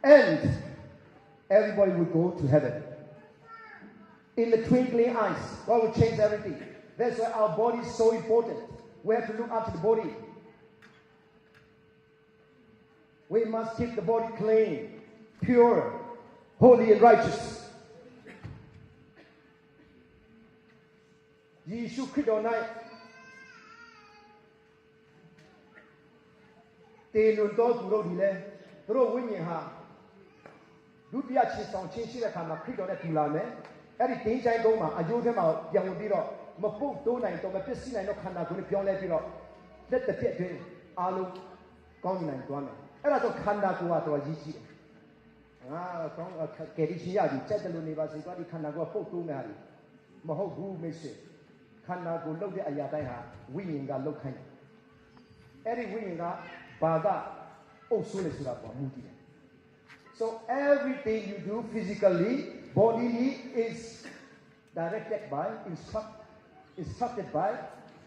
and everybody will go to heaven. In the twinkling eyes, God will change everything. That's why our body is so important. We have to look after the body. We must keep the body clean, pure, holy, and righteous. Jesuh Khrih nih တေလွန်တော်သူတို့ဒီလဲသူတို့ဝိညာဉ်ဟာဒုတိယချီဆောင်ချင်းရှိတဲ့အခါမှာခရစ်တော်နဲ့တူလာမယ်အဲ့ဒီတင်းချိုင်းကုန်းမှာအယိုးထဲမှာပြန်ဝင်ပြီးတော့မပုတ်တိုးနိုင်တော့မပျက်စီးနိုင်တော့ခန္ဓာကိုယ်နဲ့ပြောင်းလဲပြီးတော့လက်တစ်ပြက်အတွင်းအားလုံးကောင်းနိုင်သွားမယ်အဲ့ဒါတော့ခန္ဓာကိုယ်ကတော့ရည်ကြီးတယ်ငါကောင်းကယ်ရီချင်းရပြီကြက်တယ်လို့နေပါစေသွားဒီခန္ဓာကိုယ်ကပုတ်တိုးမယ်ဟာမဟုတ်ဘူးမိတ်ဆွေခန္ဓာကိုယ်လှုပ်တဲ့အရာတိုင်းဟာဝိညာဉ်ကလှုပ်ခိုင်းတယ်အဲ့ဒီဝိညာဉ်ကဘာကအုပ်ဆိုးလဲဆိုတာပေါ်မူတည်တယ် So everything you do physically, bodily is directed by, instruct, instructed by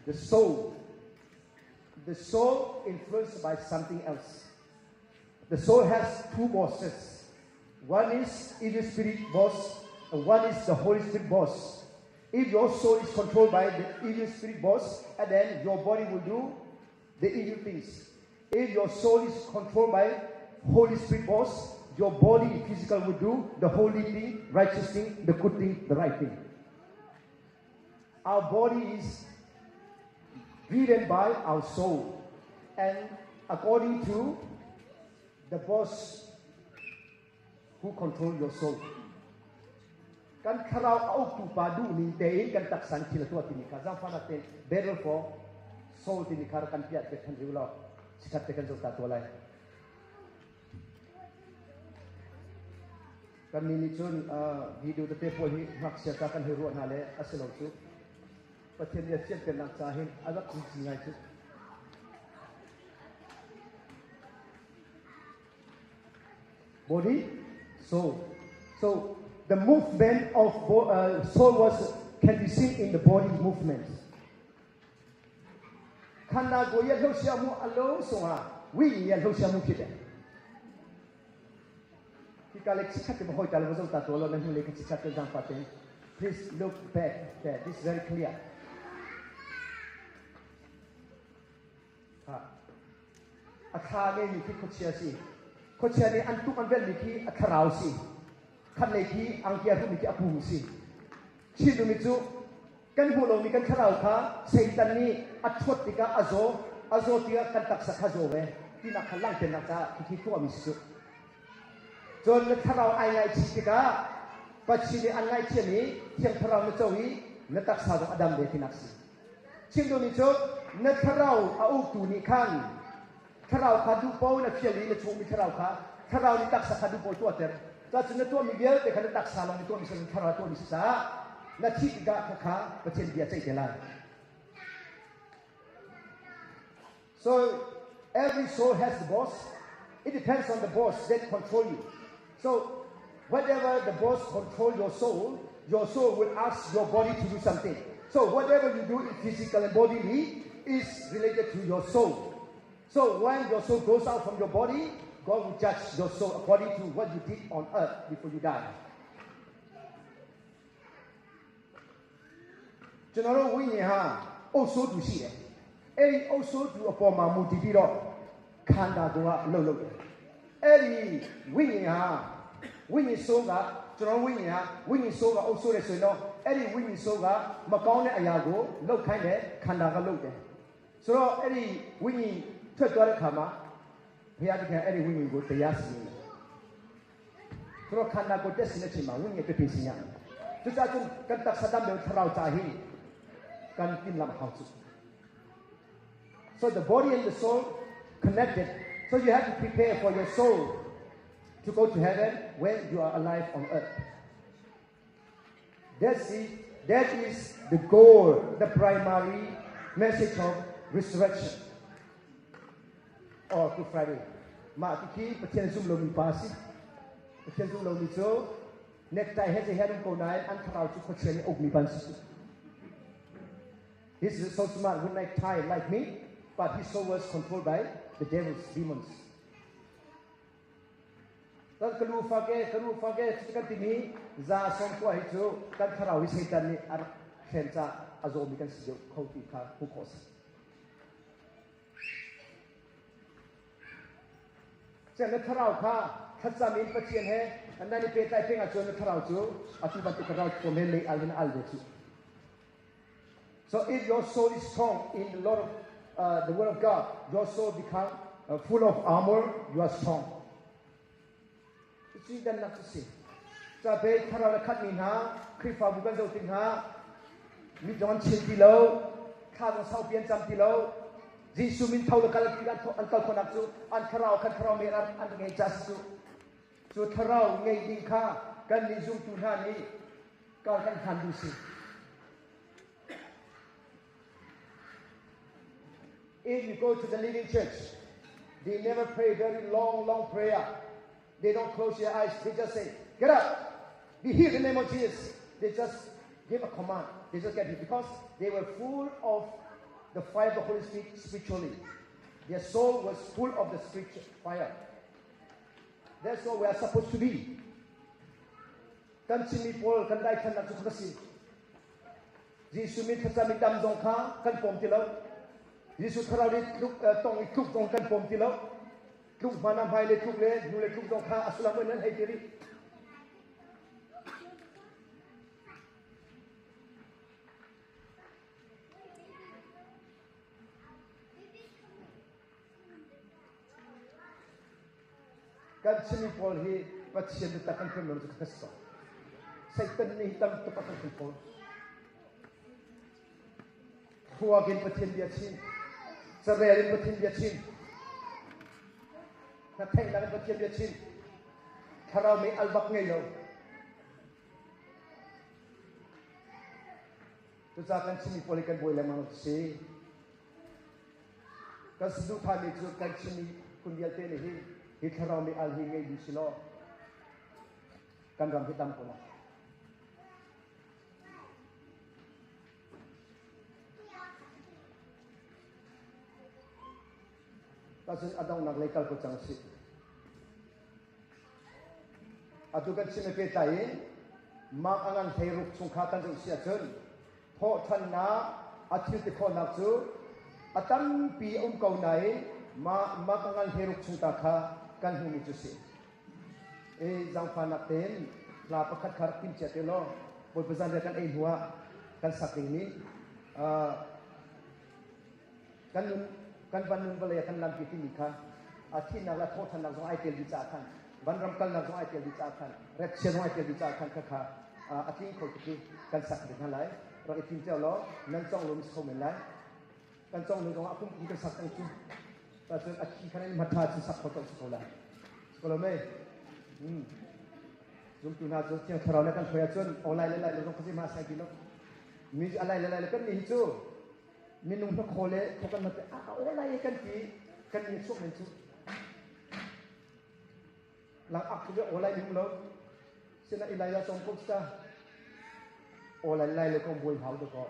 the soul. The soul influenced by something else. The soul has two bosses. One is evil spirit boss, and one is the Holy Spirit boss. If your soul is controlled by the evil spirit boss, and then your body will do the evil things. If your soul is controlled by Holy Spirit boss, your body physical will do the holy thing, righteous thing, the good thing, the right thing. Our body is driven by our soul. And according to the boss who control your soul. Kan thlarau a uktu pa duh ning tein kan taksa thil tuah timi kha zaangfahnak tein battle for soul timi kha kan piah te than riu law sikhat te kan zoh ta tua lai. Kan nih nih cun video tete pawl hi ngakchia ca kan hei ruah hna le a si lo cu. Pathian nih a fianternak ca hin a rak ci ngai cu. Body, soul. So the movement of soul was can be seen in the body movements. ခန္ဓာကိုယ်ရဲ့လှုပ်ရှားမှုအလုံးစုံဟာဝိညာဉ်ရဲ့လှုပ်ရှားမှုဖြစ်တယ်။ဒီကလည်းချက်တဲ့မဟုတ်တယ်လို့ဆိုတာတော်လို့လည်းလေးချက်တဲ့ဇံပါတယ် Please look back there. This is very clear. ဟာအခါလေးဒီခချီစီခချီနေအန်တုအန်ဘယ်လီခီအခရောစီခတ်လေခီအန်ကီယာဖူမီခီအပူစီချီလူမီချူกันหูลงมีกันขราวค่ะเซตันนี่อัชดติกาอโซอโซติกากันตักสักขโซเวที่นักขันล่างเป็นนักจ้าที่ที่ตัวมีสุจนขราวไอไงชิติกาปัจฉิมอันไงเชียนี้เทียงขราวนเจ้าฮีนตักสาวอดัมเดที่นักสิชิมดูนี่จนขราวอาอุตูนี่ขันขราวขาดูโป้นเพียลีนชงมีขราวขาขราวนี่ตักสักดูโป้ตัวเต็มก็จะนตัวมีเบี้ยแต่ขันตักสาวลงตัวมีสุขราวตัวมีสุสา na thi ga kha kha Pathian bia ceih te lai. So every soul has the boss. It depends on the boss that control you. So whatever the boss control your soul, your soul will ask your body to do something. So whatever you do in physical and bodily is related to your soul. So when your soul goes out from your body, God will judge your soul according to what you did on earth before you die. ကျွန်တော်တို့ဝိညာဉ်ဟာအုပ်စိုးသူရှိတယ်။အဲ့ဒီအုပ်စိုးသူအပေါ်မှာမူတည်ပြီးတော့ခန္ဓာကိုယ်ကအလုပ်လုပ်တယ်။အဲ့ဒီဝိညာဉ်ဟာ ဝိညာဉ်ဆိုးကကျွန်တော်ဝိညာဉ်ကဝိညာဉ်ဆိုးကအုပ်ဆိုးတယ်ဆိုရင်တော့အဲ့ဒီဝိညာဉ်ဆိုးကမကောင်းတဲ့အရာကိုလှုပ်ခိုင်းတယ်ခန္ဓာကလှုပ်တယ်ဆိုတော့အဲ့ဒီဝိညာဉ်ထွက်သွားတဲ့ခါမှာဘုရားသခင်အဲ့ဒီဝိညာဉ်ကိုတရားစီရင်တယ်ဆိုတော့ခန္ဓာကိုတက်စင်တဲ့ချိန်မှာဝိညာဉ်ပြည့်စင်ရတယ် Cucacun kan taksa dam deuh thlarau ca hi kan timhlamh hau cu. So the body and the soul connected. So you have to prepare for your soul to go to heaven when you are alive on earth. That's it. That is the goal, the primary message of resurrection. Or Good Friday. Mah ti khi Pathian zum lomi pa si. Pathian zum lomi cu necktie he he an ko nain an thlarau cu khuachia nih ukmi ban si. He's so smart with necktie like me, but his soul was controlled by the devil's demons. Kan kalu fake kalu fake kan timi za som kwa hi cu kan thlarau hi Satan nih a rak hlen ca a zawmi kan si deuh kho ti kha hmuh khawh si. Cun na thlarau kha thlacam in Pathian he nan i pehtlai peng ahcun na thlarau cu atu bantuk ral thuam he mei al in al ve cu. So if your soul is strong in the Lord of the Word of God, your soul become full of armor, you are strong. Cuci dannak cu si. Cape thlarau le khatmi hna, Khrihfabu kan zoh tik hna, mit zong an chin ti lo, thla zong saupi an cam ti lo, Jesuh min tho le kal an kal khawhnak cu an thlarau khan thlarau men an ngei ca si cu. Cu thlarau ngei ding kha kan nih zumtu hna nih kar kan hlan ding si. If you go to the living church, they never pray very long, long prayer. They don't close their eyes. They just say, get up, be healed in the name of Jesus. They just give a command. They just get healed because they were full of the fire of the Holy Spirit spiritually. Their soul was full of the spiritual fire. That's what we are supposed to be. Kan Chinmi pawl kan daithlannak cu ka si. Jesuh min thlacam i dam zong kha kan pom ti lo. Jesuh thlarau nih tluk tong i tluk zong kan pom ti lo. Tluk hmana hmai le tluk le hnu le tluk zong kha a sullam in an hei ti rih. Kan Chinmi pawl hi Pathian biatak kan thiam lo cu ka si ko. Satan nih tam tuk a kan control. Thluak in Pathian bia chim. Carel in Pathian bia chim. Na theihnak in Pathian bia chim. Thlarau mei al bak ngei lo. Cucaah kan Chinmi pawl hi kan buai lengmang lo si. Kan saduhthahmi cu kan Chinmi phun vialte nih hi hi thlarau mei al hi ngei dih si law kan ram hi dam ko lai. Tacun a donghnak lei kal ko cang sih. Atu kan chim i pehtlai in mah a ngan 16 chung kha kan zoh si ahcun thawhṭhannak a thil ti khawhnak cu a tampi a um ko nain mah mah a ngan 16 chung ta kha kan hmuhmi cu si. I zaangfahnak tein hla pakhat kha rak timcia te law Bawipa zanriah kan ei hnuah kan sak dingmi kan nun kan van nun vawlei ah kan lampi timi kha a thihnak le thawhṭhannak zong ai tel dih caah khan vanram kalnak zong ai tel dih caah khan retchia zong ai tel dih caah khan khakha a tling kho tuk i kan sak te hna lai rak i tim cio law nan cong lo mis kho men lai kan cong lo zong ah kum kum kan sak cang cu cun a thi khan in hmatha cu sak kho to si ko lai si ko lo mei zumtu hna cu thiang thlarau le kan hruai ahcun online le lai lo zong khuazei ma sai ti lo music alai le lai le kan nih hi cu minung hnakhaw le thawk kan mat a aw lai kan ti kan ni chuak men cu lang ak tu aw lai ning lo sina ilai la tong ko sta aw lai lai le ko boi hau de ko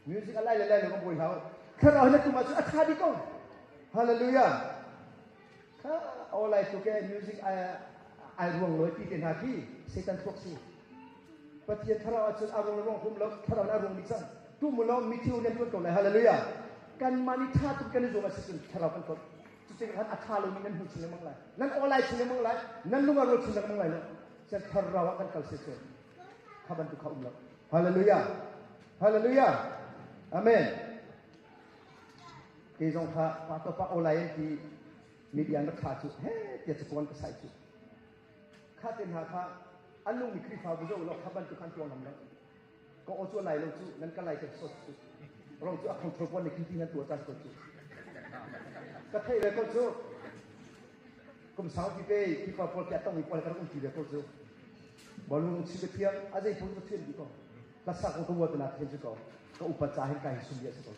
music alai le lai le ko boi hau thlarau na tuma chu a tha di ko hallelujah kha aw lai tu ke music ai ruang loi ti te hna khi satan thuak si Pathian thlarau ahcun a ruang ruang hum lo thlarau na ruang dih cang tu mu lo mi thil nan tuan ko lai hallelujah kanmah nih tha tuk kan i zuam a si cun thlarau kan kot cucu khan a tha lomi nan hmu chin lengmang lai nan aw lai chin lengmang lai nan lung a rual chin lengmang lai lo. Sian thlarau ah kan kal si cun kha bantuk kha um lo. Hallelujah. Hallelujah. Amen. Kei zong kha pa to pa olai an ti media an rak thla cu he tia capuan ka sai cu. Kha te hna kha an nungmi Khrihfabu zo lo kha bantuk khan tuang ngam lo. Ka aw cu lai lo cu nan ka lai ka sot cu. Rong cu a control puan le khi ti nan tuah caan ko cu. Ka theih ve ko cu. Kum sau ti pe Khrihfa pawl khi a tong i pawl ka rak um ti ve ko cu. Bawlung si ka thiam a zei phun ka thiam dih ko. Hlasak ko ka uat na thiam si ko. Ka upat ca hin ka hi sum bia si ko.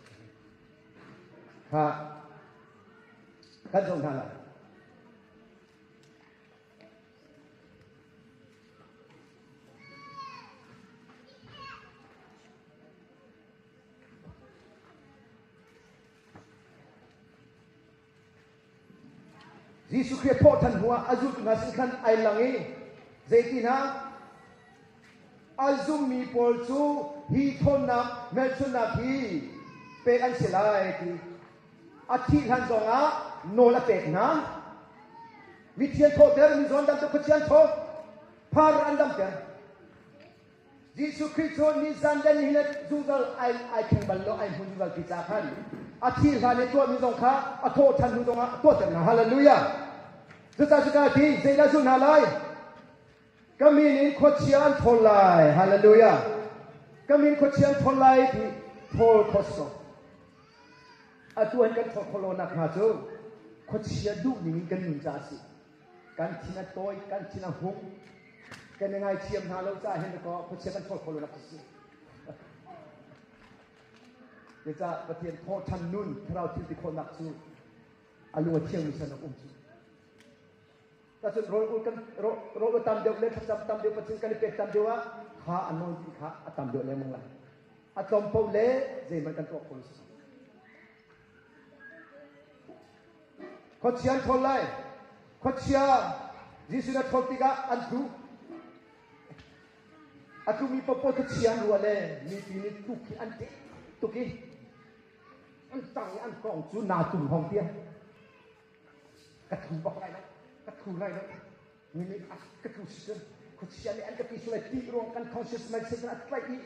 Ha kan zoh hna lai. Jesuh Khrih thawhṭhan hnuah a zultu hna sin khan ai lang i zeiti hna a zummi pawl cu hi ṭhawnnak hmelchunhnak hi pek an si lai ti a thih hlan zongah nawl a pek hna. Mithian thawhter, mizawn damter, khuachia an thaw, phar an damter. Jesuh Khrih cu nizan le nihin le zungzal ai ai thleng bal lo, ai hmun zungzal ti ca khan a thih hlan i tuahmi zong kha a thawh ṭhan hnu zongah a tuahter hna. Hallelujah! Cucaah cuka ti zeidah zulh hna lai? Ka min in khuachia an ṭhawl lai. Hallelujah! Ka min khuachia an ṭhawl lai ti ṭhawl kho si ko. Atu an kan ṭhawl khawh lo nak hnga cu khuachia duh ning in kan nun caah a si. Kan thin a tawi, kan thin a hung, kan i ngaithiam hna lo caah hin kaw khuachia kan ṭhawl khawh lo nak a si. Cucaah Pathian thawhṭhan nun thlarau thil ti khawhnak cu a lung a thiangmi san um cu. Tacun rawl ul kan rawl ul tam deuh le thlacam tam deuh Pathian kan i pek tam deuh ah kha a nawl ti kha a tam deuh lengmang lai. A tlawm paoh le zeihmanh kan tuah kho lo. Khuachia an ṭhawl lai. Khuachia Jesuh na ṭhawl tikah an tlu. A tlumi paohpaoh khuachia an ruah le mipi nih tluk hi an ṭih tuk i an tang i an kong cu naa tum hong tiah ka thu bak lai lo ka thu lai lo mi nih ka thu si cun khuachia nih an ka ti sulai ti ruang kan conscious mind satan a tlaih i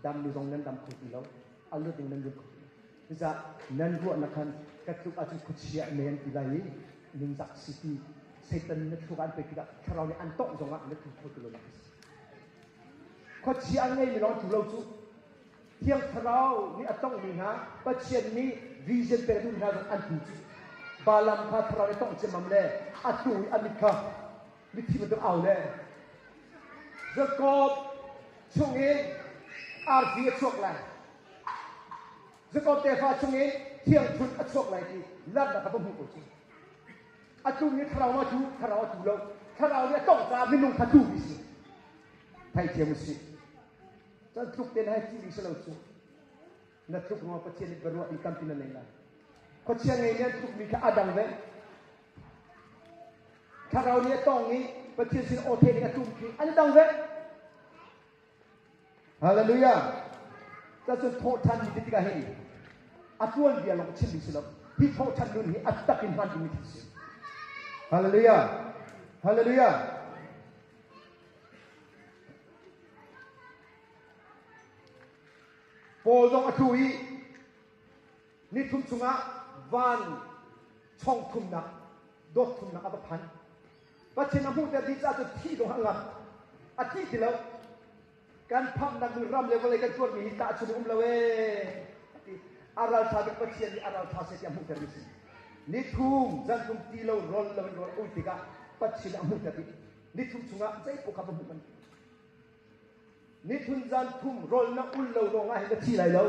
dam mi zong nan dam kho ti lo a lut ding nan lut kho ti lo cucaah nan ruahnak khan ka tluk ahcun khuachia mei an ti lai i ningzak si ti Satan na thluk an pek tikah thlarau nih an tongh zongah na tlu kho ti lo nak a si khuachia an ngeimi lawng tlu lo cu Thiang Thlarau nih a tonghmi hna Pathian nih vision pek duh hna zong an tlu cu. Balaam kha Thlarau nih tongh ciammam le a tlu i a mit kha mithi bantuk au le Jakob chungin arfi a chuak lai. Jakob tefa chungin thiangthunh a chuak lai ti langhnak kha va hmuh ko cu. A tlumi thlarau ma cu thlarau a tlu lo. Thlarau nih a tongh caah minung kha tlu mi si. Theithiam u sih. Cun tluk te na hei ṭih ding si lo cu. Na tluk ruangah Pathian nih biaruah ding tampi na nei lai. Khuachia ngei nih an tlukmi kha a dang ve. Thlarau nih a tong i Pathian sin aw theh ding a tum khi an i dang ve. Hallelujah. Cacun thawhṭhan ni ti tikah hin a tuan bia lawng chim ding si lo. Hi thawhṭhan nun hi a tak in hman dingmi thil si. Hallelujah. Hallelujah. Paul zong a tlu i nithum chungah van chong thumnak dawt thumnak a va phan. Pathian a hmuhter dih caah cun thih zong a ngam. A thi ti lo. Kan phamnak mi ram le vawlei kan tuarmi hi tahchun um lo ee. A ralṭha bik Pathian nih a ralṭha seh tiah hmuhter mi si. Nithum zan thum ti lo rawl lo in rawl ui tikah Pathian a hmuhter dih. Nithum chungah zeipaoh kha va hmuh kan Nithun zan thum rawl na ul lo lawng ah hin na thi lai lo.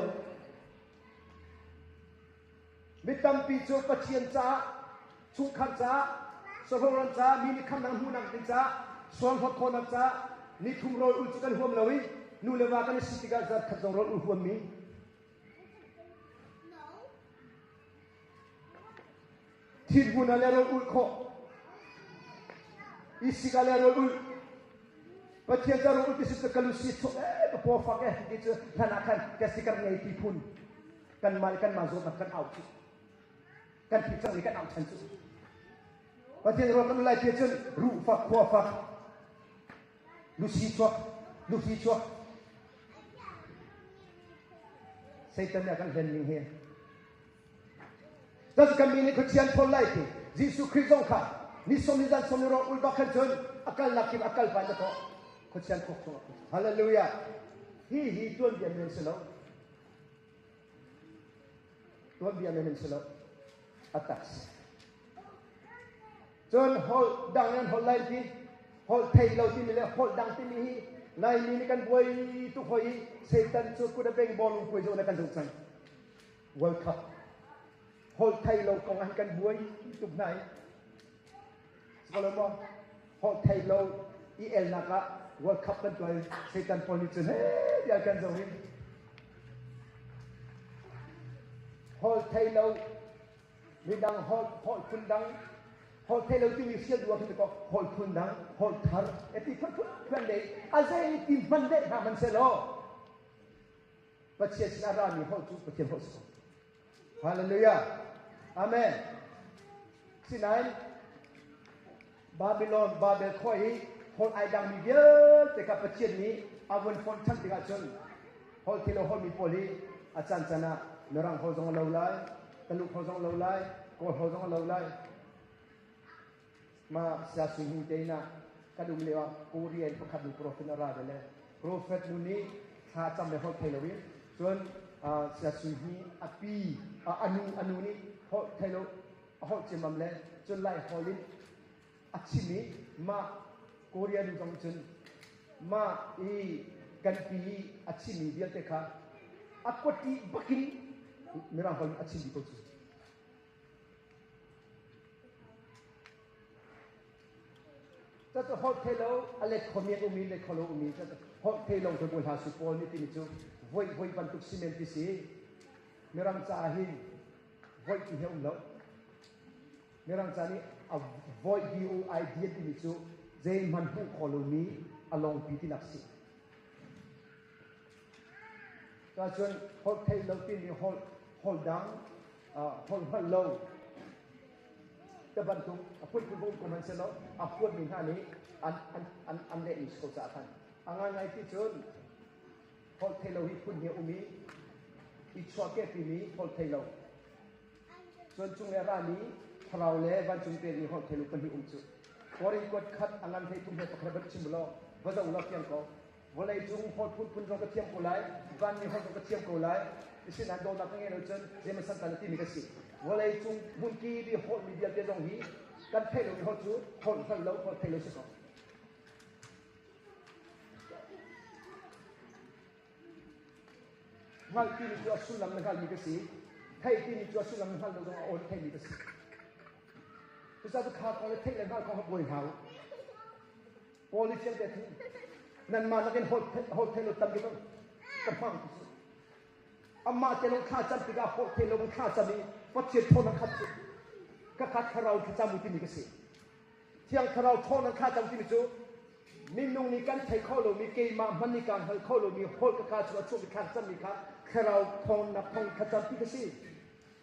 Mi tampi cu Pathian caah, chungkhar caah, sahlawhran caah, mi nih khamnak hmuhnak ding caah, sual hlawt khawhnak caah nithum rawl ul cu kan huam lo i nu le va kan i si tikah zarh khat zong rawl ul huammi Thinhmun ah le rawl ulh khawh. Isik ah le rawl ulh. Pathian ca rawl ulh ti si ka lu si chuk eh ka paw fak eh ti cu hlan ah khan ka sikar ngei ti phun kan mah le kan mah zawtnak kan au cu kan thi cang i kan au chan cu Pathian rawl kan ulh lai ti cun ruh fak khua fak. Lusi chuak, lufi chuak. Satan nih a kan hlen ning hi. Cun kan mi nih khuachian thawl lai ti Jesuh Khrih zong kha ni som ni zan som ni rawk ul bak khan cun a kalnak kip a kal pa na kawh khuachian khok chung Hallelujah. Hi hi tuanbia men si lo. Tuanbia men si lo. A tak si. Cun holh dang in holh lai ti holh thei lo timi le holh dang timi hi Laimi nih kan buai tuk hoi i Satan cu kut a beng bawlung puai zawn ah kan zoh cang. World Cup holh thei lo kong ah kan buai tuk hna i Sikolo maw holh thei lo i elnak ah World Cup kan tuah i Satan pawl nih cun he tiah kan zoh i holh thei lo midang holh holh phun dang holh thei lo timi sial duh ah khin ko holh phun dang holh thar eti phun phun phun dei a zei ti hman deh hna man selaw Pathian sin a rami holh cu Pathian holh si ko Hallelujah Amen Sinain Babylon Babel khua i holh ai dangmi vialte kha Pathian nih a vun fonh ṭhan tikah cun holh thei lo holhmi pawl hi a caan caan ah Mirang holh zong a lo lai, Taluk holh zong a lo lai, Kawl holh zong a lo lai. Ma sia sui hung te ina kan um lio ah Korea in pakhat nu prophet a ra ve le prophet nu nih thla cam le holh thei lo in cun sia sui hi a pi anu anu nih holh thei lo a holh ciammam le cun lai holh in a chim i mah Korea nu zong cun mah i kan pi i a chimmi vialte kha a kuati bakin mirang holh in a chim dih ko cu. Cucu holh thei lo a let khomi an um i let kho lo um i holh thei lo cu hla su pawl nih timi cu voi voi bantuk simen ti si mirang caah hin voi ti he um lo mirang ca nih a void v o i d an timi cu zeihmanh hmuh khawh lomi a lawngpi tinak si Cun holh theih lo timi holh holh dang holh hngalh lo te bantuk a phunphun um ko hmanhsehlaw a huatmi hna nih an an an an lehmi si ko caah khan a ngaingai ti cun holh thei lo hi phun hi a um i i chuahkehpimi holh thei lo cun cung le a rami thlarau le vancung pekmi holh thei lo pahnih um cu Korin kuat khat a ngan hlei thum he pakhat van chim law va zoh law fiang ko Vawleicung holh phunphun zong ka thiam ko lai, vanmi holh zong ka thiam ko lai. Asinain dawtnak ka ngei lo cun zeimaw santlai lo timi ka si. Vawleicung hmunkip i holhmi vialte zong hi kan theih lomi holh cu holh hngalh lo, holh theih lo si ko. Hngalh timi cu a sullam na hngalhmi ka si. Theih timi cu a sullam na hngalh lo zong a aw na theihmi ka si. Cucaah cu kha kong le theih le hngalh kong kha buai hna u. Paul nih fiang te thi nanmah nakin holh thei lo tam bik ka hmang ti si. Amah te lung thla cam tikah holh thei lo thla cam i Pathian thawn khat cu ka khat thlarau thlacam u timi ka si. Thiang thlarau thawn thla cam timi cu minung nih kan thei kho lomi keimah hmanh nih kaa hngal kho lomi holh ka kaa chung a chuakmi thla cammi kha thlarau thawnnak thawng thlacam ti ka si.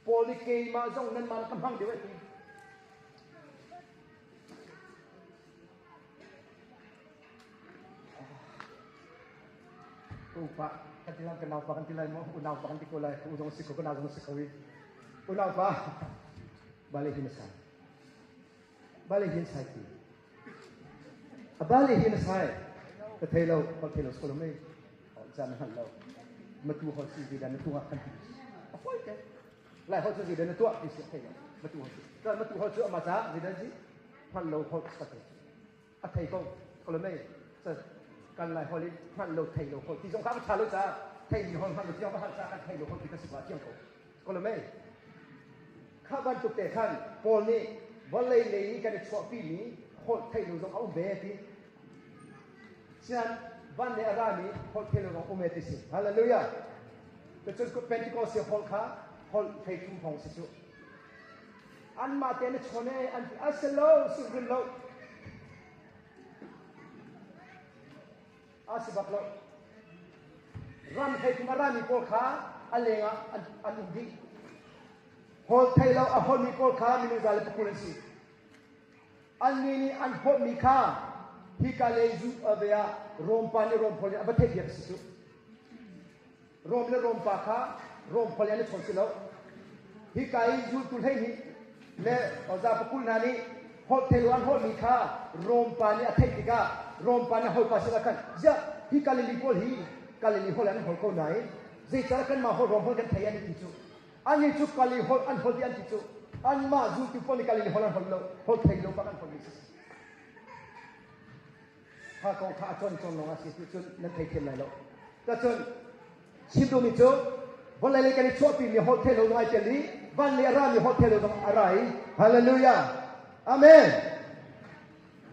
Paul nih keimah zong nanmah ka hmang deuh a ti. Upa kan ti lang kan naupa kan ti lai maw unau pa kan ti ko lai u zong si ko ka nau zong si ko i unau pa bale hin sai bale hin sai ti a bale hin sai ka thei lo ka thei lo sko lo mei zan hal lo matu hol si zi dan tu ha kan ti a foi te lai hol cu zi dan tuah ti si thei lo matu hol cu matu hol cu ama cha zi dan si hngalh lo holh ka thei a thei ko ko lo mei kan lai holh in hngalh lo thei lo holh ti zong kha ka ṭha lo caah theimi holh hngalh lo ti zong ka hngalh caah kan thei lo holh ti ka si ko thiam ko ko lo mei kha bantuk te khan Paul nih vawlei lei i kan i chuahpi mi holh theih lo zong a um ve ti sian van le a rami holh theih lo zong um ve ti si hallelujah cun Pentecost holh kha holh thei thum hong si cu Anmah te na chawn ee an ti. A si lo, si hrim lo. A si bak lo. Ram thei kum a rami pawl kha a leng ah an, an um dih. Hawl thei lo a hawlmi pawl kha minung za le pakul an si. Annih nih an hawlmi kha. Hika lei zu ve ah Rom pa nih Rom holh in a va theih bia si cu. Rom le Rom pa kha Rom holh in an i chawn si lo. Hika i zultu 12 le zapakul hna nih holh thei lo an holhmi kha Rom pa nih a theih tikah Rom pa nih holh pa sinah khan ziah hi Galilee pawl hi Galilee holh an holh ko nain zeicah kanmah holh Rom holh kan thei an ti cu. Annih cu Galilee holh an holh dih an ti cu. Anmah zultu pawl nih Galilee holh an holh lo, holh thei lo bak an holh mi si. Kha kong kha a cawn cawn lawng a si ti cun nan theithiam lai lo. Cacun chim duhmi cu vawlei lei kan i chuahpimi holh thei lo zong ai tel i van lei a rami holh thei lo zong a ra i hallelujah amen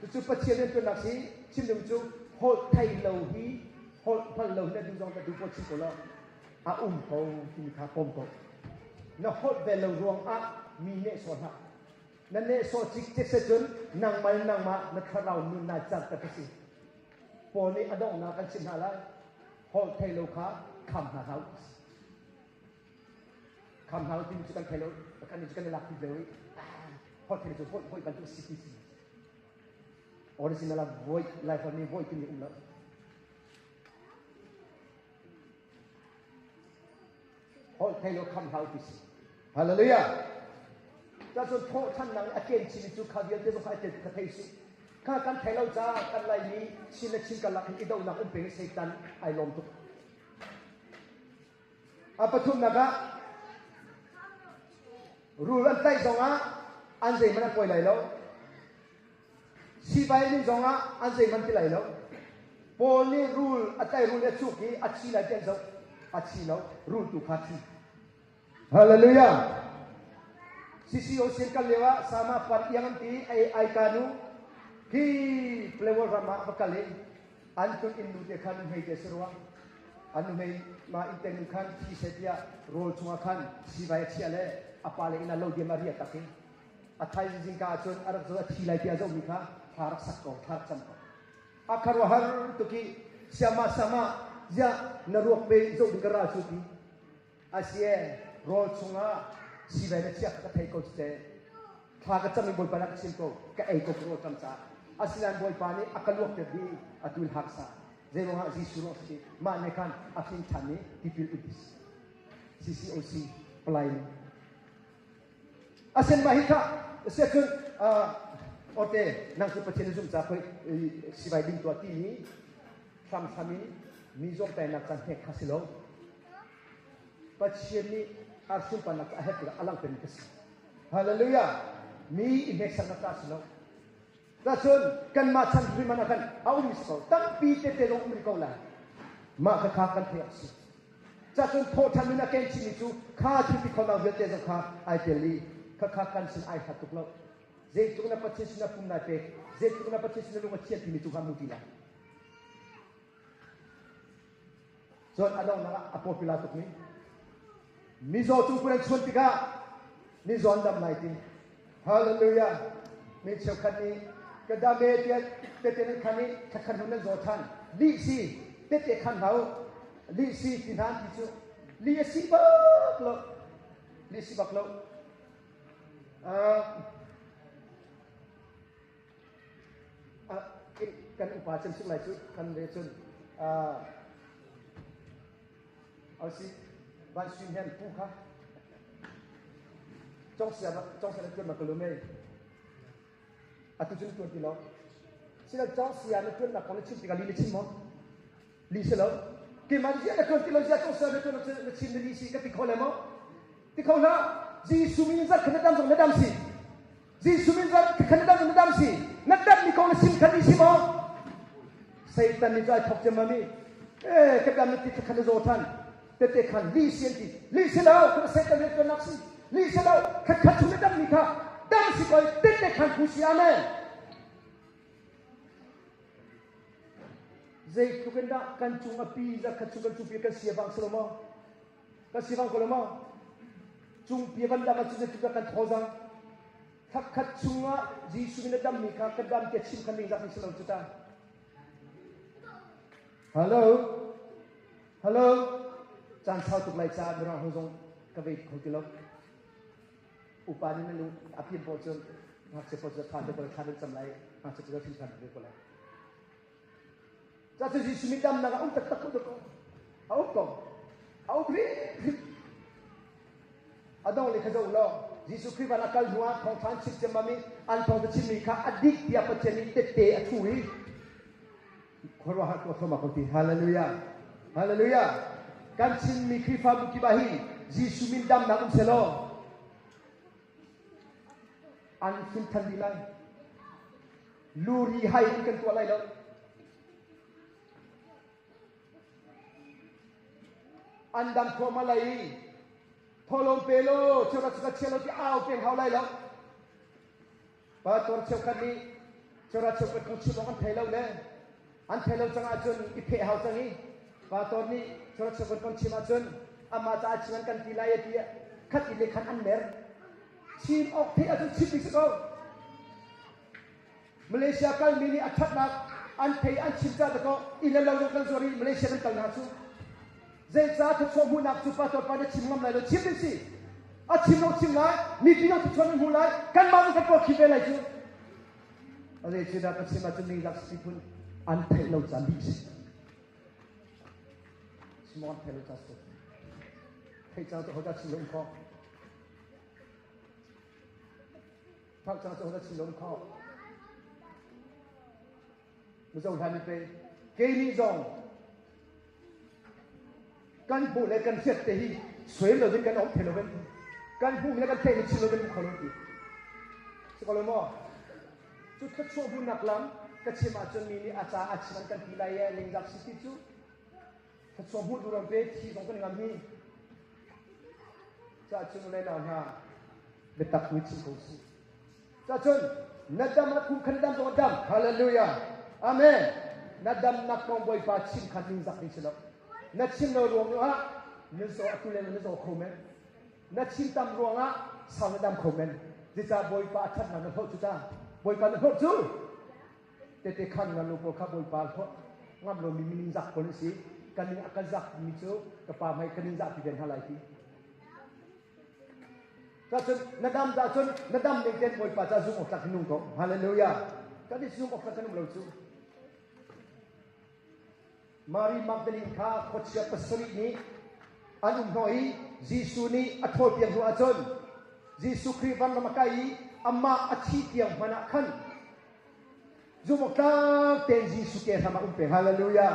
cucu Pathian riantuannak si chim duhmi cu holh thei lo hi holh hngal lo hi na duh zong na duh paoh chim ko lo a um ko timi kha pom ko na holh ve lo ruangah mi nehsawh hlah Na nehsawh cikcek se cun nangmah in nangmah na thlarau nun naa car tak a si. Paul nih a donghnak kan chimh hna lai. Holh thei lo kha kham hna hlah u. Kham hna u timi cu kan thei lo, kan cu kan i lak ti lo i holh thei cu holh holh bantuk si ti si. Original ah voi lai holh nih voi timi um lo. Holh thei lo kham hlah u ti si. Hallelujah. Cacun thawhthannak nih a ken chinmi cu kha vialte zong kha a tel kha thei si. Kha kan thei lo caah kan Laimi Chin le Chin karlak hin i dohnak um peng i Satan ai lawm tuk. A pathumnak ah rul an tlaih zongah an zeihmanh an pawi lai lo. Sivai ning zongah an zeihmanh ti lai lo. Paul nih rul a tlai rul a cuk i a thi lai ti an zoh. A thi lo. Rul tu kha thi. Hallelujah. CCO sin kal lio ah sama par iang an ti ai ai ka nu khi Plewol ram ah va kal in an tun in nu te khan hmei te si rua. An nu hmei ma in teng nu khan thi se tiah rawl chungah khan sivai a chia le a pa le inn ah lo diam a ria tak i A thaizing zingka ahcun a rak zoh a thi lai tiah a zohmi kha thla rak sak ko, thla rak cam ko. A khuaruahhar tuk i siama sama ziah na ruak pe zoh ding ka ra cu ti. Asie rawl chungah sivai na chia kha ka thei ko cu te. Thla ka cam i Bawipa nih a ka chim ko, ka ei ko ka rawl tam caah. Asinain Bawipa nih a ka luak ter dih atu in harsa. Zeiruangah Jesuh ruang si mah nih khan a hrin ṭhan i tipil in CCOC palai Asen mah hi kha siahcun orte nang cu Pathian na zumh ca khoi sivai ding tuah timi hramhram in mi zawmtainak caan hnek kha si lo. Pathian nih a sunparnak a herh tikah a langhtermi ka si. Hallelujah! Mi i hneksaknak ca si lo. Cacun kanmah chan hrim ah khan a um si ko. Tampi tete zong um rih ko lai. Mah kha kha kan theih awk si. Cacun thawhṭhan in a ken chihmi cu kha thil ti khonak vialte zong kha ai tel i khakha kan sin ai hlat tuk lo. Zeitluk na Pathian sinah pum nai pek, zeitluk na Pathian sinah lung a thian timi cu kha mu ti lai. Cun a donghnak ah a popular tukmi mizaw cung kun an chuan tikah mizaw an dam lai ti. Hallelujah. Mi cheukhat nih ka dam e tiah tete nan khan i thakhan hun nan zaw than. Lih si tete khan hlah u. Lih si ti hna an ti cu lih a si bak lo. Lih si bak lo. Uh, kan upa cem suk lai cu kan ve cun ausi van sui hian pu kha cong sia cong sia na tuan ma ka lu mei atu cun tuan ti lo sila cong sia na tuan nak kong na chim tikah li na chim maw li si lo keimah zia na tuan ti lo zia cong sia na tuan na chim na li si ka ti kho le maw ti kho hlah Jesuh min zat kha na dam zong na dam si Jesuh min zat kha na dam na dam si na dam mi kong na sim khan ni si maw Satan nih cu ai thok cem mi eh ka dam ti kha na zaw than tete khan li si an ti li si lo kha Satan nih tuan nak si li si lo kha kha chung na dam mi kha dam si koi tete khan phu si amen zeitluk in dah kan cung a pi za kha chung kan cung pi kan sia bang si lo maw Kan si bang ko lo maw? Cungpi van dam ahcun zeitluk dah kan thawzang. Thakhat chungah Jesuh min a dammi kha ka dam tiah chim kha ningzak ni si lo cu ta. Hello? Hello? Caan sau tuk lai caah mirang ho zong ka vei kho ti lo. Upa nih nan lung a pian paoh cun ngakchia paoh cu tha te ko lai, thla nan cam lai, ngakchia cu hrim than ve ko lai. Ca cu Jesuh nih damnak a um taktak ko ko. A um ko. A um hrimhrim. A dong le kha zoh law Jesuh Khrih van a kal hnu ah thawngṭha an chim ciammam i an thawngṭha chimmi kha a dik tiah Pathian nih tette a thu i khuaruahhar tuah thluahmah ko ti. Hallelujah. Hallelujah. Kan chimmi Khrihfabu kip ah hin Jesuh min damnak um selaw an hrin than dih lai. Luri hai in kan tuah lai lo. An dam thluahmah lai i tholom pe lo cheuka cheuka chia lo ti au peng hau lai lo. Pastor cheukhat nih cheuka cheukhat kong chim awk an thei lo le an thei lo cang ahcun i pheh hau cang i pastor nih cheuka cheukhat kong chim ahcun amah caah chim an kan ti lai ti khat i le khan an mer. Chim awk theih ahcun chim ding si ko. Malaysia kalmi nih a ṭhatnak an thei an chim ca dakaw inn le lo kan zuar i Malaysia kan kal hna cu zeicah thluachuah hmuhnak cu pastor pa na chim ngam lai lo chim ding si a chim lo chim lai mipi lo thluachuah nan hmu lai kanmah zong kan pawkhim ve lai cu a zei cu dah ka chim ahcun ningzak si phun an theih lo caan dih si chim an theih lo caan si theih cang cu hodah chim lo um kho Thak cang cu na chim lo kho. Mizo hlan pe kei nih zong kan hmuh le kan hriat te hi suai lo ding kan om thei lo ben kan hmuh le kan theih ni chim lo kan kho lo ti si ko lo maw cu thluachuah hmuhnak lam ka chim ahcun mi nih a ca a chim an kan ti lai e ningzak si ti cu thluachuah hmuh duh ram pe thi zong kan ngam hi Cahcun le nau hna biatak mi chim ko si. Cahcun na dam a kum khan dam zong dam. Hallelujah. Amen. Na dam nak kong Bawipa chim khan ningzak ding si lo. Na chim lo ruang ah na zaw atu le na zaw kho men. Na chim tam ruang ah sau na dam kho men. Zeicah Bawipa a thatnak na hlawh cu ta. Bawipa na hlawh cu. Tete khan ngan lo pawl kha Bawipa hlawh ngam lomi mi ningzak pawl an si. Kan ning a ka zak mi cu ka pa hmai ka ningzah pi ve hna lai ti. Cacun na dam dah cun na dam ning ten Bawipa ca zum awk tlak nung ko. Hallelujah. Kan i zum awk tlak kan um lo cu. Mary Magdalene kha khuachia pasarih nih an um hnawh i Jesuh nih a ṭhawlpiak hnu ahcun Jesuh Khrih vanram a kai i amah a thi tiang hmanh ah khan zumhawktlak tein Jesuh ke hram ah um peng. Hallelujah.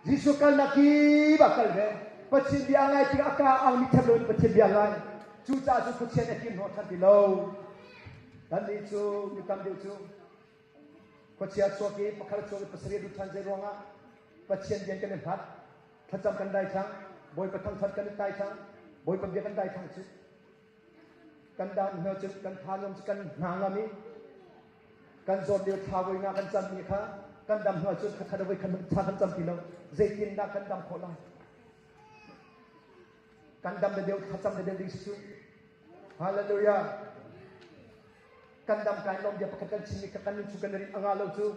Jesuh kalnak kip ah kal ve. Pathian bia ngai tikah a ka ang mi ther loin Pathian bia ngai. Cucaah cu khuachia nih a kir hnawh ṭhan ti lo. Kannih cu mi tam deuh cu Khuachia chuak i pakhat chuak i pasarih lut ṭhan zei ruangah Pathian rian kan i hlat, thlacam kan dai cang, Bawipa thangṭhat kan i tai cang, Bawipa bia kan dai cang cu. Kan dam hna cu kan tha nuam cu kan hna ngam i kan zawt lio thla voi nga kan cammi kha kan dam hnu ahcun khat voi khat thla kan cam ti lo zeitindah kan dam khawh lai kan dam deuh thlacam deuh ding si cu hallelujah Kan dam kai lawm bia pakhat kan chim i kan nun chung kan i rinh a ngah lo cu.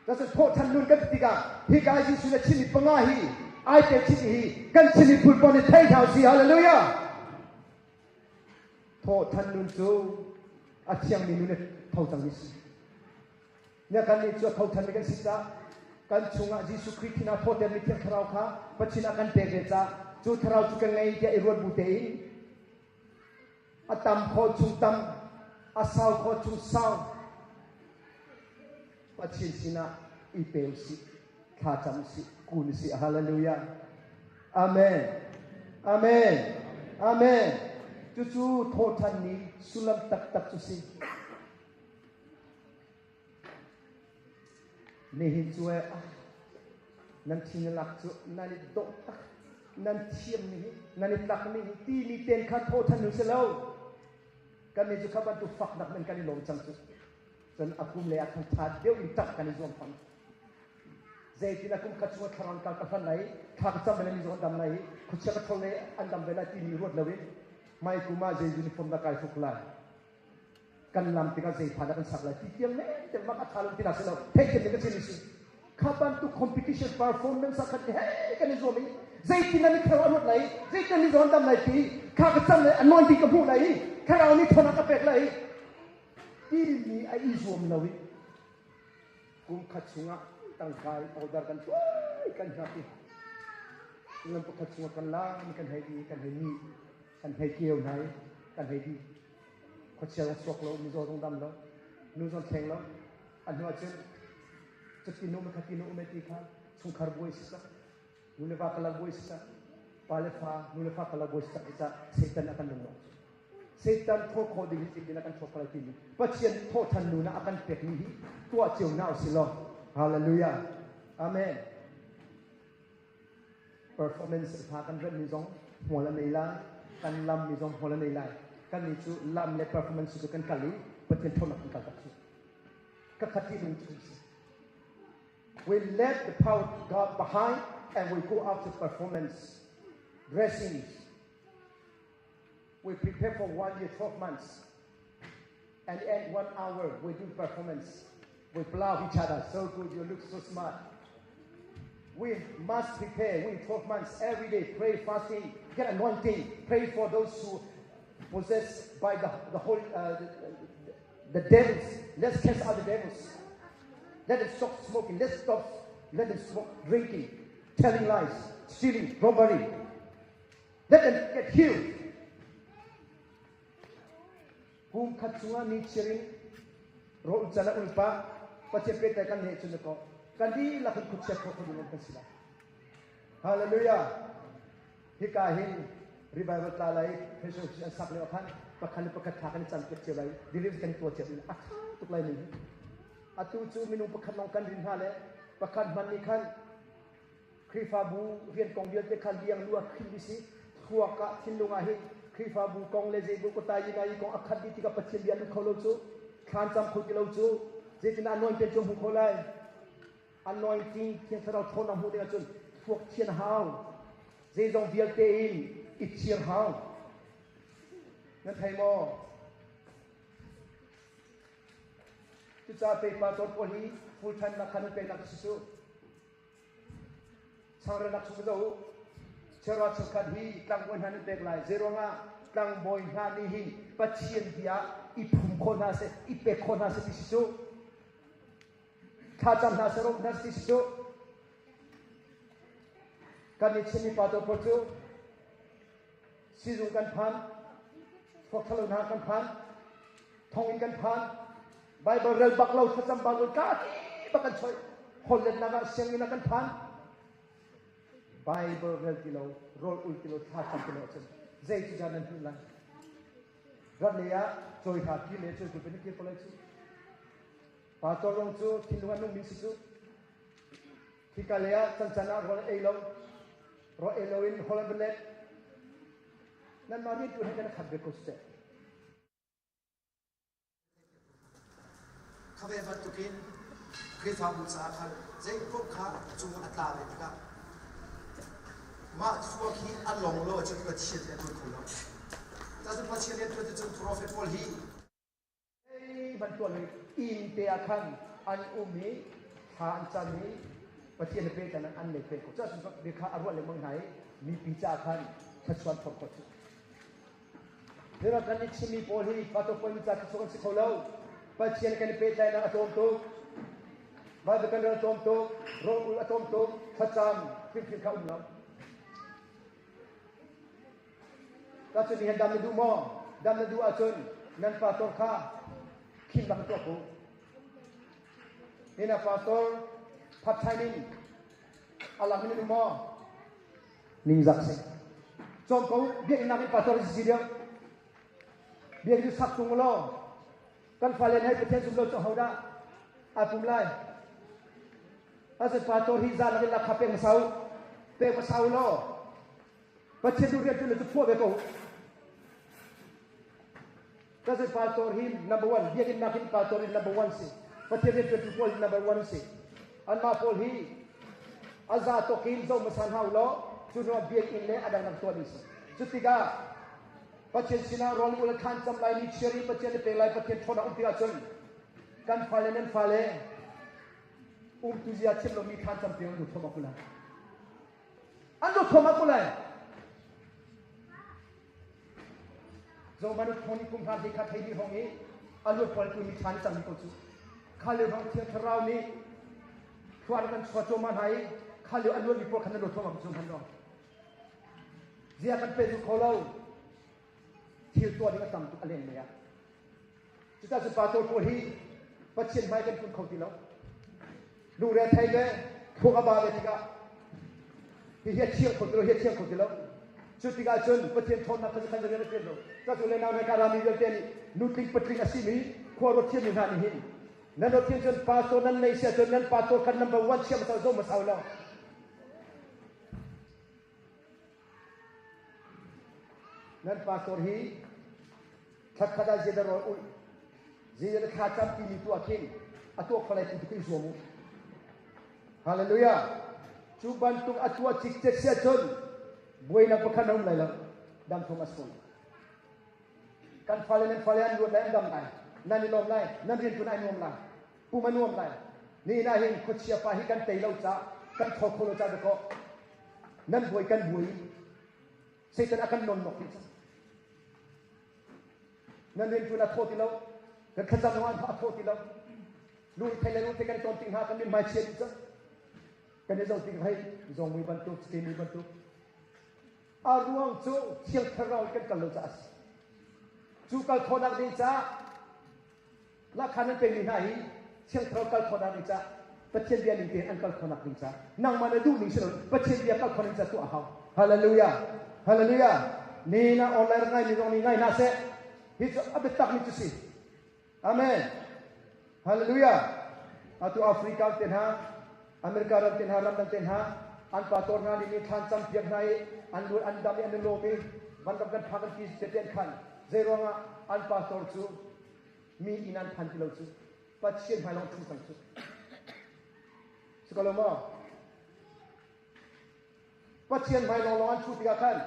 Cun thawhṭhan nun kan ti tikah hika Jesuh na chimmi panga hi ai te chimmi hi kan chimmi phulpon hi thei hna usih. Hallelujah! Thawhṭhan nun cu a thiangmi nun i tho cangmi si. Nia kan nih cu a tho ṭhanmi kan si caah kan chungah Jesuh Khrih thin ah thawhtermi Thiang Thlarau kha Pathian a kan pek ve caah cu Thlarau cu ka ngei tiah i ruat bu tein a tam khawh chung tam, a sau khawh chung sau Pathian sinah i pe usih, thla cam usih, kun usih. Hallelujah. Amen. Amen. Amen. Cucu thawhṭhan ni sullam taktak cu si. Nihin cu eh nan thin lak cu nan i dawh tak nan thiam ni hi nan i tlak ni hi timi ten kha tho than nu si lo kan nih cu kha bantuk fak nak men kan i lawm cang cu cun a kum le a khan tha deuh in tak kan i zuam fang zeitin a kum khat chung thlarang kal ka hlan lai thla ka cam ve mi zong an dam lai khuachia ka thol le an dam ve lai timi ruat lo in mai kum ah zei uniform dah kai hruk lai kan lam tikah zei pha dah kan sak lai ti tiang men te mak a tha lo ti na si lo theih thiam kan si si kha bantuk competition performance ah khan he kan i zuam i zeitin nan i thero a ruat lai zeitin ni zawn dam lai ti kha ka cam lai anointing ka hmuh lai thlarau nih thona ka pek lai timi a i zuam lo i. Kum khat chungah tangka in order kan tuai kan hngak i lam pakhat chungah kan lam kan hei di kan hei ni kan hei keu hna i kan hei di khuachia a chuak lo mizaw zong dam lo nu zong thleng lo a hnu ahcun cuti nu khati nu um ti kha chungkhar buai si cang nu le va kalak buai si cang pa le fa nu le fa kalak buai si cang ca Satan a kan lung Satan thaw khawh ding hi zeitin a kan thaw khawh timi Pathian thawhthan nu na a kan pek mi hi tuah cio na usih law hallelujah amen performance hla kan remh mi zong hmual a nei lai kan lam mi zong hmual a nei lai kan ni cu lam le performance cu kan kal i Pathian thawnnak kan kal tak cu ka khat ti ding cu si we let the power of God behind and we go after performance dressings We prepare for one year, 12 months. And at one hour, we do performance. We love each other. So good, you look so smart. We must prepare. We 12 months every day, pray, fasting, get anointing, pray for those who possessed by the, the whole uh, the, the devils. Let's cast out the devils. Let them stop smoking. Let's stop. Let them stop drinking, telling lies, stealing, robbery. Let them get healed. Kum khat chungah ni chiring ro cana ulpa Pathian pe kan ne chun ko kan di lakin khuchia kho kho ding kan si lai. Hallelujah. Hika hin revival tla lai pressure an sak le khan pakhat le pakhat tha kan cam piak cio lai deliver kan tuah cio a tha tuk lai ni atu cu minung pakhat lawng kan rin hna le pakhat hman nih khan Khrihfabu rian kong vialte kha liang lu ah khin dih si. Thluak ah thinlung ah hin Khrihfabu kong le zeibu kutai yi nai kong a khat dih tikah Pathian bia lut kho lo cu thlan cam kho ti lo cu zeitindah anointing cu hmu kho lai anointing Thiang Thlarau ṭhawnnak hmuh ding ahcun thluak thian hau zeizong vialte in i thiar hau nan thei maw cucaah pei pastor pawl hi full time nak khan nan peknak si cu Changreu chung zoh u. Cheuhra cheukhat hi tlangbawi hna nih pek lai. Zeiruangah tlangbawi hna nih hin Pathian bia i phum khawh hna seh, i pek khawh hna seh ti si cu. Thlacam hna seh, rawm hna seh ti si cu. Kan i chimmi pa pawl cu sizung kan phan, thluak thalo hna kan phan, thonginn kan phan, Bible rel bak lo thlacam bak lo ka bak kan choi holletnak ah sianginn ah kan phan Bible rel ti lo rawl ul ti lo thla cam ti lo ahcun zei cu dah nan hmuh lai rat lei ah cawi hna ki le cawi kul kir ko lai cu pastor rong cu thinlung a nungmi si cu khika lei ah cancan ah rawl ei lo rawl ei lo in holland let nan mah rian tu he kan khat ve ko seh Kha ve bantukin Khrihfabu caah khan zeipaoh kha a cung a tla ve tikah mah thluak hi a long lo ahcun Pathian nih a tuan kho lo. Cun Pathian nih a tuan cun profet pawl hi bantuan inn te ah khan an um i thla an cam i Pathian he pehtlai an nei peng ko. Cun bia kha a ruah lengmang hna i mipi caah khan thluachuah thawk khawh cu. Mira kan i chimmi pawl hi patopawi ca khi kan si kho lo. Pathian kan i pehtlaihnak a tlawm tuk. Bible kan rel tlawm tuk. Rawl ul a tlawm tuk. Thlacam hrimhrim kha um lo. Ta cu ni dam na duh maw? Dam na duh ahcun nan pastor kha khim bak tuah ko. Nina pastor part time in alak in um maw? Ningzak si. Cawm ko biakinn in pastor si deuh. Biakinn cu sak tung law kan fale hei Pathian zum lo cu hodah aa pum lai. Ase pastor hi zan in lakha pek masau pek masau law Pathian du rian tu le cu phuah ve ko. Kasi pastor hi number one biakinn nakin pastor hi number one si. Pathian rian tuantu pawl hi number one si. Anmah pawl hi a za tawk in zo hmasa hna u law cu hnu ah biakinn le a dangdang tuah ding si. Cu tikah Pathian sinah rawl ul khan cam lai ni chiar i Pathian le pek lai Pathian ṭhawnnak um tikah cun kan fale nan fale umtu zia thiam lomi khan cam piak an thawm aku lai. An thawm aku lai. Zohmanh u thawng nih kum hna hlei kha thei dih hawng i a luat pawl tu mi thla ni cang ko cu. Kha le hawng Thiang Thlarau nih Thua kan chua cuahmah hna i kha lio a luanmi pawl khan nan luat thluahmah cu hman lo. Zia kan pe duh kho lo. Thil tuah ding a tam tuk a leng lei ah. Cucaah cu pastor pawl hi Pathian hmai kan kun kho ti lo. Lungre thei le thluak a ba ve tikah hihi a thiang kho ti lo, hi a thiang kho ti lo. Cu tikah cun Pathian ṭhawnnak kha khan rian a ṭuan lo. Cucu le nau hna rami vialte nih nutling patling a simi khua ruat thiammi hna nih hin nan ruat thiam cun pastor nan nei si ahcun nan pastor khan number one chiah hmasa zo hmasa lo. Nan pastor hi thla khat ah zeidah rawl ulh, zeidah thla cam timi tu ah khin a tuah kho lai ti tu khi zuam u. Hallelujah. Cu bantuk a tuah cikcek si ahcun buainak pakhat na um lai lo. Dam thum a sual. Kan fale nan fale an luat lai an dam lai. Nan i lawm lai. Nan rian ṭuan ai nuam lai. Pum a nuam lai. Nihin ah hin khuachia pa hi kan tei lo ca kan thaw kho lo ca dakaw nan buai kan buai Satan a kan non nok dih cang. Nan rian ṭuan a thaw ti lo. Kan thlacam zong a thaw ti lo. Lungthei le lungthei kan i ton tik hna kan mithmai chia dih cang. Kan i zoh tik hei zawng mui bantuk, cite mui bantuk. A ruang cu Thiang Thlarau in kan kal lo caah a si. Cu kal khawhnak ding caah lahkhah nan pekmi hna hi Thiang Thlarau kal khawhnak ding caah Pathian bia ning tein an kal khawhnak ding caah nangmah na duh ning si lo Pathian bia kal khawh ding caah tuah a hau. Hallelujah. Hallelujah. Ni na online ngai mi zong nih ngai hna seh. Hi cu a biatak mi cu si. Amen. Hallelujah. Atu Africa te hna, America ram te hna, ramdang te hna, an pastor hna nih thlan cam piak hna i an luat an dam i an lawm i vanram kan phak an ti te an khan. Zei ruangah an pastor cu mi inn an phan ti lo cu Pathian hmai lawng thu cang cu. Si ko lo maw? Pathian hmai lawnglawng an ṭhu tikah khan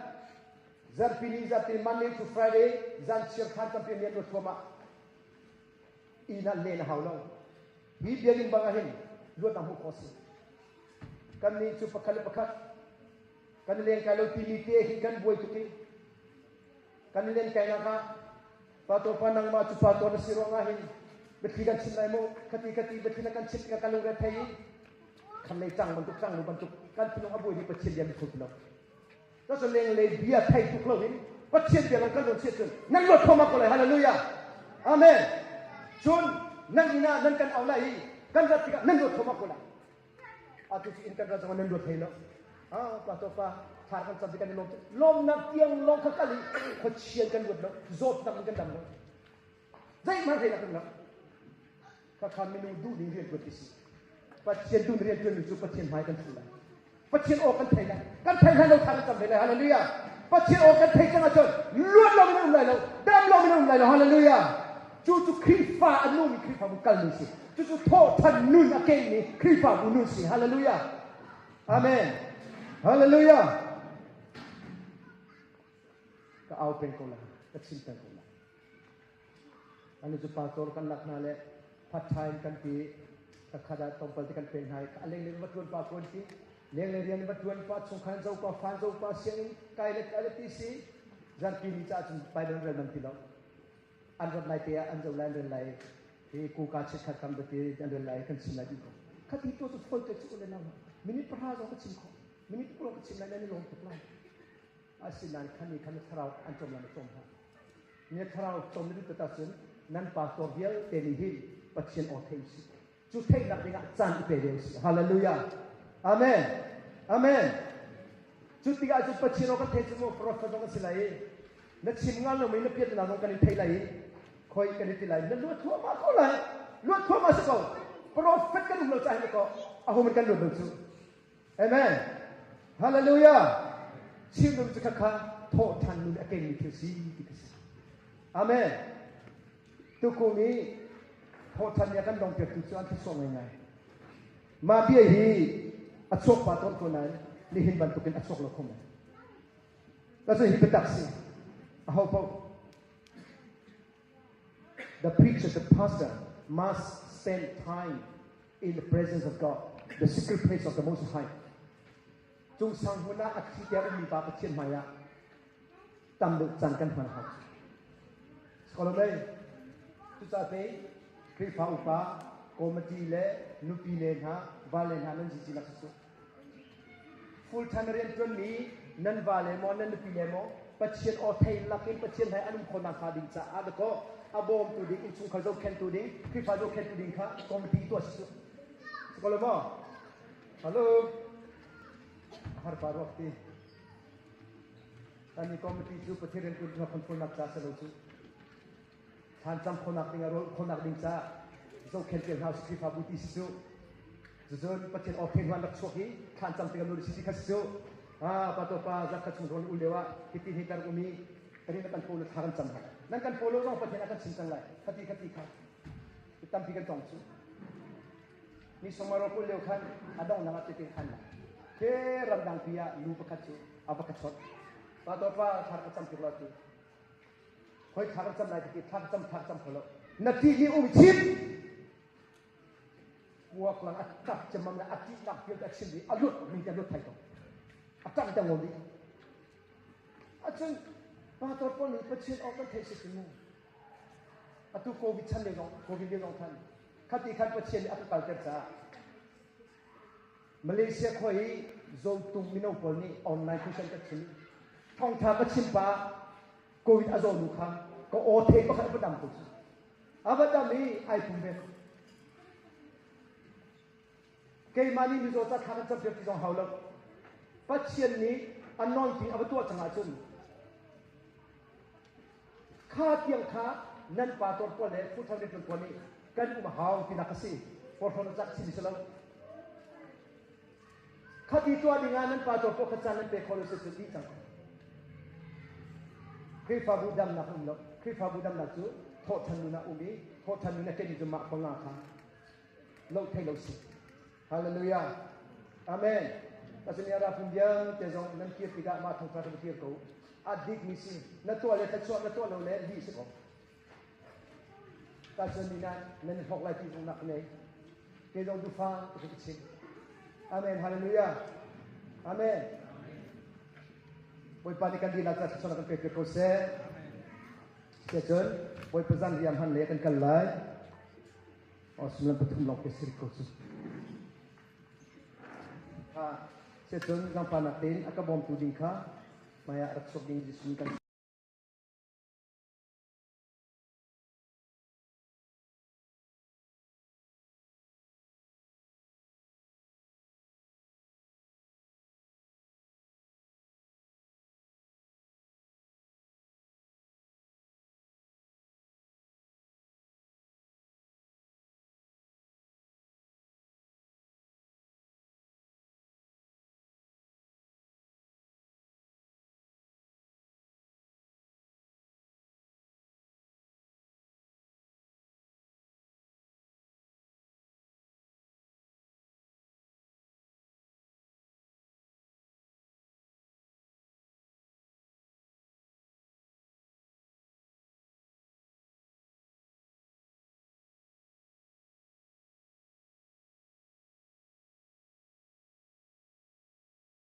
zarhpi ni zarhpi Monday to Friday zan chiar khan tampi an rian ruat thuamah inn ah len a hau lo. Hi biakinn bang ah hin luatnak hmuh khawh a si. Kannih cu pakhat le pakhat kan i lengkai lo timi te hi kan buai tuk i kan i lenkainak ah Pastor pa nangmah cu pastor na si ruangah hin biathli kan chim lai mu khati khati biathli na kan chim tikah kan lungre thei i khan lei cang bantuk cang lu bantuk kan thinlung a buai hi Pathian bia mi kho ti lo Cun lenglei bia thei tuk lo in Pathian bia lang kan zon chiat cun nan luat thoma ko lai hallelujah amen cun nan inn ah nan kan au lai i kan rat tikah nan luat thoma ko lai atu cu inn kan rat zong nan luat thei lo ah pastor pa thar kan cam ti kan i lawm lawmnak tiang lawng kha kal i khuachian kan luat lo zawtnak in kan dam lo zeihmanh thei nak kan lo Khakha minung duh ning rian tuan ti si. Pathian duh rian tuan mi cu Pathian hmai kan thu lai. Pathian aw kan thei lai. Kan thei hlan lo tha kan cam ve lai. Hallelujah. Pathian aw kan thei cang ahcun luat lo in um lai lo, dam lo in um lai lo. Hallelujah. Cu cu Khrihfa a nungmi Khrihfabu kalmi si. Cu cu thawhthan nun a kengmi Khrihfabu nun si. Hallelujah. Amen. Hallelujah. Ka au peng ko lai. Ka chim peng ko lai. Ani cu pastor kan lak hna le part time kan ti kakhat ah tlawmpal te kan pek hna i a lenglei va ṭuan pa ko an ti. Lenglei rian va ṭuan pa chungkhar zo pa fan zo pa sianginn kai le kai le ti si zarpi ni caah cun Bible rel man ti lo. An rat lai te ah an zo lai an rel lai hi kuka chikkhat kam ti an rel lai kan chim lai dih ko. Khati to cu fawi te cu le nau minute pahra zong ka chim khawh minute 20 ka chim lai nan i lawm tuk lai. Asinain khan nih khan thlarau an cawm lai cawm hna. Ne thlarau cawm na duh cun nan pastor vialte nih hin Pathian aw thei usih. Cu theihnak dingah caan i pe ve usih. Hallelujah. Amen. Amen. Cu tikah cun Pathian aw kan thei cu mu prophet zong kan si lai i na chim ngal lomi na piat na zong kan in thei lai i khoi kan i ti lai na luat thluahmah ko lai luat thluahmah si ko prophet kan um lo caah hin ko aho man kan luat lo cu Amen. Hallelujah. Chim dum cu khakha thawh ṭhan nun a kengmi thil si ti ka si. Amen. Tukum i thawh ṭhan ni a kan dong piaktu cu an thlasuah ngaingai. Mah bia hi a chuak pa tawn ko nain nihin bantukin a chuak lo kho men. Ka hi biatak si. Aho paoh The preacher, the pastor must spend time in the presence of God, the secret place of the Most High. Cung sang hmun ah a thi tiang ummi pa Pathian hmai ah tam deuh caan kan hman hau. Skolomei, cucaah te Khrihfa upa, Committee le nupi le hna vale hna nan zizi nak si Full time rian ṭuanmi nan vale maw nan nupi le maw Pathian aw thei lakin Pathian he an um khawhnak hnga ding caah dakaw a bawmtu ding innchungkhar zohkhenhtu ding Khrihfa zohkhenhtu ding kha committee tuah si su. Si ko lo maw? Hello. Har pa ruak ti. Kan i committee cu Pathian rian ṭuan control nak ca si lo cu. Thlan khawhnak ding ah rawl khawhnak ding caah zohkhenh piak hna usih Khrihfabu ti si cu. Cucun Pathian aw thei hnuan rak chuak i thlan cam tikah nu si si kha si cu. Ah pa to pa zakhat chung rawl ul lio ah hiti hi tar um i karin kan polo thla kan cam hna. Nan kan polo zong Pathian a kan chim cang lai. Khati khati kha. Tampi kan tong cu. Ni songmaro kul lio khan a donghnak ah tete khan la. Ke ramdang pi ah nu pakhat cu a va ka chawt. Pa to pa thla ka cam tuk lo ti. Hoi thla kan cam lai ti thla cam thla cam kho lo. Na ti hi um chim. Puak lang a tap cemam le a ti nak vialte a chim i a lut mi te lut thai ko. A tang te ngol dih. Acun pastor pawl nih Pathian aw kan theih si si mu. Atu COVID chan le zong COVID le zong than. Khati khan Pathian nih a ka kalter caah Malaysia khua i Zotung mino pawl nih online tuition ka chim. Thawngtha ka chim pa COVID a zaw nu kha ka aw thei pakhat a va dam ko cu. A va dam i ai pum ve. Keimah nih mizaw ca thla kan cam piak ti zong hau lo. Pathian nih anointing a va tuah cang ahcun kha tiang kha nan pa tor pawl le full time riantuan pawl nih kan um a hau tinak a si. Porhlawn a cak si si lo. Khati tuah ding ah nan pa tor pawl kha caan nan pe kho lo si cu dih cang ko. Khrihfabu damnak um lo. Khrihfabu damnak cu thawhṭhan nun ah um i thawhṭhan nun a kemi cu mah panga kha lo thei lo si. Hallelujah. Amen. Pastor ra phun vialte zong nan kir tikah mah thongtha kan kir ko. A dik mi si. Na tuah le thluachuah na tuah lo le lih si ko. Ta cun ni nan nan hlok lai ti zong nak nei. Ke zong dufa ka ka chim. Amen. Hallelujah. Amen. Bawipa nih kan dihlak ca thluachuah kan pek ko seh. Cun Bawipa zan riam han le kan kal lai. 93 lawng te si ko cu. Kha cun zaangfahnak tein a ka bawmtu ding kha hmaiah rak chuak ding Jesuh kan.